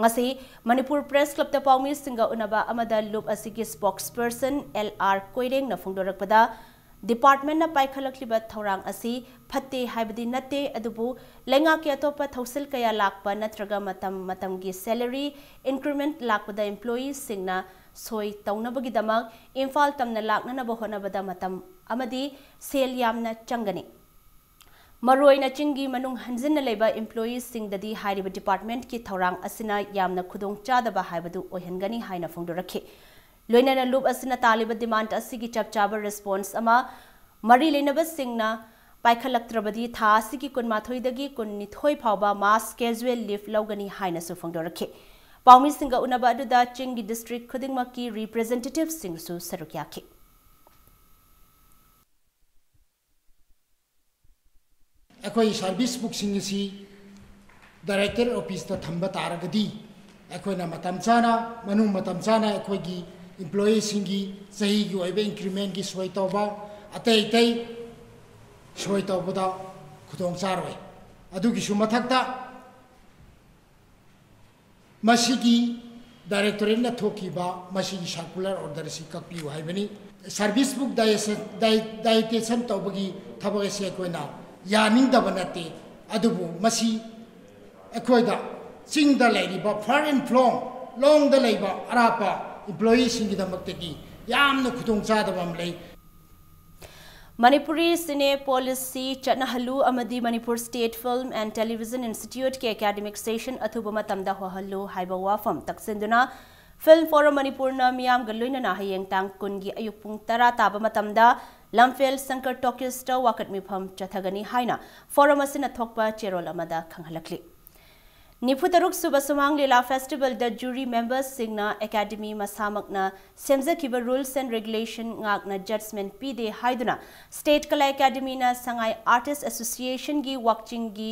ꯉꯁꯤ ꯃꯅꯤꯄꯨꯔ Press Club ꯇ ꯄꯥꯎꯃꯤꯁꯤꯡꯒ ꯎꯅꯕ ꯑꯃꯗ ꯂꯨꯞ ꯑꯁꯤꯒꯤ spokesperson ꯑꯦꯜ ꯑꯥꯔ ꯀꯣꯏꯔꯦꯡꯅ ꯐꯣꯡꯗꯣꯔꯛꯄꯗ, department ꯅ ꯄꯥꯏꯈꯠꯂꯛꯂꯤꯕ ꯊꯧꯔꯥꯡ ꯑꯁꯤ ꯐꯠꯇꯦ ꯍꯥꯏꯕꯗꯤ ꯅꯠꯇꯦ, ꯑꯗꯨꯕꯨ ꯂꯩꯉꯥꯛꯀꯤ ꯑꯇꯣꯞꯄ ꯊꯧꯁꯤꯜ ꯀꯌꯥ ꯂꯥꯛꯄ ꯅꯠꯇ꯭ꯔꯒ ꯃꯇꯝ ꯃꯇꯝꯒꯤ salary increment ꯂꯥꯛꯄꯗ employee ꯁꯤꯡꯅ ꯁꯣꯏ ꯇꯧꯅꯕꯒꯤꯗꯃꯛ ꯏꯝꯐꯥꯜ ꯇꯝꯅ ꯂꯥꯛꯅꯅꯕ ꯍꯣꯠꯅꯕꯗ ꯃꯇꯝ ꯑꯃꯗꯤ ꯁꯦꯜ ꯌꯥꯝꯅ ꯆꯪꯒꯅꯤ꯫ ꯃꯔꯨꯑꯣꯏꯅ ꯆꯤꯡꯒꯤ ꯃꯅꯨꯡ ꯍꯟꯖꯤꯟꯅ ꯂꯩꯕ employee ꯁꯤꯡꯗꯗꯤ ꯍꯥꯏꯔꯤꯕ department ꯀꯤ ꯊꯧꯔꯥꯡ ꯑꯁꯤꯅ ꯌꯥꯝꯅ ꯈꯨꯗꯣꯡꯆꯥꯗꯕ ꯍꯥꯏꯕꯗꯨ ꯑꯣꯏꯍꯟꯒꯅꯤ ꯍꯥꯏꯅ ꯐꯣꯡꯗꯣꯔꯛꯈꯤ꯫ ꯂꯣꯏꯅꯅ ꯂꯨꯞ ꯑꯁꯤꯅ ꯇꯥꯜꯂꯤꯕ demand ꯑꯁꯤꯒꯤ ꯆꯞ ꯆꯥꯕ response ꯑꯃ ꯃꯔꯤ ꯂꯩꯅꯕꯁꯤꯡꯅ ꯄꯥꯏꯈꯠꯂꯛꯇ꯭ꯔꯕꯗꯤ ꯊꯥ ꯑꯁꯤꯒꯤ ꯀꯨꯟꯃꯥꯊꯣꯏꯗꯒꯤ ꯀꯨꯟꯅꯤꯊꯣꯏ ꯐꯥꯎꯕ mass casual leave ꯂꯧꯒꯅꯤ ꯍꯥꯏꯅꯁꯨ ꯐꯣꯡꯗꯣꯔꯛꯈꯤ꯫ ꯄꯥꯎꯃꯤꯁꯤꯡꯒ ꯎꯅꯕ ꯑꯗꯨꯗ ꯆꯤꯡꯒꯤ district ꯈꯨꯗꯤꯡꯃꯛꯀꯤ representative ꯁꯤꯡꯁꯨ ꯁꯔꯨꯛ ꯌꯥꯈꯤ꯫ ꯑꯩꯈꯣꯏ service book ꯁꯤꯡ ꯑꯁꯤ Director Office ꯇ ꯊꯝꯕ ꯇꯥꯔꯒꯗꯤ, ꯑꯩꯈꯣꯏꯅ ꯃꯇꯝ ꯆꯥꯅ, ꯃꯅꯨꯡ ꯃꯇꯝ ꯆꯥꯅ ꯑꯩꯈꯣꯏꯒꯤ employee ꯁꯤꯡꯒꯤ ꯆꯍꯤꯒꯤ ꯑꯣꯏꯕ increment ꯀꯤ ꯁꯣꯏ ꯇꯧꯕ, ꯑꯇꯩ ꯑꯇꯩ ꯁꯣꯏ ꯇꯧꯕꯗ ꯈꯨꯗꯣꯡ ꯆꯥꯔꯣꯏ꯫ ꯑꯗꯨꯒꯤꯁꯨ ꯃꯊꯛꯇ ꯃꯁꯤꯒꯤ directorate ꯅ ꯊꯣꯛꯈꯤꯕ ꯃꯁꯤꯒꯤ circular order ꯑꯁꯤ ꯀꯛꯄꯤꯌꯨ ꯍꯥꯏꯕꯅꯤ꯫ Service book dietitian ꯇꯧꯕꯒꯤ ꯊꯕꯛ ꯑꯁꯤ ꯑꯩꯈꯣꯏꯅ ꯌꯥꯅꯤꯡꯗꯕ ꯅꯠꯇꯦ, ꯑꯗꯨꯕꯨ ꯃꯁꯤ ꯑꯩꯈꯣꯏꯗ ꯆꯤꯡꯗ ꯂꯩꯔꯤꯕ far and flung, ꯂꯣꯡꯗ ꯂꯩꯕ ꯑꯔꯥꯞꯄ employee ꯁꯤꯡꯒꯤꯗꯃꯛꯇꯗꯤ ꯌꯥꯝꯅ ꯈꯨꯗꯣꯡꯆꯥꯗꯕ ꯑꯃ ꯂꯩ꯫ ꯃꯅꯤꯄꯨꯔꯤ ꯁꯤꯅꯦ ꯄꯣꯂꯤꯁꯤ ꯆꯠꯅꯍꯜꯂꯨ ꯑꯃꯗꯤ Manipur State Film and Television Institute ꯀꯤ academic session ꯑꯊꯨꯕ ꯃꯇꯝꯗ ꯍꯧꯍꯜꯂꯨ ꯍꯥꯏꯕ ꯋꯥꯐꯝ ꯇꯛꯁꯤꯟꯗꯨꯅ Film Forum ꯃꯅꯤꯄꯨꯔꯅ ꯃꯤꯌꯥꯝꯒ ꯂꯣꯏꯅꯅ ꯍꯌꯦꯡ ꯇꯥꯡ ꯀꯨꯟꯒꯤ ꯑꯌꯨꯛ ꯄꯨꯡ ꯇꯔꯥ ꯇꯥꯕ ꯃꯇꯝꯗ ꯂꯝꯐꯦꯜ ꯁꯪꯀꯔ ꯇꯣꯀꯤꯁꯇ ꯋꯥꯀꯠ ꯃꯤꯐꯝ ꯆꯠꯊꯒꯅꯤ ꯍꯥꯏꯅ Forum ꯑꯁꯤꯅ ꯊꯣꯛꯄ ꯆꯦꯔꯣꯜ ꯑꯃꯗ ꯈꯪꯍꯜꯂꯛꯂꯤ꯫ ꯅꯤꯐꯨ ꯇꯔꯨꯛ ꯁꯨꯕ ꯁꯨꯃꯥꯡ ꯂꯤꯂꯥ festival ꯗ jury member ꯁꯤꯡꯅ academy ꯃꯁꯥꯃꯛꯅ ꯁꯦꯝꯖꯈꯤꯕ rules and regulation ꯉꯥꯛꯅ judgment ꯄꯤꯗꯦ ꯍꯥꯏꯗꯨꯅ State Kala Academy ꯅ Sangai Artist Association ꯒꯤ ꯋꯥꯛꯆꯤꯡꯒꯤ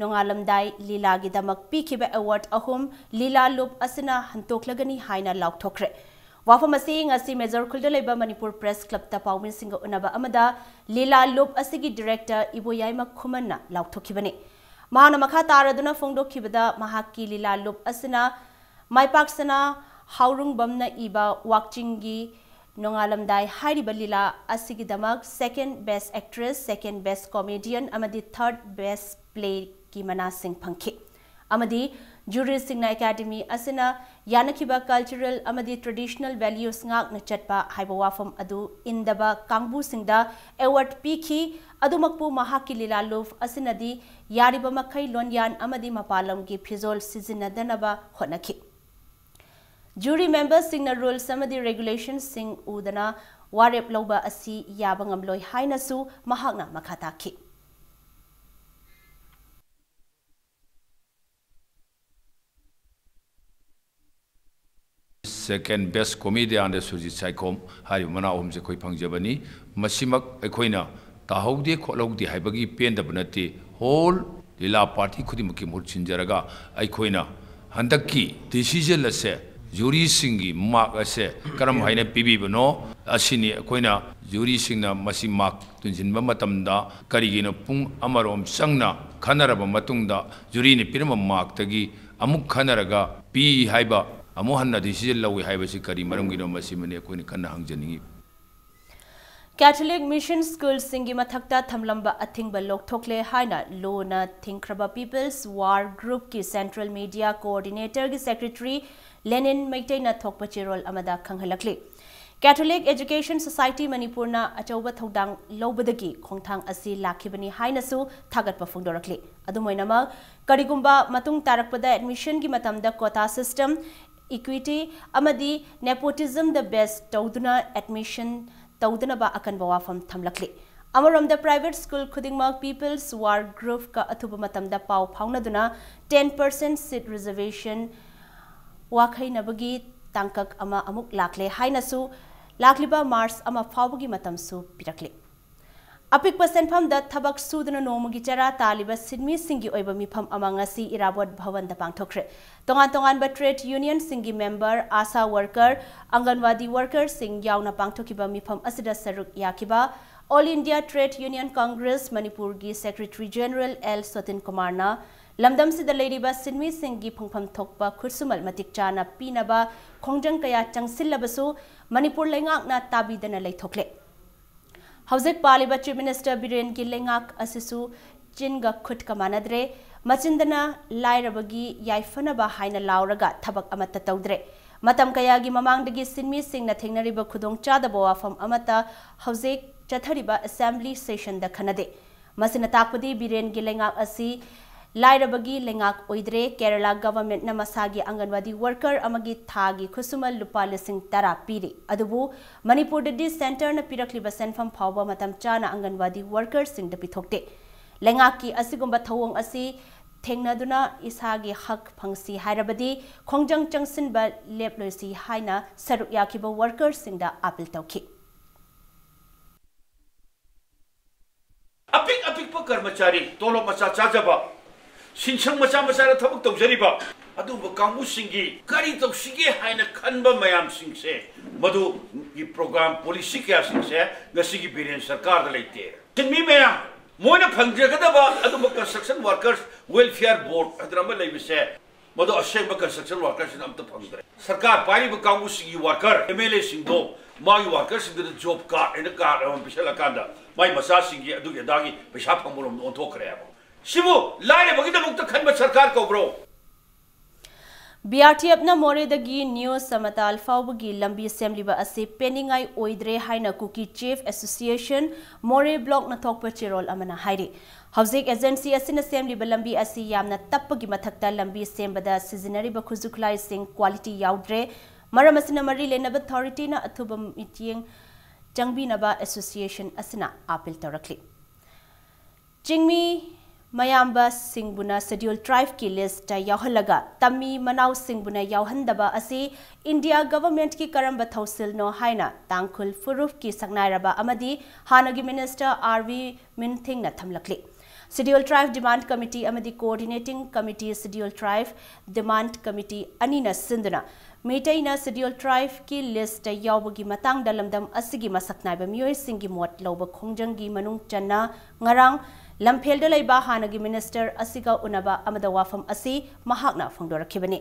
ꯅꯣꯡꯉꯥꯜꯂꯝꯗꯥꯏ ꯂꯤꯂꯥꯒꯤꯗꯃꯛ ꯄꯤꯈꯤꯕ award ꯑꯍꯨꯝ ꯂꯤꯂꯥ ꯂꯨꯞ ꯑꯁꯤꯅ ꯍꯟꯇꯣꯛꯂꯒꯅꯤ ꯍꯥꯏꯅ ꯂꯥꯎꯊꯣꯛꯈ꯭ꯔꯦ꯫ ꯋꯥꯐꯝ ꯑꯁꯤ ꯉꯁꯤ ꯃꯦꯖꯣꯔ ꯈꯨꯜꯗ ꯂꯩꯕ ꯃꯅꯤꯄꯨꯔ Press Club ꯇ ꯄꯥꯎꯃꯤꯁꯤꯡꯒ ꯎꯅꯕ ꯑꯃꯗ ꯂꯤꯂꯥ ꯂꯨꯞ ꯑꯁꯤꯒꯤ director ꯏꯕꯣꯌꯥꯏꯃ ꯈꯨꯃꯟꯅ ꯂꯥꯎꯊꯣꯛꯈꯤꯕꯅꯤ꯫ ꯃꯍꯥꯛꯅ ꯃꯈꯥ ꯇꯥꯔꯗꯨꯅ ꯐꯣꯡꯗꯣꯛꯈꯤꯕꯗ, ꯃꯍꯥꯛꯀꯤ ꯂꯤꯂꯥ ꯂꯨꯞ ꯑꯁꯤꯅ ꯃꯥꯏꯄꯥꯛꯁꯅꯥ ꯍꯥꯎꯔꯨꯡꯕꯝꯅ ꯏꯕ ꯋꯥꯛꯆꯤꯡꯒꯤ ꯅꯣꯡꯉꯥꯜꯂꯝꯗꯥꯏ ꯍꯥꯏꯔꯤꯕ ꯂꯤꯂꯥ ꯑꯁꯤꯒꯤꯗꯃꯛ second best actress, second best comedian ꯑꯃꯗꯤ third best play ꯒꯤ ꯃꯅꯥꯁꯤꯡ ꯐꯪꯈꯤ꯫ ꯑꯃꯗꯤ jury ꯁꯤꯡꯅ academy ꯑꯁꯤꯅ ꯌꯥꯅꯈꯤꯕ cultural ꯑꯃꯗꯤ traditional values ꯉꯥꯛꯅ ꯆꯠꯄ ꯍꯥꯏꯕ ꯋꯥꯐꯝ ꯑꯗꯨ ꯏꯟꯗꯕ ꯀꯥꯡꯕꯨꯁꯤꯡꯗ award ꯄꯤꯈꯤ꯫ ꯑꯗꯨꯃꯛꯄꯨ ꯃꯍꯥꯛꯀꯤ ꯂꯤꯂꯥ ꯂꯨꯞ ꯑꯁꯤꯅꯗꯤ ꯌꯥꯔꯤꯕ ꯃꯈꯩ ꯂꯣꯟꯌꯥꯟ ꯑꯃꯗꯤ ꯃꯄꯥꯟ ꯂꯝꯒꯤ ꯐꯤꯖꯣꯜ ꯁꯤꯖꯤꯟꯅꯗꯅꯕ ꯍꯣꯠꯅꯈꯤ꯫ Jury member ꯁꯤꯡꯅ rules ꯑꯃꯗꯤ regulation ꯁꯤꯡ ꯎꯗꯅ ꯋꯥꯔꯦꯞ ꯂꯧꯕ ꯑꯁꯤ ꯌꯥꯕ ꯉꯝꯂꯣꯏ ꯍꯥꯏꯅꯁꯨ ꯃꯍꯥꯛꯅ ꯃꯈꯥ ꯇꯥꯈꯤ꯫ Second best comedian ꯗ ꯁꯨꯔꯖꯤꯠ ꯁꯥꯏꯈꯣꯝ ꯍꯥꯏꯔꯤꯕ ꯃꯅꯥ ꯑꯍꯨꯝꯁꯦ ꯑꯩꯈꯣꯏ ꯐꯪꯖꯕꯅꯤ꯫ ꯃꯁꯤꯃꯛ ꯑꯩꯈꯣꯏꯅ ꯇꯥꯍꯧꯗꯦ ꯈꯣꯠꯍꯧꯗꯦ ꯍꯥꯏꯕꯒꯤ ꯄꯦꯟꯗꯕ ꯅꯠꯇꯦ꯫ Whole ꯂꯤꯂꯥ party ꯈꯨꯗꯤꯡꯃꯛꯀꯤ ꯃꯍꯨꯠ ꯁꯤꯟꯖꯔꯒ ꯑꯩꯈꯣꯏꯅ ꯍꯟꯗꯛꯀꯤ decision ꯑꯁꯦ, jury ꯁꯤꯡꯒꯤ mark ꯑꯁꯦ ꯀꯔꯝ ꯍꯥꯏꯅ ꯄꯤꯕꯤꯕꯅꯣ, ꯑꯁꯤꯅꯤ ꯑꯩꯈꯣꯏꯅ ꯖꯨꯔꯤꯁꯤꯡꯅ ꯃꯁꯤ ꯃꯥꯔꯛ ꯇꯨꯟꯁꯤꯟꯕ ꯃꯇꯝꯗ ꯀꯔꯤꯒꯤꯅꯣ ꯄꯨꯡ ꯑꯃꯔꯣꯝ ꯆꯪꯅ ꯈꯟꯅꯔꯕ ꯃꯇꯨꯡꯗ ꯖꯨꯔꯤꯅ ꯄꯤꯔꯝꯕ ꯃꯥꯔꯛꯇꯒꯤ ꯑꯃꯨꯛ ꯈꯟꯅꯔꯒ ꯄꯤ ꯍꯥꯏꯕ, ꯑꯃꯨꯛ ꯍꯟꯅ ꯗꯤꯁꯤꯖꯟ ꯂꯧꯏ ꯍꯥꯏꯕꯁꯤ ꯀꯔꯤ ꯃꯔꯝꯒꯤꯅꯣ, ꯃꯁꯤꯃꯅꯤ ꯑꯩꯈꯣꯏꯅ ꯀꯟꯅ ꯍꯪꯖꯅꯤꯡꯉꯤ꯫ ꯀꯦꯊꯣꯂꯤꯛ ꯃꯤꯁꯟ ꯁ꯭ꯀꯨꯜꯁꯤꯡꯒꯤ ꯃꯊꯛꯇ ꯊꯝꯂꯝꯕ ꯑꯊꯤꯡꯕ ꯂꯧꯊꯣꯛꯂꯦ ꯍꯥꯏꯅ ꯂꯨꯅ ꯊꯤꯡꯈ꯭ꯔꯕ ꯄꯤꯄꯜꯁ ꯋꯥꯔ ꯒ꯭ꯔꯨꯞꯀꯤ ꯁꯦꯟꯇ꯭ꯔꯦꯜ ꯃꯤꯗꯤꯌꯥ ꯀꯣꯑꯣꯔꯗꯤꯅꯦꯇꯔꯒꯤ ꯁꯦꯀ꯭ꯔꯦꯇꯔꯤ ꯂꯦꯅꯤꯟ ꯃꯩꯇꯩꯅ ꯊꯣꯛꯄ ꯆꯦꯔꯣꯜ ꯑꯃꯗ ꯈꯪꯍꯜꯂꯛꯂꯤ꯫ ꯀꯦꯊꯣꯂꯤꯛ ꯑꯦꯖꯨꯀꯦꯁꯟ ꯁꯣꯁꯥꯏꯇꯤ ꯃꯅꯤꯄꯨꯔꯅ ꯑꯆꯧꯕ ꯊꯧꯗꯥꯡ ꯂꯧꯕꯗꯒꯤ ꯈꯣꯡꯊꯥꯡ ꯑꯁꯤ ꯂꯥꯛꯈꯤꯕꯅꯤ ꯍꯥꯏꯅꯁꯨ ꯊꯥꯒꯠꯄ ꯐꯣꯡꯗꯣꯔꯛꯂꯤ꯫ ꯑꯗꯨꯝ ꯑꯣꯏꯅꯃꯛ, ꯀꯔꯤꯒꯨꯝꯕ ꯃꯇꯨꯡ ꯇꯥꯔꯛꯄꯗ ꯑꯦꯗꯃꯤꯁꯟꯒꯤ ꯃꯇꯝꯗ ꯀꯣꯇꯥ ꯁꯤꯁꯇꯦꯝ, ꯏꯀ꯭ꯋꯤꯇꯤ ꯑꯃꯗꯤ ꯅꯦꯄꯣꯇꯤꯖꯝꯗ ꯕꯦꯁ ꯇꯧꯗꯨꯅ ꯑꯦꯗꯃꯤꯁꯟ ꯇꯧꯗꯅꯕ ꯑꯀꯟꯕ ꯋꯥꯐꯝ ꯊꯝꯂꯛꯂꯤ꯫ ꯑꯃꯔꯣꯝꯗ, ꯄ꯭ꯔꯥꯏꯚꯦꯠ ꯁ꯭ꯀꯨꯜ ꯈꯨꯗꯤꯡꯃꯛ ꯄꯤꯄꯜꯁ ꯋꯥꯔ ꯒ꯭ꯔꯨꯞꯀ ꯑꯊꯨꯕ ꯃꯇꯝꯗ ꯄꯥꯎ ꯐꯥꯎꯅꯗꯨꯅ ten percent seat reservation ꯋꯥꯈꯩꯅꯕꯒꯤ ꯇꯥꯡꯀꯛ ꯑꯃ ꯑꯃꯨꯛ ꯂꯥꯛꯂꯦ ꯍꯥꯏꯅꯁꯨ ꯂꯥꯛꯂꯤꯕ ꯃꯥꯔꯆ ꯑꯃ ꯐꯥꯎꯕꯒꯤ ꯃꯇꯝꯁꯨ ꯄꯤꯔꯛꯂꯤ꯫ ꯑꯄꯤꯛꯄ ꯁꯦꯟꯐꯝꯗ ꯊꯕꯛ ꯁꯨꯗꯨꯅ ꯅꯣꯡꯃꯒꯤ ꯆꯔꯥ ꯇꯥꯜꯂꯤꯕ ꯁꯤꯟꯃꯤꯁꯤꯡꯒꯤ ꯑꯣꯏꯕ ꯃꯤꯐꯝ ꯑꯃ ꯉꯁꯤ ꯏꯔꯥꯕꯣꯠ ꯚꯕꯟꯗ ꯄꯥꯡꯊꯣꯛꯈ꯭ꯔꯦ꯫ ꯇꯣꯉꯥꯟ ꯇꯣꯉꯥꯟꯕ ꯇ꯭ꯔꯦꯗ ꯌꯨꯅꯤꯌꯟꯁꯤꯡꯒꯤ ꯃꯦꯝꯕꯔ, ꯑꯥꯁꯥ ꯋꯥꯔꯀꯔ, ꯑꯪꯒꯟꯋꯥꯗꯤ ꯋꯥꯔꯀꯔꯁꯤꯡ ꯌꯥꯎꯅ ꯄꯥꯡꯊꯣꯛꯈꯤꯕ ꯃꯤꯐꯝ ꯑꯁꯤꯗ ꯁꯔꯨꯛ ꯌꯥꯈꯤꯕ all India trade union congress ꯃꯅꯤꯄꯨꯔꯒꯤ ꯁꯦꯀ꯭ꯔꯦꯇꯔꯤ ꯖꯦꯅꯔꯦꯜ ꯑꯦꯜ ꯁꯣꯇꯤꯟ ꯀꯨꯃꯥꯔꯅ ꯂꯝꯗꯝꯁꯤꯗ ꯂꯩꯔꯤꯕ ꯁꯤꯟꯃꯤꯁꯤꯡꯒꯤ ꯐꯪꯐꯝ ꯊꯣꯛꯄ ꯈꯨꯠꯁꯨꯃꯜ ꯃꯇꯤꯛ ꯆꯥꯅ ꯄꯤꯅꯕ ꯈꯣꯡꯖꯪ ꯀꯌꯥ ꯆꯪꯁꯤꯜꯂꯕꯁꯨ ꯃꯅꯤꯄꯨꯔ ꯂꯩꯉꯥꯛꯅ ꯇꯥꯕꯤꯗꯅ ꯂꯩꯊꯣꯛꯂꯦ꯫ ꯍꯧꯖꯤꯛ ꯄꯥꯜꯂꯤꯕ ꯆꯤꯐ ꯃꯤꯅꯤꯁꯇꯔ ꯕꯤꯔꯦꯟꯒꯤ ꯂꯩꯉꯥꯛ ꯑꯁꯤꯁꯨ ꯆꯤꯟꯒ ꯈꯨꯠꯀ ꯃꯥꯟꯅꯗ꯭ꯔꯦ꯫ ꯃꯆꯤꯟꯗꯅ ꯂꯥꯏꯔꯕꯒꯤ ꯌꯥꯏꯐꯅꯕ ꯍꯥꯏꯅ ꯂꯥꯎꯔꯒ ꯊꯕꯛ ꯑꯃꯠꯇ ꯇꯧꯗ꯭ꯔꯦ꯫ ꯃꯇꯝ ꯀꯌꯥꯒꯤ ꯃꯃꯥꯡꯗꯒꯤ ꯁꯤꯟꯃꯤꯁꯤꯡꯅ ꯊꯦꯡꯅꯔꯤꯕ ꯈꯨꯗꯣꯡꯆꯥꯗꯕ ꯋꯥꯐꯝ ꯑꯃꯠꯇ ꯍꯧꯖꯤꯛ ꯆꯠꯊꯔꯤꯕ ꯑꯦꯁꯦꯝꯕ꯭ꯂꯤ ꯁꯦꯁꯟꯗ ꯈꯟꯅꯗꯦ꯫ ꯃꯁꯤꯅ ꯇꯥꯛꯄꯗꯤ ꯕꯤꯔꯦꯟꯒꯤ ꯂꯩꯉꯥꯛ ꯑꯁꯤ ꯂꯥꯏꯔꯕꯒꯤ ꯂꯩꯉꯥꯛ ꯑꯣꯏꯗ꯭ꯔꯦ꯫ ꯀꯦꯔꯂꯥ ꯒꯚꯔꯟꯃꯦꯟꯠꯅ ꯃꯁꯥꯒꯤ ꯑꯪꯒꯟꯋꯥꯗꯤ ꯋꯥꯔꯀꯔ ꯑꯃꯒꯤ ꯊꯥꯒꯤ ꯈꯨꯠꯁꯨꯃꯜ ꯂꯨꯄꯥ ꯂꯤꯁꯤꯡ ꯇꯔꯥ ꯄꯤꯔꯤ꯫ ꯑꯗꯨꯕꯨ ꯃꯅꯤꯄꯨꯔꯗꯗꯤ ꯁꯦꯟꯇꯔꯅ ꯄꯤꯔꯛꯂꯤꯕ ꯁꯦꯟꯐꯝ ꯐꯥꯎꯕ ꯃꯇꯝ ꯆꯥꯅ ꯑꯪꯒꯟꯋꯥꯗꯤ ꯋꯥꯔꯀꯔꯁꯤꯡꯗ ꯄꯤꯊꯣꯛꯇꯦ꯫ ꯂꯩꯉꯥꯛꯀꯤ ꯑꯁꯤꯒꯨꯝꯕ ꯊꯧꯑꯣꯡ ꯑꯁꯤ ꯊꯦꯡꯅꯗꯨꯅ ꯏꯁꯥꯒꯤ ꯍꯛ ꯐꯪꯁꯤ ꯍꯥꯏꯔꯕꯗꯤ ꯈꯣꯡꯖꯪ ꯆꯪꯁꯤꯟꯕ ꯂꯦꯞꯂꯣꯏꯁꯤ ꯍꯥꯏꯅ ꯁꯔꯨꯛ ꯌꯥꯈꯤꯕ ꯋꯥꯔꯀꯔꯁꯤꯡꯗ ꯑꯥꯄꯤꯜ ꯇꯧꯈꯤ꯫ ꯑꯄꯤꯛ ꯑꯄꯤꯛꯄ ꯀꯔꯃꯆꯥꯔꯤ, ꯇꯣꯂꯣꯞ ꯃꯆꯥ ꯆꯥꯖꯕ, ꯁꯤꯟꯁꯪ ꯃꯆꯥ ꯃꯆꯥꯗ ꯊꯕꯛ ꯇꯧꯖꯔꯤꯕ ꯑꯗꯨꯒꯨꯝꯕ ꯀꯥꯡꯕꯨꯁꯤꯡꯒꯤ ꯀꯔꯤ ꯇꯧꯁꯤꯒꯦ ꯍꯥꯏꯅ ꯈꯟꯕ ꯃꯌꯥꯝꯁꯤꯡꯁꯦ, ꯃꯗꯨꯒꯤ program policy ꯀꯌꯥꯁꯤꯡꯁꯦ ꯉꯁꯤꯒꯤ ꯕꯤꯔꯦꯟ ꯁꯔꯀꯥꯔꯗ ꯂꯩꯇꯦ꯫ ꯁꯤꯟꯃꯤ ꯃꯌꯥꯝ, ꯃꯣꯏꯅ ꯐꯪꯖꯒꯗꯕ ꯑꯗꯨꯝꯕ construction workers welfare board ꯍꯥꯏꯗꯅ ꯑꯃ ꯂꯩꯕꯁꯦ, ꯃꯗꯨ ꯑꯁꯦꯡꯕ construction workersꯁꯤꯡ ꯑꯝꯇ ꯐꯪꯗ꯭ꯔꯦ꯫ ꯁꯔꯀꯥꯔ ꯄꯥꯏꯔꯤꯕ ꯀꯥꯡꯕꯨꯁꯤꯡꯒꯤ worker, MLAꯁꯤꯡꯗꯣ, ꯃꯥꯒꯤ workerꯁꯤꯡꯗꯨꯗ job card ꯍꯥꯏꯅ card ꯑꯃ ꯄꯤꯁꯜꯂꯀꯥꯟꯗ ꯃꯥꯏ ꯃꯆꯥꯁꯤꯡꯒꯤ ꯑꯗꯨꯒꯤ ꯑꯗꯥꯒꯤ ꯄꯩꯁꯥ ꯐꯪꯕꯔꯣꯝꯗ ꯑꯣꯟꯊꯣꯛꯈ꯭ꯔꯦ ꯍꯥꯏꯕ꯫ ꯁꯤꯕꯨ ꯂꯥꯏꯔꯕꯒꯤꯗꯃꯛꯇ ꯈꯟꯕ ꯁꯔꯀꯥꯔ ꯀꯧꯕ꯭ꯔꯣ? BRTFꯅ ꯃꯣꯔꯦꯗꯒꯤ ꯅ꯭ꯌꯨ ꯁꯃꯇꯥꯜ ꯐꯥꯎꯕꯒꯤ ꯂꯝꯕꯤ ꯁꯦꯝꯂꯤꯕ ꯑꯁꯤ ꯄꯦꯟꯅꯤꯡꯉꯥꯏ ꯑꯣꯏꯗ꯭ꯔꯦ ꯍꯥꯏꯅ ꯀꯨꯀꯤ ꯆꯤꯐ ꯑꯦꯁꯣꯁꯤꯌꯦꯁꯟ ꯃꯣꯔꯦ ꯕ꯭ꯂꯣꯛꯅ ꯊꯣꯛꯄ ꯆꯦꯔꯣꯜ ꯑꯃꯅ ꯍꯥꯏꯔꯤ꯫ ꯍꯧꯖꯤꯛ ꯑꯦꯖꯦꯟꯁꯤ ꯑꯁꯤꯅ ꯁꯦꯝꯂꯤꯕ ꯂꯝꯕꯤ ꯑꯁꯤ ꯌꯥꯝꯅ ꯇꯞꯄꯒꯤ ꯃꯊꯛꯇ ꯂꯝꯕꯤ ꯁꯦꯝꯕꯗ ꯁꯤꯖꯤꯟꯅꯔꯤꯕ ꯈꯨꯠꯁꯨ ꯈꯨꯠꯂꯥꯏꯁꯤꯡ quality ꯌꯥꯎꯗ꯭ꯔꯦ꯫ ꯃꯔꯝ ꯑꯁꯤꯅ ꯃꯔꯤ ꯂꯩꯅꯕ ꯑꯣꯊꯣꯔꯤꯇꯤꯅ ꯑꯊꯨꯕ ꯃꯤꯠꯌꯦꯡ ꯆꯪꯕꯤꯅꯕ ꯑꯦꯁꯣꯁꯤꯌꯦꯁꯟ ꯑꯁꯤꯅ ꯑꯥꯄꯤꯜ ꯇꯧꯔꯛꯂꯤ꯫ ꯆꯤꯡꯃꯤ ꯃꯌꯥꯝꯕꯁꯤꯡꯕꯨꯅ ꯁꯦꯗ꯭ꯌꯨꯜ ꯇ꯭ꯔꯥꯏꯕꯀꯤ ꯂꯤꯁꯇ ꯌꯥꯎꯍꯜꯂꯒ ꯇꯝꯃꯤ ꯃꯅꯥꯎꯁꯤꯡꯕꯨꯅ ꯌꯥꯎꯍꯟꯗꯕ ꯑꯁꯤ ꯏꯟꯗꯤꯌꯥ ꯒꯚꯔꯟꯃꯦꯟꯠꯀꯤ ꯀꯔꯝꯕ ꯊꯧꯁꯤꯜꯅꯣ ꯍꯥꯏꯅ ꯇꯥꯡꯈꯨꯜ ꯐꯨꯔꯨꯞꯀꯤ ꯁꯛꯅꯥꯏꯔꯕ ꯑꯃꯗꯤ ꯍꯥꯟꯅꯒꯤ ꯃꯤꯅꯤꯁꯇꯔ ꯑꯥꯔ ꯕꯤ ꯃꯤꯟꯊꯤꯡꯅ ꯊꯝꯂꯛꯂꯤ꯫ ꯁꯦꯗ꯭ꯌꯨꯜ ꯇ꯭ꯔꯥꯏꯕ ꯗꯤꯃꯥꯟꯗ ꯀꯃꯤꯇꯤ ꯑꯃꯗꯤ ꯀꯣꯑꯣꯔꯗꯤꯅꯦꯇꯤꯡ ꯀꯃꯤꯇꯤ ꯁꯦꯗ꯭ꯌꯨꯜ ꯇ꯭ꯔꯥꯏꯕ ꯗꯤꯃꯥꯟꯗ ꯀꯃꯤꯇꯤ ꯑꯅꯤꯅ ꯁꯤꯟꯗꯨꯅ ꯃꯩꯇꯩꯅ ꯁꯦꯗ꯭ꯌꯨꯜ ꯇ꯭ꯔꯥꯏꯕꯀꯤ ꯂꯤꯁꯇ ꯌꯥꯎꯕꯒꯤ ꯃꯇꯥꯡꯗ ꯂꯝꯗꯝ ꯑꯁꯤꯒꯤ ꯃꯁꯛ ꯅꯥꯏꯕ ꯃꯤꯑꯣꯏꯁꯤꯡꯒꯤ ꯃꯣꯠ ꯂꯧꯕ ꯈꯣꯡꯖꯪꯒꯤ ꯃꯅꯨꯡ ꯆꯟꯅ ꯉꯔꯥꯡ ꯂꯝꯐꯦꯜꯗ ꯂꯩꯕ ꯍꯥꯟꯅꯒꯤ ꯃꯤꯅꯤꯁꯇꯔ ꯑꯁꯤꯒ ꯎꯅꯕ ꯑꯃꯗ ꯋꯥꯐꯝ ꯑꯁꯤ ꯃꯍꯥꯛꯅ ꯐꯣꯡꯗꯣꯔꯛꯈꯤꯕꯅꯤ꯫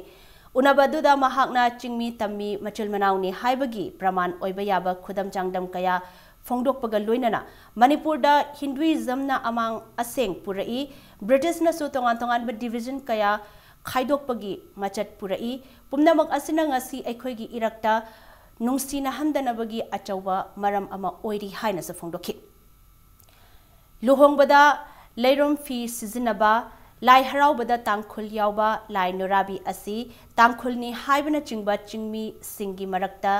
ꯎꯅꯕ ꯑꯗꯨꯗ ꯃꯍꯥꯛꯅ ꯆꯤꯡꯃꯤ ꯇꯝꯃꯤ ꯃꯆꯤꯜ ꯃꯅꯥꯎꯅꯤ ꯍꯥꯏꯕꯒꯤ ꯄ꯭ꯔꯃꯥꯟ ꯑꯣꯏꯕ ꯌꯥꯕ ꯈꯨꯗꯝ ꯆꯥꯡꯗꯝ ꯀꯌꯥ ꯐꯣꯡꯗꯣꯛꯄꯒ ꯂꯣꯏꯅꯅ ꯃꯅꯤꯄꯨꯔꯗ ꯍꯤꯟꯗꯨꯏꯖꯝꯅ ꯑꯃꯥꯡ ꯑꯁꯦꯡ ꯄꯨꯔꯛꯏ, ꯕ꯭ꯔꯤꯇꯤꯁꯅꯁꯨ ꯇꯣꯉꯥꯟ ꯇꯣꯉꯥꯟꯕ ꯗꯤꯚꯤꯖꯟ ꯀꯌꯥ ꯈꯥꯏꯗꯣꯛꯄꯒꯤ ꯃꯆꯠ ꯄꯨꯔꯛꯏ꯫ ꯄꯨꯝꯅꯃꯛ ꯑꯁꯤꯅ ꯉꯁꯤ ꯑꯩꯈꯣꯏꯒꯤ ꯏꯔꯛꯇ ꯅꯨꯡꯁꯤꯅꯍꯟꯗꯅꯕꯒꯤ ꯑꯆꯧꯕ ꯃꯔꯝ ꯑꯃ ꯑꯣꯏꯔꯤ ꯍꯥꯏꯅꯁꯨ ꯐꯣꯡꯗꯣꯛꯈꯤ꯫ ꯂꯨꯍꯣꯡꯕꯗ ꯂꯩꯔꯨꯝ ꯐꯤ ꯁꯤꯖꯤꯟꯅꯕ, ꯂꯥꯏ ꯍꯔꯥꯎꯕꯗ ꯇꯥꯡꯈꯨꯜ ꯌꯥꯎꯕ, ꯂꯥꯏ ꯅꯨꯔꯥꯕꯤ ꯑꯁꯤ ꯇꯥꯡꯈꯨꯜꯅꯤ ꯍꯥꯏꯕꯅꯆꯤꯡꯕ ꯆꯤꯡꯃꯤꯁꯤꯡꯒꯤ ꯃꯔꯛꯇ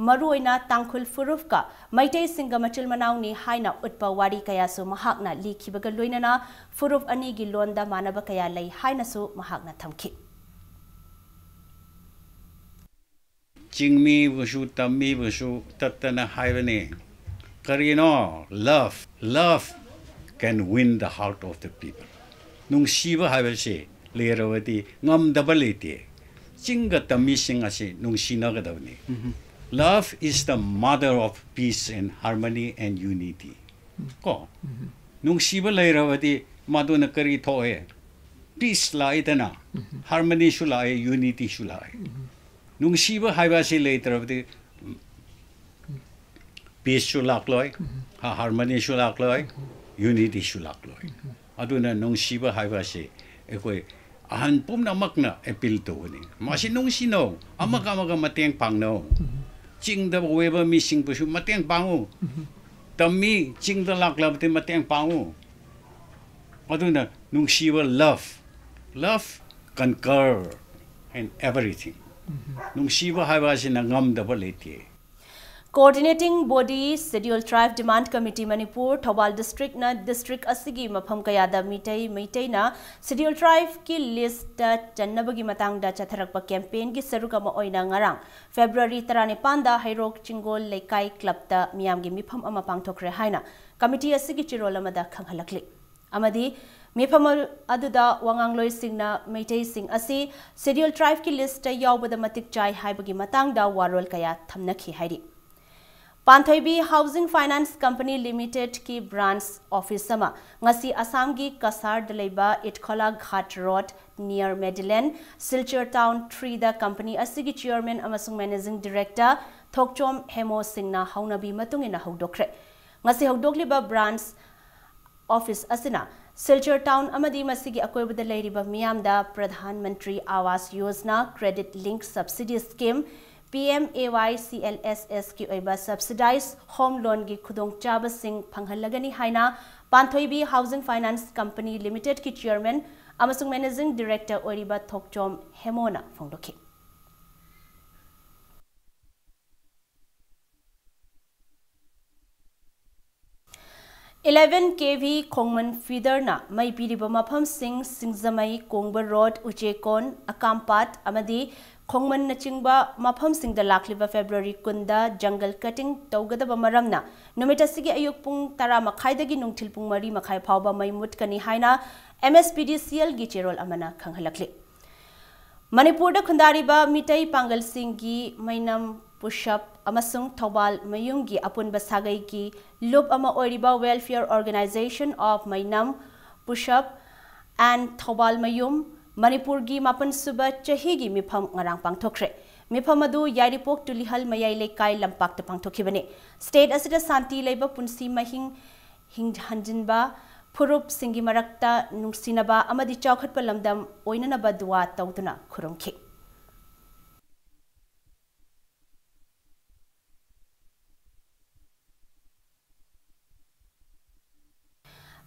ꯃꯔꯨꯑꯣꯏꯅ ꯇꯥꯡꯈꯨꯜ ꯐꯨꯔꯨꯞꯀ ꯃꯩꯇꯩꯁꯤꯡꯒ ꯃꯆꯤꯜ ꯃꯅꯥꯎꯅꯤ ꯍꯥꯏꯅ ꯎꯠꯄ ꯋꯥꯔꯤ ꯀꯌꯥꯁꯨ ꯃꯍꯥꯛꯅ ꯂꯤꯈꯤꯕꯒ ꯂꯣꯏꯅꯅ ꯐꯨꯔꯨꯞ ꯑꯅꯤꯒꯤ ꯂꯣꯟꯗ ꯃꯥꯟꯅꯕ ꯀꯌꯥ ꯂꯩ ꯍꯥꯏꯅꯁꯨ ꯃꯍꯥꯛꯅ ꯊꯝꯈꯤ꯫ ꯆꯤꯡꯃꯤꯕꯨꯁꯨ ꯇꯝꯃꯤꯕꯨꯁꯨ ꯇꯠꯇꯅ ꯍꯥꯏꯕꯅꯤ꯫ ꯀꯔꯤꯅꯣ? Love, love can win the heart of the people. ꯅꯨꯡꯁꯤꯕ ꯍꯥꯏꯕꯁꯤ ꯂꯩꯔꯕꯗꯤ ꯉꯝꯗꯕ ꯂꯩꯇꯦ꯫ ꯆꯤꯡꯒ ꯇꯝꯃꯤꯁꯤꯡ ꯑꯁꯤ ꯅꯨꯡꯁꯤꯅꯒꯗꯕꯅꯤ꯫ Love is the mother of peace and harmony and unity. ꯀꯣ, ꯅꯨꯡꯁꯤꯕ ꯂꯩꯔꯕꯗꯤ ꯃꯗꯨꯅ ꯀꯔꯤ ꯊꯣꯛꯑꯦ? Peace ꯂꯥꯛꯏꯗꯅ, harmony ꯁꯨ ꯂꯥꯛꯑꯦ, unity ꯁꯨ ꯂꯥꯛꯑꯦ꯫ ꯅꯨꯡꯁꯤꯕ ꯍꯥꯏꯕ ꯑꯁꯤ ꯂꯩꯇ꯭ꯔꯕꯗꯤ peace ꯁꯨ ꯂꯥꯛꯂꯣꯏ, harmony ꯁꯨ ꯂꯥꯛꯂꯣꯏ, unity ꯁꯨ ꯂꯥꯛꯂꯣꯏ꯫ ꯑꯗꯨꯅ ꯅꯨꯡꯁꯤꯕ ꯍꯥꯏꯕ ꯑꯁꯤ ꯑꯩꯈꯣꯏ ꯑꯍꯟ ꯄꯨꯝꯅꯃꯛꯅ appeal ꯇꯧꯒꯅꯤ꯫ ꯃꯁꯤ ꯅꯨꯡꯁꯤꯅꯧ, ꯑꯃꯒ ꯑꯃꯒ ꯃꯇꯦꯡ ꯄꯥꯡꯅꯧ꯫ ꯆꯤꯡꯗ ꯑꯣꯏꯕ ꯃꯤꯁꯤꯡꯕꯨꯁꯨ ꯃꯇꯦꯡ ꯄꯥꯡꯉꯨ꯫ ꯇꯝꯃꯤ ꯆꯤꯡꯗ ꯂꯥꯛꯂꯕꯗꯤ ꯃꯇꯦꯡ ꯄꯥꯡꯉꯨ꯫ ꯑꯗꯨꯅ ꯅꯨꯡꯁꯤꯕ, love, love conquer and everything. ꯅꯨꯡꯁꯤꯕ ꯍꯥꯏꯕ ꯑꯁꯤꯅ ꯉꯝꯗꯕ ꯂꯩꯇꯦ꯫ Coordinating Body Scheduled Tribe Demand Committee Manipur, Thoubal district ꯅ district ꯑꯁꯤꯒꯤ ꯃꯐꯝ ꯀꯌꯥꯗ ꯃꯤꯇꯩ ꯃꯩꯇꯩꯅ Scheduled Tribe ꯀꯤ list ꯇ ꯆꯟꯅꯕꯒꯤ ꯃꯇꯥꯡꯗ ꯆꯠꯊꯔꯛꯄ campaign ꯒꯤ ꯁꯔꯨꯛ ꯑꯃ ꯑꯣꯏꯅ ꯉꯔꯥꯡ February ꯇꯔꯥꯅꯤꯄꯥꯟꯗ ꯍꯩꯔꯣꯛ ꯆꯤꯡꯒꯣꯜ ꯂꯩꯀꯥꯏ club ꯇ ꯃꯤꯌꯥꯝꯒꯤ ꯃꯤꯐꯝ ꯑꯃ ꯄꯥꯡꯊꯣꯛꯈ꯭ꯔꯦ ꯍꯥꯏꯅ committee ꯑꯁꯤꯒꯤ ꯆꯦꯔꯣꯜ ꯑꯃꯗ ꯈꯪꯍꯜꯂꯛꯂꯤ꯫ ꯑꯃꯗꯤ ꯃꯤꯐꯝ ꯑꯗꯨꯗ ꯋꯥꯉꯥꯡꯂꯣꯏꯁꯤꯡꯅ ꯃꯩꯇꯩꯁꯤꯡ ꯑꯁꯤ Scheduled Tribe ꯀꯤ list ꯇ ꯌꯥꯎꯕꯗ ꯃꯇꯤꯛ ꯆꯥꯏ ꯍꯥꯏꯕꯒꯤ ꯃꯇꯥꯡꯗ ꯋꯥꯔꯣꯜ ꯀꯌꯥ ꯊꯝꯅꯈꯤ ꯍꯥꯏꯔꯤ꯫ ꯄꯥꯟꯊꯣꯏꯕꯤ Housing Finance Company Limited ꯀꯤ branch office ꯑꯃ ꯉꯁꯤ ꯑꯁꯥꯝꯒꯤ ꯀꯁꯥꯔꯗ ꯂꯩꯕ ꯏꯠꯈꯣꯂꯥ Ghat road near Medland, Silchar Town three ꯗ company ꯑꯁꯤꯒꯤ chairman ꯑꯃꯁꯨꯡ managing director ꯊꯣꯛꯆꯣꯝ ꯍꯦꯃꯣ ꯁꯤꯡꯅ ꯍꯧꯅꯕꯤ ꯃꯇꯨꯡ ꯏꯟꯅ ꯍꯧꯗꯣꯛꯈ꯭ꯔꯦ꯫ ꯉꯁꯤ ꯍꯧꯗꯣꯛꯂꯤꯕ branch office ꯑꯁꯤꯅ ꯁꯤꯜꯆꯔ town ꯑꯃꯗꯤ ꯃꯁꯤꯒꯤ ꯑꯀꯣꯏꯕꯗ ꯂꯩꯔꯤꯕ ꯃꯤꯌꯥꯝꯗ Pradhan Mantri Awas Yojana, credit link subsidy scheme, P M A Y C L S S ꯀꯤ ꯑꯣꯏꯕ subsidized home loan ꯒꯤ ꯈꯨꯗꯣꯡꯆꯥꯕꯁꯤꯡ ꯐꯪꯍꯜꯂꯒꯅꯤ ꯍꯥꯏꯅ ꯄꯥꯟꯊꯣꯏꯕꯤ Housing Finance Company Limited ꯀꯤ chairman ꯑꯃꯁꯨꯡ managing director ꯑꯣꯏꯔꯤꯕ ꯊꯣꯛꯆꯣꯝ ꯍꯦꯃꯣꯅ ꯐꯣꯡꯗꯣꯛꯈꯤ꯫ Eleven K V ꯈꯣꯡꯃꯟ feeder ꯅ ꯃꯩ ꯄꯤꯔꯤꯕ ꯃꯐꯝꯁꯤꯡ ꯁꯤꯡꯖꯃꯩ, ꯀꯣꯡꯕ road, ꯎꯆꯦꯀꯣꯟ, ꯑꯀꯥꯝꯄꯥꯠ ꯑꯃꯗꯤ ꯈꯣꯡꯃꯟꯅꯆꯤꯡꯕ ꯃꯐꯝꯁꯤꯡꯗ ꯂꯥꯛꯂꯤꯕ ꯐꯦꯕ꯭ꯔꯨꯋꯥꯔꯤ ꯀꯨꯟꯗ ꯖꯪꯒꯜ ꯀꯇꯤꯡ ꯇꯧꯒꯗꯕ ꯃꯔꯝꯅ ꯅꯨꯃꯤꯠ ꯑꯁꯤꯒꯤ ꯑꯌꯨꯛ ꯄꯨꯡ ꯇꯔꯥ ꯃꯈꯥꯏꯗꯒꯤ ꯅꯨꯡꯊꯤꯜ ꯄꯨꯡ ꯃꯔꯤ ꯃꯈꯥꯏ ꯐꯥꯎꯕ ꯃꯩ ꯃꯨꯠꯀꯅꯤ ꯍꯥꯏꯅ ꯑꯦꯝ ꯑꯦꯁ ꯄꯤ ꯗꯤ ꯁꯤ ꯑꯦꯜꯒꯤ ꯆꯦꯔꯣꯜ ꯑꯃꯅ ꯈꯪꯍꯜꯂꯛꯂꯤ꯫ ꯃꯅꯤꯄꯨꯔꯗ ꯈꯨꯟꯗꯥꯔꯤꯕ ꯃꯤꯇꯩ ꯄꯥꯡꯒꯜꯁꯤꯡꯒꯤ ꯃꯩꯅꯝ ꯄꯨꯁꯞ ꯑꯃꯁꯨꯡ ꯊꯧꯕꯥꯜ ꯃꯌꯨꯝꯒꯤ ꯑꯄꯨꯟꯕ ꯁꯥꯒꯩꯒꯤ ꯂꯨꯞ ꯑꯃ ꯑꯣꯏꯔꯤꯕ Welfare Organization of ꯃꯩꯅꯝ ꯄꯨꯁꯞ and ꯊꯧꯕꯥꯜ ꯃꯌꯨꯝ ꯃꯅꯤꯄꯨꯔꯒꯤ ꯃꯥꯄꯟ ꯁꯨꯕ ꯆꯍꯤꯒꯤ ꯃꯤꯐꯝ ꯉꯔꯥꯡ ꯄꯥꯡꯊꯣꯛꯈ꯭ꯔꯦ꯫ ꯃꯤꯐꯝ ꯑꯗꯨ ꯌꯥꯏꯔꯤꯄꯣꯛ ꯇꯨꯂꯤꯍꯜ ꯃꯌꯥꯏ ꯂꯩꯀꯥꯏ ꯂꯝꯄꯥꯛꯇ ꯄꯥꯡꯊꯣꯛꯈꯤꯕꯅꯤ꯫ ꯁ꯭ꯇꯦꯠ ꯑꯁꯤꯗ ꯁꯥꯟꯇꯤ ꯂꯩꯕ ꯄꯨꯟꯁꯤ ꯃꯍꯤꯡ ꯍꯤꯡꯍꯟꯖꯤꯟꯕ, ꯐꯨꯔꯨꯞꯁꯤꯡꯒꯤ ꯃꯔꯛꯇ ꯅꯨꯡꯁꯤꯅꯕ ꯑꯃꯗꯤ ꯆꯥꯎꯈꯠꯄ ꯂꯝꯗꯝ ꯑꯣꯏꯅꯅꯕ ꯗꯨꯋꯥ ꯇꯧꯗꯨꯅ ꯈꯨꯔꯨꯝꯈꯤ꯫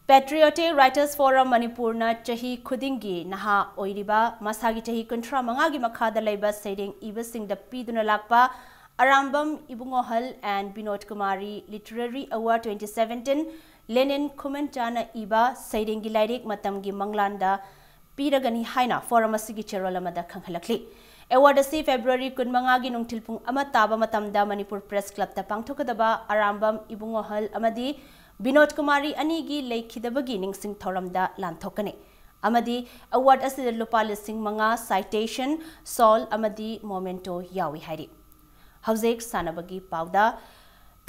Patriotic Writers Forum ꯃꯅꯤꯄꯨꯔꯅ ꯆꯍꯤ ꯈꯨꯗꯤꯡꯒꯤ ꯅꯍꯥ ꯑꯣꯏꯔꯤꯕ, ꯃꯁꯥꯒꯤ ꯆꯍꯤ ꯀꯨꯟꯊ꯭ꯔꯥ ꯃꯉꯥꯒꯤ ꯃꯈꯥꯗ ꯂꯩꯕ ꯁꯩꯔꯦꯡ ꯏꯕꯁꯤꯡꯗ ꯄꯤꯗꯨꯅ ꯂꯥꯛꯄ Arambam ꯏꯕꯨꯡꯉꯣꯍꯜ and Vinod Kumari Literary Award twenty seventeen, ꯂꯦꯅꯤꯟ ꯈꯨꯃꯟꯆꯥꯅ ꯏꯕ ꯁꯩꯔꯦꯡꯒꯤ ꯂꯥꯏꯔꯤꯛ ꯃꯇꯝꯒꯤ ꯃꯪꯂꯥꯟꯗ ꯄꯤꯔꯒꯅꯤ ꯍꯥꯏꯅ ꯐꯣꯔꯝ ꯑꯁꯤꯒꯤ ꯆꯦꯔꯣꯜ ꯑꯃꯗ ꯈꯪꯍꯜꯂꯛꯂꯤ꯫ ꯑꯦꯋꯥꯔꯗ ꯑꯁꯤ ꯐꯦꯕ꯭ꯔꯨꯋꯥꯔꯤ ꯀꯨꯟꯃꯉꯥꯒꯤ ꯅꯨꯡꯊꯤꯜ ꯄꯨꯡ ꯑꯃ ꯇꯥꯕ ꯃꯇꯝꯗ ꯃꯅꯤꯄꯨꯔ ꯄ꯭ꯔꯦꯁ ꯀ꯭ꯂꯕꯇ ꯄꯥꯡꯊꯣꯛꯀꯗꯕ ꯑꯔꯥꯝꯕꯝ ꯏꯕꯨꯡꯉꯣꯍꯜ ꯑꯃꯗꯤ ꯕꯤꯅꯣꯗ ꯀꯨꯃꯥꯔꯤ ꯑꯅꯤꯒꯤ ꯂꯩꯈꯤꯗꯕꯒꯤ ꯅꯤꯡꯁꯤꯡ ꯊꯧꯔꯝꯗ ꯂꯥꯟꯊꯣꯛꯀꯅꯤ꯫ ꯑꯃꯗꯤ ꯑꯦꯋꯥꯔꯗ ꯑꯁꯤꯗ ꯂꯨꯄꯥ ꯂꯤꯁꯤꯡ ꯃꯉꯥ, ꯁꯥꯏꯇꯦꯁꯟ, ꯁꯣꯜ ꯑꯃꯗꯤ ꯃꯣꯃꯦꯟꯇꯣ ꯌꯥꯎꯏ ꯍꯥꯏꯔꯤ꯫ ꯍꯧꯖꯤꯛ ꯁꯥꯟꯅꯕꯒꯤ ꯄꯥꯎꯗ꯫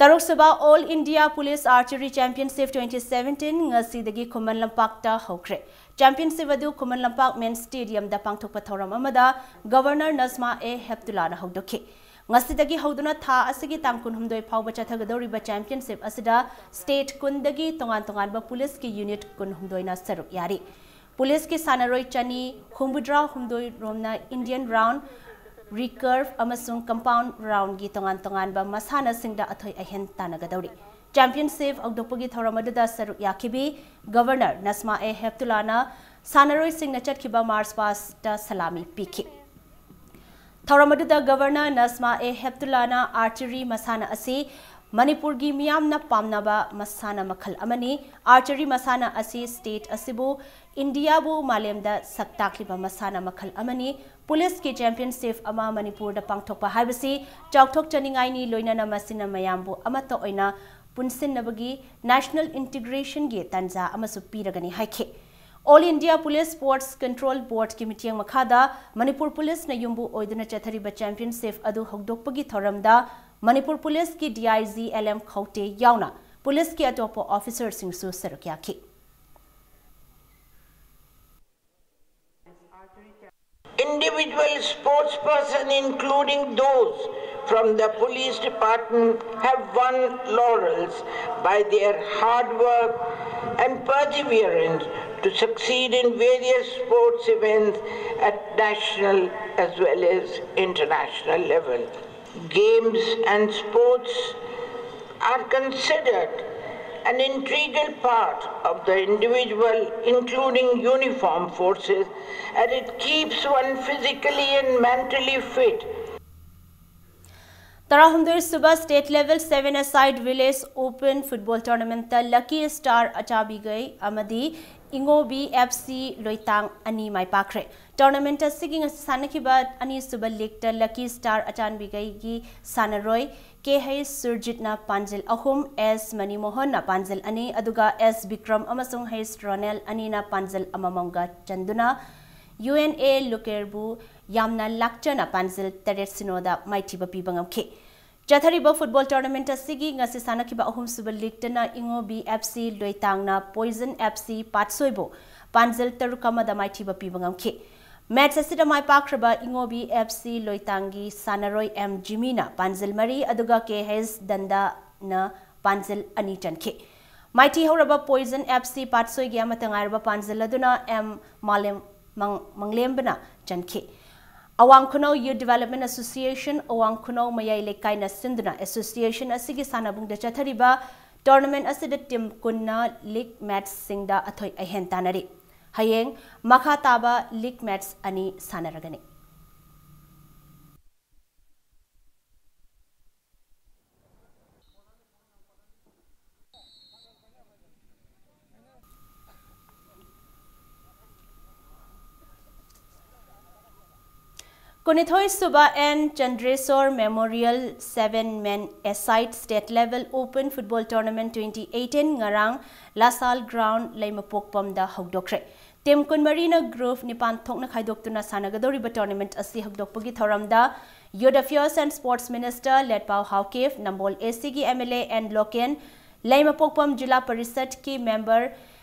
ꯇꯔꯨꯛꯁꯨꯕ All India Police Archery Championship twenty seventeen ꯉꯁꯤꯗꯒꯤ ꯈꯨꯃꯟ ꯂꯝꯄꯥꯛꯇ ꯍꯧꯈ꯭ꯔꯦ꯫ ꯆꯦꯝꯄꯤꯌꯟꯁꯤꯞ ꯑꯗꯨ ꯈꯨꯃꯟ ꯂꯝꯄꯥꯛ ꯃꯦꯟ ꯁ꯭ꯇꯦꯗꯤꯌꯝꯗ ꯄꯥꯡꯊꯣꯛꯄ ꯊꯧꯔꯝ ꯑꯃꯗ ꯒꯚꯔꯅꯔ ꯅꯖꯃꯥ ꯑꯦ ꯍꯦꯞꯇꯨꯂꯥꯅ ꯍꯧꯗꯣꯛꯈꯤ꯫ ꯉꯁꯤꯗꯒꯤ ꯍꯧꯗꯨꯅ ꯊꯥ ꯑꯁꯤꯒꯤ ꯇꯥꯡ ꯀꯨꯟꯍꯨꯝꯗꯣꯏ ꯐꯥꯎꯕ ꯆꯠꯊꯒꯗꯧꯔꯤꯕ ꯆꯦꯝꯄꯤꯌꯟꯁꯤꯞ ꯑꯁꯤꯗ ꯁ꯭ꯇꯦꯠ ꯀꯨꯟꯗꯒꯤ ꯇꯣꯉꯥꯟ ꯇꯣꯉꯥꯟꯕ ꯄꯨꯂꯤꯁꯀꯤ ꯌꯨꯅꯤꯠ ꯀꯨꯟꯍꯨꯝꯗꯣꯏꯅ ꯁꯔꯨꯛ ꯌꯥꯔꯤ꯫ ꯄꯨꯂꯤꯁꯀꯤ ꯁꯥꯟꯅꯔꯣꯏ ꯆꯅꯤ ꯍꯨꯝꯐꯨꯇꯔꯥ ꯍꯨꯝꯗꯣꯏ ꯔꯣꯝꯅ ꯏꯟꯗꯤꯌꯟ ꯔꯥꯎꯟ, ꯔꯤꯀꯔꯚ ꯑꯃꯁꯨꯡ ꯀꯝꯄꯥꯎꯟ ꯔꯥꯎꯟꯒꯤ ꯇꯣꯉꯥꯟ ꯇꯣꯉꯥꯟꯕ ꯃꯁꯥꯟꯅꯁꯤꯡꯗ ꯑꯊꯣꯏ ꯑꯍꯦꯟ ꯇꯥꯟꯅꯒꯗꯧꯔꯤ꯫ ꯆꯦꯝꯄꯤꯌꯟꯁꯤꯞ ꯍꯧꯗꯣꯛꯄꯒꯤ ꯊꯧꯔꯝ ꯑꯗꯨꯗ ꯁꯔꯨꯛ ꯌꯥꯈꯤꯕꯤ ꯒꯚꯔꯅꯔ ꯅꯁꯃꯥ ꯑꯦ ꯍꯦꯞꯇꯨꯂꯥꯅ ꯁꯥꯟꯅꯔꯣꯏꯁꯤꯡꯅ ꯆꯠꯈꯤꯕ ꯃꯥꯔꯆ ꯄꯥꯁꯇ ꯁꯂꯥꯃꯤ ꯄꯤꯈꯤ꯫ ꯊꯧꯔꯝ ꯑꯗꯨꯗ ꯒꯚꯔꯅꯔ ꯅꯁꯃꯥ ꯑꯦ ꯍꯦꯞꯇꯨꯂꯥꯅ archery ꯃꯁꯥꯟꯅ ꯑꯁꯤ ꯃꯅꯤꯄꯨꯔꯒꯤ ꯃꯤꯌꯥꯝꯅ ꯄꯥꯝꯅꯕ ꯃꯁꯥꯟꯅ ꯃꯈꯜ ꯑꯃꯅꯤ꯫ Archery ꯃꯁꯥꯟꯅ ꯑꯁꯤ state ꯑꯁꯤꯕꯨ, ꯏꯟꯗꯤꯌꯥꯕꯨ ꯃꯥꯂꯦꯝꯗ ꯁꯛ ꯇꯥꯛꯂꯤꯕ ꯃꯁꯥꯟꯅ ꯃꯈꯜ ꯑꯃꯅꯤ꯫ Policeꯀꯤ championship ꯑꯃ ꯃꯅꯤꯄꯨꯔꯗ ꯄꯥꯡꯊꯣꯛꯄ ꯍꯥꯏꯕꯁꯤ ꯆꯥꯎꯊꯣꯛꯆꯅꯤꯡꯉꯥꯏꯅꯤ, ꯂꯣꯏꯅꯅ ꯃꯁꯤꯅ ꯃꯌꯥꯝꯕꯨ ꯑꯃꯠꯇ ꯑꯣꯏꯅ ꯄꯨꯟꯁꯤꯟꯅꯕꯒꯤ national integrationꯒꯤ ꯇꯥꯟꯖꯥ ꯑꯃꯁꯨ ꯄꯤꯔꯒꯅꯤ ꯍꯥꯏꯈꯤ꯫ All India Police Sports Control Boardꯀꯤ ꯃꯤꯠꯌꯦꯡ ꯃꯈꯥꯗ ꯃꯅꯤꯄꯨꯔ Policeꯅ ꯌꯨꯝꯕꯨ ꯑꯣꯏꯗꯨꯅ ꯆꯠꯊꯔꯤꯕ championship ꯑꯗꯨ ꯍꯧꯗꯣꯛꯄꯒꯤ ꯊꯧꯔꯝꯗ Manipur Policeꯀꯤ D I G L M ꯈꯧꯇꯦ ꯌꯥꯎꯅ Policeꯀꯤ ꯑꯇꯣꯞꯄ officerꯁꯤꯡꯁꯨ ꯁꯔꯨꯛ ꯌꯥꯈꯤ꯫ Individual sports person, including those from the police department, have won laurels by their hard work and perseverance to succeed in various sports events at national as well as international level. Games and sports are considered an integral part of the individual, including uniform forces, as it keeps one physically and mentally fit. ꯇꯔꯥꯍꯨꯝꯗꯣꯏ ꯁꯨꯕ state level seven-a-side village open football tournamentꯇ Lucky Star ꯑꯆꯥꯟꯕꯤꯒꯩ ꯑꯃꯗꯤ ꯏꯉꯣꯕꯤ F C ꯂꯣꯏꯇꯥꯡ ꯑꯅꯤ ꯃꯥꯏ ꯄꯥꯛꯈ꯭ꯔꯦ꯫ Tournament ꯑꯁꯤꯒꯤ ꯉꯁꯤ ꯁꯥꯟꯅꯈꯤꯕ ꯑꯅꯤꯁꯨꯕ leagueꯇ Lucky Star ꯑꯆꯥꯟꯕꯤꯒꯩꯒꯤ ꯁꯥꯟꯅꯔꯣꯏ K H ꯁꯨꯔꯖꯤꯠꯅ ꯄꯥꯟꯖꯤꯜ ꯑꯍꯨꯝ, S ꯃꯅꯤꯃꯣꯍꯟꯅ ꯄꯥꯟꯖꯤꯜ ꯑꯅꯤ, ꯑꯗꯨꯒ S ꯕꯤꯀ꯭ꯔꯝ ꯑꯃꯁꯨꯡ H ꯔꯣꯅꯦꯜ ꯑꯅꯤꯅ ꯄꯥꯟꯖꯤꯜ ꯑꯃꯃꯝꯒ ꯆꯟꯗꯨꯅ U N A ꯂꯨꯀꯦꯔꯕꯨ ꯌꯥꯝꯅ ꯂꯥꯛꯆꯅ ꯄꯥꯟꯖꯤꯜ ꯇꯔꯦꯠ ꯁꯤꯅꯣꯗ ꯃꯥꯏꯊꯤꯕ ꯄꯤꯕ ꯉꯝꯈꯤ꯫ ꯆꯠꯊꯔꯤꯕ football tournament ꯑꯁꯤꯒꯤ ꯉꯁꯤ ꯁꯥꯟꯅꯈꯤꯕ ꯑꯍꯨꯝꯁꯨꯕ leagueꯇꯅ ꯏꯉꯣꯕꯤ F C ꯂꯣꯏꯇꯥꯡꯅ Poison F C ꯄꯥꯠꯁꯣꯏꯕꯨ ꯄꯥꯟꯖꯤꯜ ꯇꯔꯨꯛ ꯑꯃꯗ ꯃꯥꯏꯊꯤꯕ ꯄꯤꯕ ꯉꯝꯈꯤ꯫ Match ꯑꯁꯤꯗ ꯃꯥꯏ ꯄꯥꯛꯈ꯭ꯔꯕ ꯏꯉꯣꯕꯤ F C ꯂꯣꯏꯇꯥꯡꯒꯤ ꯁꯥꯟꯅꯔꯣꯏ M ꯖꯤꯃꯤꯅ ꯄꯥꯟꯖꯤꯜ ꯃꯔꯤ, ꯑꯗꯨꯒ K H ꯗꯟꯗꯥꯅ ꯄꯥꯟꯖꯤꯜ ꯑꯅꯤ ꯆꯟꯈꯤ꯫ ꯃꯥꯏꯊꯤ ꯍꯧꯔꯕ Poison F C ꯄꯥꯠꯁꯣꯏꯒꯤ ꯑꯃꯠꯇ ꯉꯥꯏꯔꯕ ꯄꯥꯟꯖꯤꯜ ꯑꯗꯨꯅ M ꯃꯥꯂꯦꯝ ꯃꯪ-, ꯃꯪꯂꯦꯝꯕꯅ ꯆꯟꯈꯤ꯫ ꯑꯋꯥꯡ ꯈꯨꯅꯧ Youth Development Association, ꯑꯋꯥꯡ ꯈꯨꯅꯧ ꯃꯌꯥꯏ ꯂꯩꯀꯥꯏꯅ ꯁꯤꯟꯗꯨꯅ association ꯑꯁꯤꯒꯤ ꯁꯥꯟꯅꯕꯨꯡꯗ ꯆꯠꯊꯔꯤꯕ tournament ꯑꯁꯤꯗ team ꯀꯨꯟꯅ league matchꯁꯤꯡꯗ ꯑꯊꯣꯏ ꯑꯍꯦꯟ ꯇꯥꯟꯅꯔꯤ꯫ ꯍꯌꯦꯡ ꯃꯈꯥ ꯇꯥꯕ league match ꯑꯅꯤ ꯁꯥꯟꯅꯔꯒꯅꯤ꯫ ꯀꯨꯟꯅꯤꯊꯣꯏ ꯁꯨꯕ N Chandreshor memorial seven men a side state level open football tournament twenty eighteen ꯉꯔꯥꯡ ꯂꯥꯁꯥꯜ ꯒ꯭ꯔꯥꯎꯟꯗ ꯂꯩꯃꯄꯣꯛꯄꯝꯗ ꯍꯧꯗꯣꯛꯈ꯭ꯔꯦ꯫ ꯇꯤꯝ ꯀꯨꯟꯃꯔꯤꯅ ꯒ꯭ꯔꯨꯞ ꯅꯤꯄꯥꯟ ꯊꯣꯛꯅ ꯈꯥꯏꯗꯣꯛꯇꯨꯅ ꯁꯥꯟꯅꯒꯗꯧꯔꯤꯕ ꯇꯣꯔꯅꯥꯃꯦꯟꯠ ꯑꯁꯤ ꯍꯧꯗꯣꯛꯄꯒꯤ ꯊꯧꯔꯝꯗ Youth Affairs and Sports Minister ꯂꯦꯠꯄꯥꯎ ꯍꯥꯎꯀꯤꯞ, ꯅꯝꯕꯣꯜ ꯑꯦꯁꯤꯒꯤ M L A N Loken, Leimapokpam ꯖꯤꯂꯥ ꯄꯔꯤꯁꯠꯀꯤ ꯃꯦꯝꯕꯔ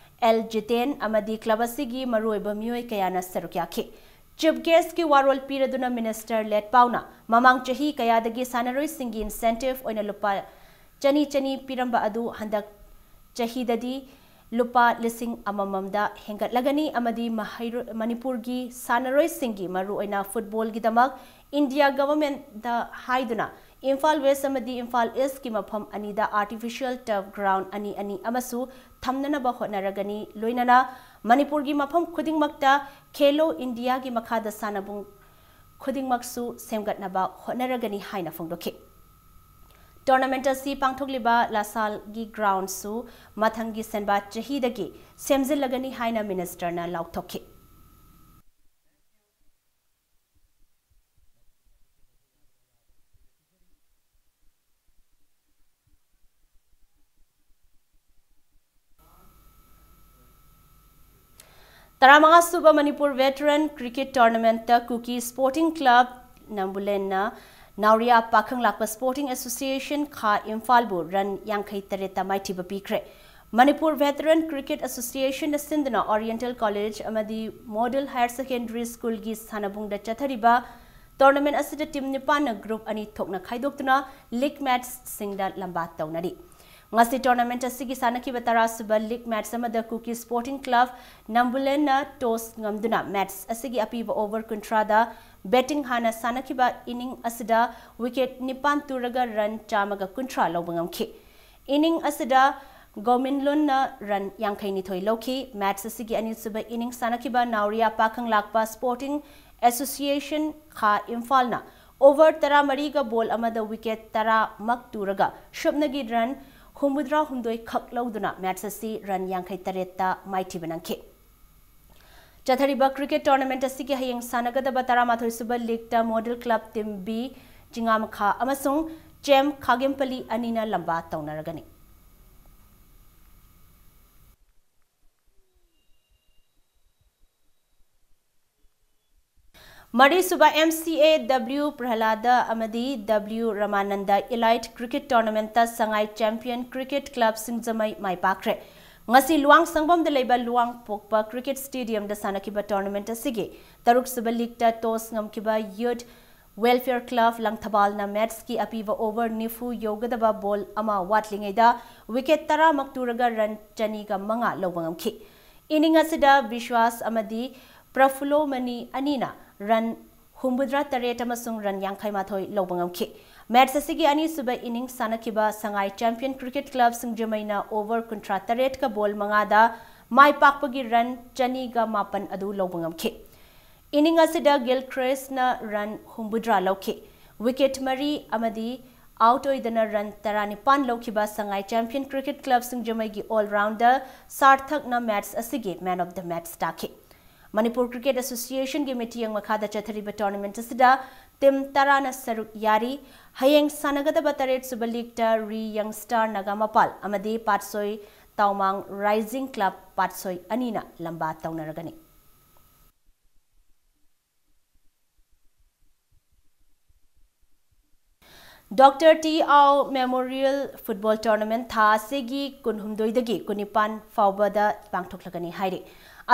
ꯑꯦꯜ ꯖꯤꯇꯦꯟ ꯑꯃꯗꯤ ꯀ꯭ꯂꯕ ꯑꯁꯤꯒꯤ ꯃꯔꯨꯑꯣꯏꯕ ꯃꯤꯑꯣꯏ ꯀꯌꯥꯅ ꯁꯔꯨꯛ ꯌꯥꯈꯤ꯫ ꯆꯤꯐ ꯒꯦꯁ꯭ꯠꯀꯤ ꯋꯥꯔꯣꯜ ꯄꯤꯔꯗꯨꯅ ꯃꯤꯅꯤꯁꯇꯔ ꯂꯦꯠꯄꯥꯎꯅ ꯃꯃꯥꯡ ꯆꯍꯤ ꯀꯌꯥꯗꯒꯤ ꯁꯥꯟꯅꯔꯣꯏꯁꯤꯡꯒꯤ ꯏꯟꯁꯦꯟꯇꯤꯚ ꯑꯣꯏꯅ ꯂꯨꯄꯥ ꯆꯅꯤ ꯆꯅꯤ ꯄꯤꯔꯝꯕ ꯑꯗꯨ ꯍꯟꯗꯛ ꯆꯍꯤꯗꯗꯤ ꯂꯨꯄꯥ ꯂꯤꯁꯤꯡ ꯑꯃꯃꯝꯗ ꯍꯦꯟꯒꯠꯂꯒꯅꯤ ꯑꯃꯗꯤ ꯃꯍꯩꯔꯣ-, ꯃꯅꯤꯄꯨꯔꯒꯤ ꯁꯥꯟꯅꯔꯣꯏꯁꯤꯡꯒꯤ, ꯃꯔꯨꯑꯣꯏꯅ ꯐꯨꯠꯕꯣꯜꯒꯤꯗꯃꯛ ꯏꯟꯗꯤꯌꯥ ꯒꯚꯔꯟꯃꯦꯟꯠꯇ ꯍꯥꯏꯗꯨꯅ ꯏꯝꯐꯥꯜ ꯋꯦꯁ꯭ꯠ ꯑꯃꯗꯤ ꯏꯝꯐꯥꯜ ꯏꯁ꯭ꯠꯀꯤ ꯃꯐꯝ ꯑꯅꯤꯗ ꯑꯥꯔꯇꯤꯐꯤꯁꯤꯌꯦꯜ ꯇꯔꯐ ꯒ꯭ꯔꯥꯎꯟꯗ ꯑꯅꯤ ꯑꯅꯤ ꯑꯃꯁꯨ ꯊꯝꯅꯅꯕ ꯍꯣꯠꯅꯔꯒꯅꯤ꯫ ꯂꯣꯏꯅꯅ ꯃꯅꯤꯄꯨꯔꯒꯤ ꯃꯐꯝ ꯈꯨꯗꯤꯡꯃꯛꯇ ꯈꯦꯂꯣ ꯏꯟꯗꯤꯌꯥꯒꯤ ꯃꯈꯥꯗ ꯁꯥꯟꯅꯕꯨꯡ ꯈꯨꯗꯤꯡꯃꯛꯁꯨ ꯁꯦꯝꯒꯠꯅꯕ ꯍꯣꯠꯅꯔꯒꯅꯤ ꯍꯥꯏꯅ ꯐꯣꯡꯗꯣꯛꯈꯤ꯫ ꯇꯣꯔꯅꯥꯃꯦꯟꯠ ꯑꯁꯤ ꯄꯥꯡꯊꯣꯛꯂꯤꯕ ꯂꯥꯁꯥꯜꯒꯤ ꯒ꯭ꯔꯥꯎꯟꯗꯁꯨ ꯃꯊꯪꯒꯤ ꯁꯦꯟꯕꯥ ꯆꯍꯤꯗꯒꯤ ꯁꯦꯝꯖꯤꯜꯂꯒꯅꯤ ꯍꯥꯏꯅ ꯃꯤꯅꯤꯁꯇꯔꯅ ꯂꯥꯎꯊꯣꯛꯈꯤ꯫ ꯇꯔꯥꯃꯉꯥ ꯁꯨꯕ ꯃꯅꯤꯄꯨꯔ ꯚꯦꯇꯔꯟ ꯀ꯭ꯔꯤꯀꯦꯠ ꯇꯣꯔꯅꯥꯃꯦꯟꯠꯇ ꯀꯨꯀꯤ ꯁ꯭ꯄꯣꯔꯇꯤꯡ ꯀ꯭ꯂꯕ ꯅꯝꯕꯨꯂꯦꯟꯅ ꯅꯥꯎꯔꯤꯌꯥ ꯄꯥꯈꯪ ꯂꯥꯛꯄ ꯁ꯭ꯄꯣꯔꯇꯤꯡ ꯑꯦꯁꯣꯁꯤꯌꯦꯁꯟ ꯈꯥ ꯏꯝꯐꯥꯜꯕꯨ ꯔꯟ ꯌꯥꯡꯈꯩ ꯇꯔꯦꯠꯇ ꯃꯥꯏꯊꯤꯕ ꯄꯤꯈ꯭ꯔꯦ꯫ ꯃꯅꯤꯄꯨꯔ ꯚꯦꯇꯔꯟ ꯀ꯭ꯔꯤꯀꯦꯠ ꯑꯦꯁꯣꯁꯤꯌꯦꯁꯟꯅ ꯁꯤꯟꯗꯨꯅ ꯑꯣꯔꯤꯌꯦꯟꯇꯦꯜ ꯀꯣꯂꯦꯖ ꯑꯃꯗꯤ ꯃꯣꯗꯦꯜ ꯍꯥꯌꯔ ꯁꯦꯀꯦꯟꯗꯔꯤ ꯁ꯭ꯀꯨꯜꯒꯤ ꯁꯥꯟꯅꯕꯨꯡꯗ ꯆꯠꯊꯔꯤꯕ ꯇꯣꯔꯅꯥꯃꯦꯟꯠ ꯑꯁꯤꯗ ꯇꯤꯝ ꯅꯤꯄꯥꯟꯅ ꯒ꯭ꯔꯨꯞ ꯑꯅꯤ ꯊꯣꯛꯅ ꯈꯥꯏꯗꯣꯛꯇꯨꯅ ꯂꯤꯒ ꯃꯦꯆꯁꯤꯡꯗ ꯂꯝꯕꯥ ꯇꯧꯅꯔꯤ꯫ ꯉꯁꯤ ꯇꯣꯔꯅꯥꯃꯦꯟꯠ ꯑꯁꯤꯒꯤ ꯁꯥꯟꯅꯈꯤꯕ ꯇꯔꯥ ꯁꯨꯕ ꯂꯤꯒ ꯃꯦꯆ ꯑꯃꯗ ꯀꯨꯀꯤ ꯁ꯭ꯄꯣꯔꯇꯤꯡ ꯀ꯭ꯂꯕ ꯅꯝꯕꯨꯂꯦꯟꯅ ꯇꯣꯁ ꯉꯝꯗꯨꯅ ꯃꯦꯆ ꯑꯁꯤꯒꯤ ꯑꯄꯤꯕ ꯑꯣꯚꯔ ꯀꯨꯟꯊ꯭ꯔꯥꯗ ꯕꯦꯇꯤꯡ ꯍꯥꯟꯅ ꯁꯥꯟꯅꯈꯤꯕ ꯏꯅꯤꯡ ꯑꯁꯤꯗ ꯋꯤꯀꯦꯠ ꯅꯤꯄꯥꯟ ꯇꯨꯔꯒ ꯔꯟ ꯆꯥꯝꯃꯒ ꯀꯨꯟꯊ꯭ꯔꯥ ꯂꯧꯕ ꯉꯝꯈꯤ꯫ ꯏꯅꯤꯡ ꯑꯁꯤꯗ ꯒꯣꯃꯤꯟꯂꯨꯟꯅ ꯔꯟ ꯌꯥꯡꯈꯩꯅꯤꯊꯣꯏ ꯂꯧꯈꯤ꯫ ꯃꯦꯆ ꯑꯁꯤꯒꯤ ꯑꯅꯤꯁꯨꯕ ꯏꯅꯤꯡ ꯁꯥꯟꯅꯈꯤꯕ ꯅꯥꯎꯔꯤꯌꯥ ꯄꯥꯈꯪ ꯂꯥꯛꯄ ꯁ꯭ꯄꯣꯔꯇꯤꯡ ꯑꯦꯁꯣꯁꯤꯌꯦꯁꯟ ꯈꯥ ꯏꯝꯐꯥꯜꯅ ꯑꯣꯚꯔ ꯇꯔꯥꯃꯔꯤꯒ ꯕꯣꯜ ꯑꯃꯗ ꯋꯤꯀꯦꯠ ꯇꯔꯥꯃꯛ ꯇꯨꯔꯒ ꯁꯨꯞꯅꯒꯤ ꯔꯟ ꯍꯨꯝꯐꯨꯇꯔꯥꯍꯨꯝꯗꯣꯏ ꯈꯛ ꯂꯧꯗꯨꯅ ꯃꯦꯆ ꯑꯁꯤ ꯔꯟ ꯌꯥꯡꯈꯩ ꯇꯔꯦꯠꯇ ꯃꯥꯏꯊꯤꯕ ꯅꯪꯈꯤ꯫ ꯆꯠꯊꯔꯤꯕ cricket tournament ꯑꯁꯤꯒꯤ ꯍꯌꯦꯡ ꯁꯥꯟꯅꯒꯗꯕ ꯇꯔꯥꯃꯥꯊꯣꯏ ꯁꯨꯕ league ꯇ model club team B ꯆꯤꯉꯥꯃꯈꯥ ꯑꯃꯁꯨꯡ CHEM ꯈꯥꯒꯦꯝꯄꯂꯤ ꯑꯅꯤꯅ ꯂꯝꯕꯥ ꯇꯧꯅꯔꯒꯅꯤ꯫ ꯃꯔꯤꯁꯨꯕ M C A W ꯄ꯭ꯔꯍꯂꯥꯗ ꯑꯃꯗꯤ W ꯔꯃꯥꯅꯟꯗ Elite Cricket Tournament ꯇ ꯁꯉꯥꯏ Champion Cricket Club ꯁꯤꯡꯖꯃꯩ ꯃꯥꯏ ꯄꯥꯛꯈ꯭ꯔꯦ꯫ ꯉꯁꯤ ꯂꯨꯋꯥꯡ ꯁꯪꯕꯝꯗ ꯂꯩꯕ ꯂꯨꯋꯥꯡ ꯄꯣꯛꯄ Cricket Stadium ꯗ ꯁꯥꯟꯅꯈꯤꯕ tournament ꯑꯁꯤꯒꯤ ꯇꯔꯨꯛꯁꯨꯕ league ꯇ toss ꯉꯝꯈꯤꯕ Youth Welfare Club ꯂꯪꯊꯕꯥꯜꯅ match ꯀꯤ ꯑꯄꯤꯕ over ꯅꯤꯐꯨ ꯌꯧꯒꯗꯕ ball ꯑꯃ ꯋꯥꯠꯂꯤꯉꯩꯗ wicket ꯇꯔꯥꯃꯛ ꯇꯨꯔꯒ run ꯆꯅꯤꯒ ꯃꯉꯥ ꯂꯧꯕ ꯉꯝꯈꯤ꯫ Inning ꯑꯁꯤꯗ ꯕꯤꯁ꯭ꯋꯥꯁ ꯑꯃꯗꯤ ꯄ꯭ꯔꯐꯨꯜꯂꯣꯃꯅꯤ ꯑꯅꯤꯅ run ꯍꯨꯝꯐꯨꯇꯔꯥ ꯇꯔꯦꯠ ꯑꯃꯁꯨꯡ run ꯌꯥꯡꯈꯩ ꯃꯥꯊꯣꯏ ꯂꯧꯕ ꯉꯝꯈꯤ꯫ Match ꯑꯁꯤꯒꯤ ꯑꯅꯤꯁꯨꯕ inning ꯁꯥꯟꯅꯈꯤꯕ ꯁꯉꯥꯏ Champion Cricket Club ꯁꯤꯡꯖꯃꯩꯅ over ꯀꯨꯟꯊ꯭ꯔꯥ ꯇꯔꯦꯠꯀ ball ꯃꯉꯥꯗ ꯃꯥꯏ ꯄꯥꯛꯄꯒꯤ run ꯆꯅꯤꯒ ꯃꯥꯄꯟ ꯑꯗꯨ ꯂꯧꯕ ꯉꯝꯈꯤ꯫ Inning ꯑꯁꯤꯗ ꯒꯤꯜꯈ꯭ꯔꯤꯁꯅ run ꯍꯨꯝꯐꯨꯇꯔꯥ ꯂꯧꯈꯤ꯫ Wicket ꯃꯔꯤ ꯑꯃꯗꯤ out ꯑꯣꯏꯗꯅ run ꯇꯔꯥꯅꯤꯄꯥꯟ ꯂꯧꯈꯤꯕ ꯁꯉꯥꯏ Champion Cricket Club ꯁꯤꯡꯖꯃꯩꯒꯤ all-rounder ꯁꯥꯔꯊꯛꯅ match ꯑꯁꯤꯒꯤ man of the match ꯇꯥꯈꯤ꯫ ꯃꯅꯤꯄꯨꯔ Cricket Association ꯒꯤ ꯃꯤꯠꯌꯦꯡ ꯃꯈꯥꯗ ꯆꯠꯊꯔꯤꯕ tournament ꯑꯁꯤꯗ team ꯇꯔꯥꯅ ꯁꯔꯨꯛ ꯌꯥꯔꯤ꯫ ꯍꯌꯦꯡ ꯁꯥꯟꯅꯒꯗꯕ ꯇꯔꯦꯠꯁꯨꯕ league ꯇ ꯔꯤ Young Star ꯅꯥꯒꯥꯃꯄꯥꯜ ꯑꯃꯗꯤ ꯄꯥꯠꯁꯣꯏ ꯇꯥꯎꯃꯥꯡ Rising Club ꯄꯥꯠꯁꯣꯏ ꯑꯅꯤꯅ ꯂꯝꯕꯥ ꯇꯧꯅꯔꯒꯅꯤ꯫ Doctor T Ao Memorial Football Tournament ꯊꯥ ꯑꯁꯤꯒꯤ ꯀꯨꯟꯍꯨꯝꯗꯣꯏꯗꯒꯤ ꯀꯨꯟꯅꯤꯄꯥꯟ ꯐꯥꯎꯕꯗ ꯄꯥꯡꯊꯣꯛꯂꯒꯅꯤ ꯍꯥꯏꯔꯤ꯫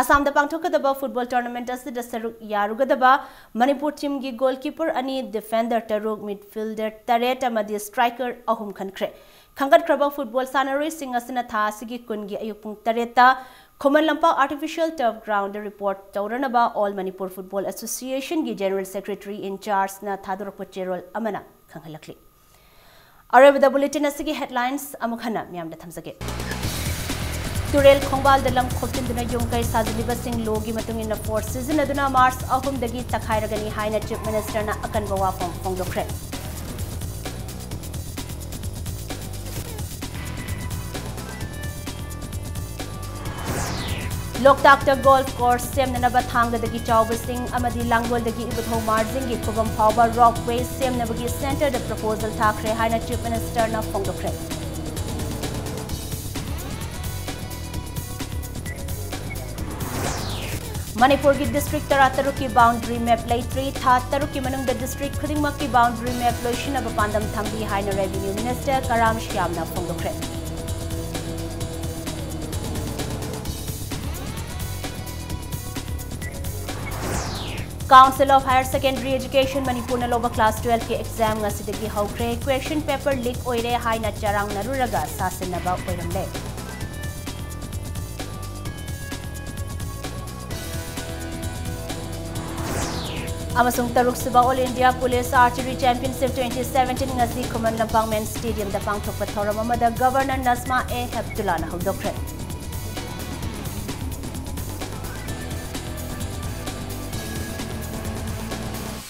ꯑꯁꯥꯝꯗ ꯄꯥꯡꯊꯣꯛꯀꯗꯕ football tournament ꯑꯁꯤꯗ ꯁꯔꯨꯛ ꯌꯥꯔꯨꯒꯗꯕ ꯃꯅꯤꯄꯨꯔ team ꯒꯤ goalkeeper ꯑꯅꯤ, defender ꯇꯔꯨꯛ, midfielder ꯇꯔꯦꯠ ꯑꯃꯗꯤ striker ꯑꯍꯨꯝ ꯈꯟꯈ꯭ꯔꯦ꯫ ꯈꯟꯒꯠꯈ꯭ꯔꯕ football ꯁꯥꯟꯅꯔꯣꯏꯁꯤꯡ ꯑꯁꯤꯅ ꯊꯥ ꯑꯁꯤꯒꯤ ꯀꯨꯟꯒꯤ ꯑꯌꯨꯛ ꯄꯨꯡ ꯇꯔꯦꯠꯇ Khuman Lampak Artificial Turf Ground ꯗ report ꯇꯧꯔꯅꯕ All Manipur Football Association ꯒꯤ General Secretary in charge ꯅ ꯊꯥꯗꯣꯔꯛꯄ ꯆꯦꯔꯣꯜ ꯑꯃꯅ ꯈꯪꯍꯜꯂꯛꯂꯤ꯫ ꯑꯔꯣꯏꯕꯗ bulletin ꯑꯁꯤꯒꯤ headlines ꯑꯃꯨꯛ ꯍꯟꯅ ꯃꯤꯌꯥꯝꯗ ꯊꯝꯖꯒꯦ꯫ ꯇꯨꯔꯦꯜ ꯈꯣꯡꯕꯥꯜꯗ ꯂꯝ ꯈꯣꯞꯆꯤꯟꯗꯨꯅ ꯌꯨꯝ ꯀꯩ ꯁꯥꯖꯤꯜꯂꯤꯕꯁꯤꯡ law ꯒꯤ ꯃꯇꯨꯡ ꯏꯟꯅ force ꯁꯤꯖꯤꯟꯅꯗꯨꯅ March ꯑꯍꯨꯝꯗꯒꯤ ꯇꯛꯈꯥꯏꯔꯒꯅꯤ ꯍꯥꯏꯅ Chief Minister ꯅ ꯑꯀꯟꯕ ꯋꯥꯐꯝ ꯐꯣꯡꯗꯣꯛꯈ꯭ꯔꯦ꯫ ꯂꯣꯛꯇꯥꯛꯇ ꯒꯣꯜꯐ ꯀꯣꯔꯁ ꯁꯦꯝꯅꯅꯕ ꯊꯥꯡꯒꯗꯒꯤ ꯆꯥꯎꯕꯁꯤꯡ ꯑꯃꯗꯤ ꯂꯥꯡꯒꯣꯜꯗꯒꯤ ꯏꯕꯨꯙꯧ ꯃꯥꯔꯖꯤꯡꯒꯤ ꯈꯨꯕꯝ ꯐꯥꯎꯕ ꯔꯣꯞꯋꯦ ꯁꯦꯝꯅꯕꯒꯤ ꯁꯦꯟꯇꯔꯗ ꯄ꯭ꯔꯄꯣꯖꯦꯜ ꯊꯥꯈ꯭ꯔꯦ ꯍꯥꯏꯅ ꯆꯤꯐ ꯃꯤꯅꯤꯁꯇꯔꯅ ꯐꯣꯡꯗꯣꯛꯈ꯭ꯔꯦ꯫ ꯃꯅꯤꯄꯨꯔꯒꯤ ꯗꯤꯁꯇ꯭ꯔꯤꯛ ꯇꯔꯥꯇꯔꯨꯛꯀꯤ ꯕꯥꯎꯟꯗꯔꯤ ꯃꯦꯞ ꯂꯩꯇ꯭ꯔꯤ꯫ ꯊꯥ ꯇꯔꯨꯛꯀꯤ ꯃꯅꯨꯡꯗ ꯗꯤꯁꯇ꯭ꯔꯤꯛ ꯈꯨꯗꯤꯡꯃꯛꯀꯤ ꯕꯥꯎꯟꯗꯔꯤ ꯃꯦꯞ ꯂꯣꯏꯁꯤꯟꯅꯕ ꯄꯥꯟꯗꯝ ꯊꯝꯂꯤ ꯍꯥꯏꯅ ꯔꯦꯚꯤꯅ꯭ꯌꯨ ꯃꯤꯅꯤꯁꯇꯔ ꯀꯔꯥꯝ ꯁ꯭ꯌꯥꯝꯅ ꯐꯣꯡꯗꯣꯛꯈ꯭ꯔꯦ꯫ Council of Higher Secondary Education ꯃꯅꯤꯄꯨꯔꯅ ꯂꯧꯕ class twelve ꯀꯤ exam ꯉꯁꯤꯗꯒꯤ ꯍꯧꯈ꯭ꯔꯦ꯫ Question paper leak ꯑꯣꯏꯔꯦ ꯍꯥꯏꯅ ꯆꯔꯥꯡꯅꯔꯨꯔꯒ ꯁꯥꯁꯤꯟꯅꯕ ꯑꯣꯏꯔꯝꯂꯦ꯫ ꯑꯃꯁꯨꯡ ꯇꯔꯨꯛꯁꯨꯕ All India Police Archery Championship twenty seventeen ꯉꯁꯤ ꯈꯨꯃꯟ ꯂꯝꯄꯥꯛ ꯃꯦꯟ ꯁ꯭ꯇꯦꯗꯤꯌꯝꯗ ꯄꯥꯡꯊꯣꯛꯄ ꯊꯧꯔꯝ ꯑꯃꯗ ꯒꯕꯔꯅꯔ ꯅꯖꯃꯥ ꯑꯦ ꯍꯦꯞꯇꯨꯂꯥꯅ ꯍꯧꯗꯣꯛꯈ꯭ꯔꯦ꯫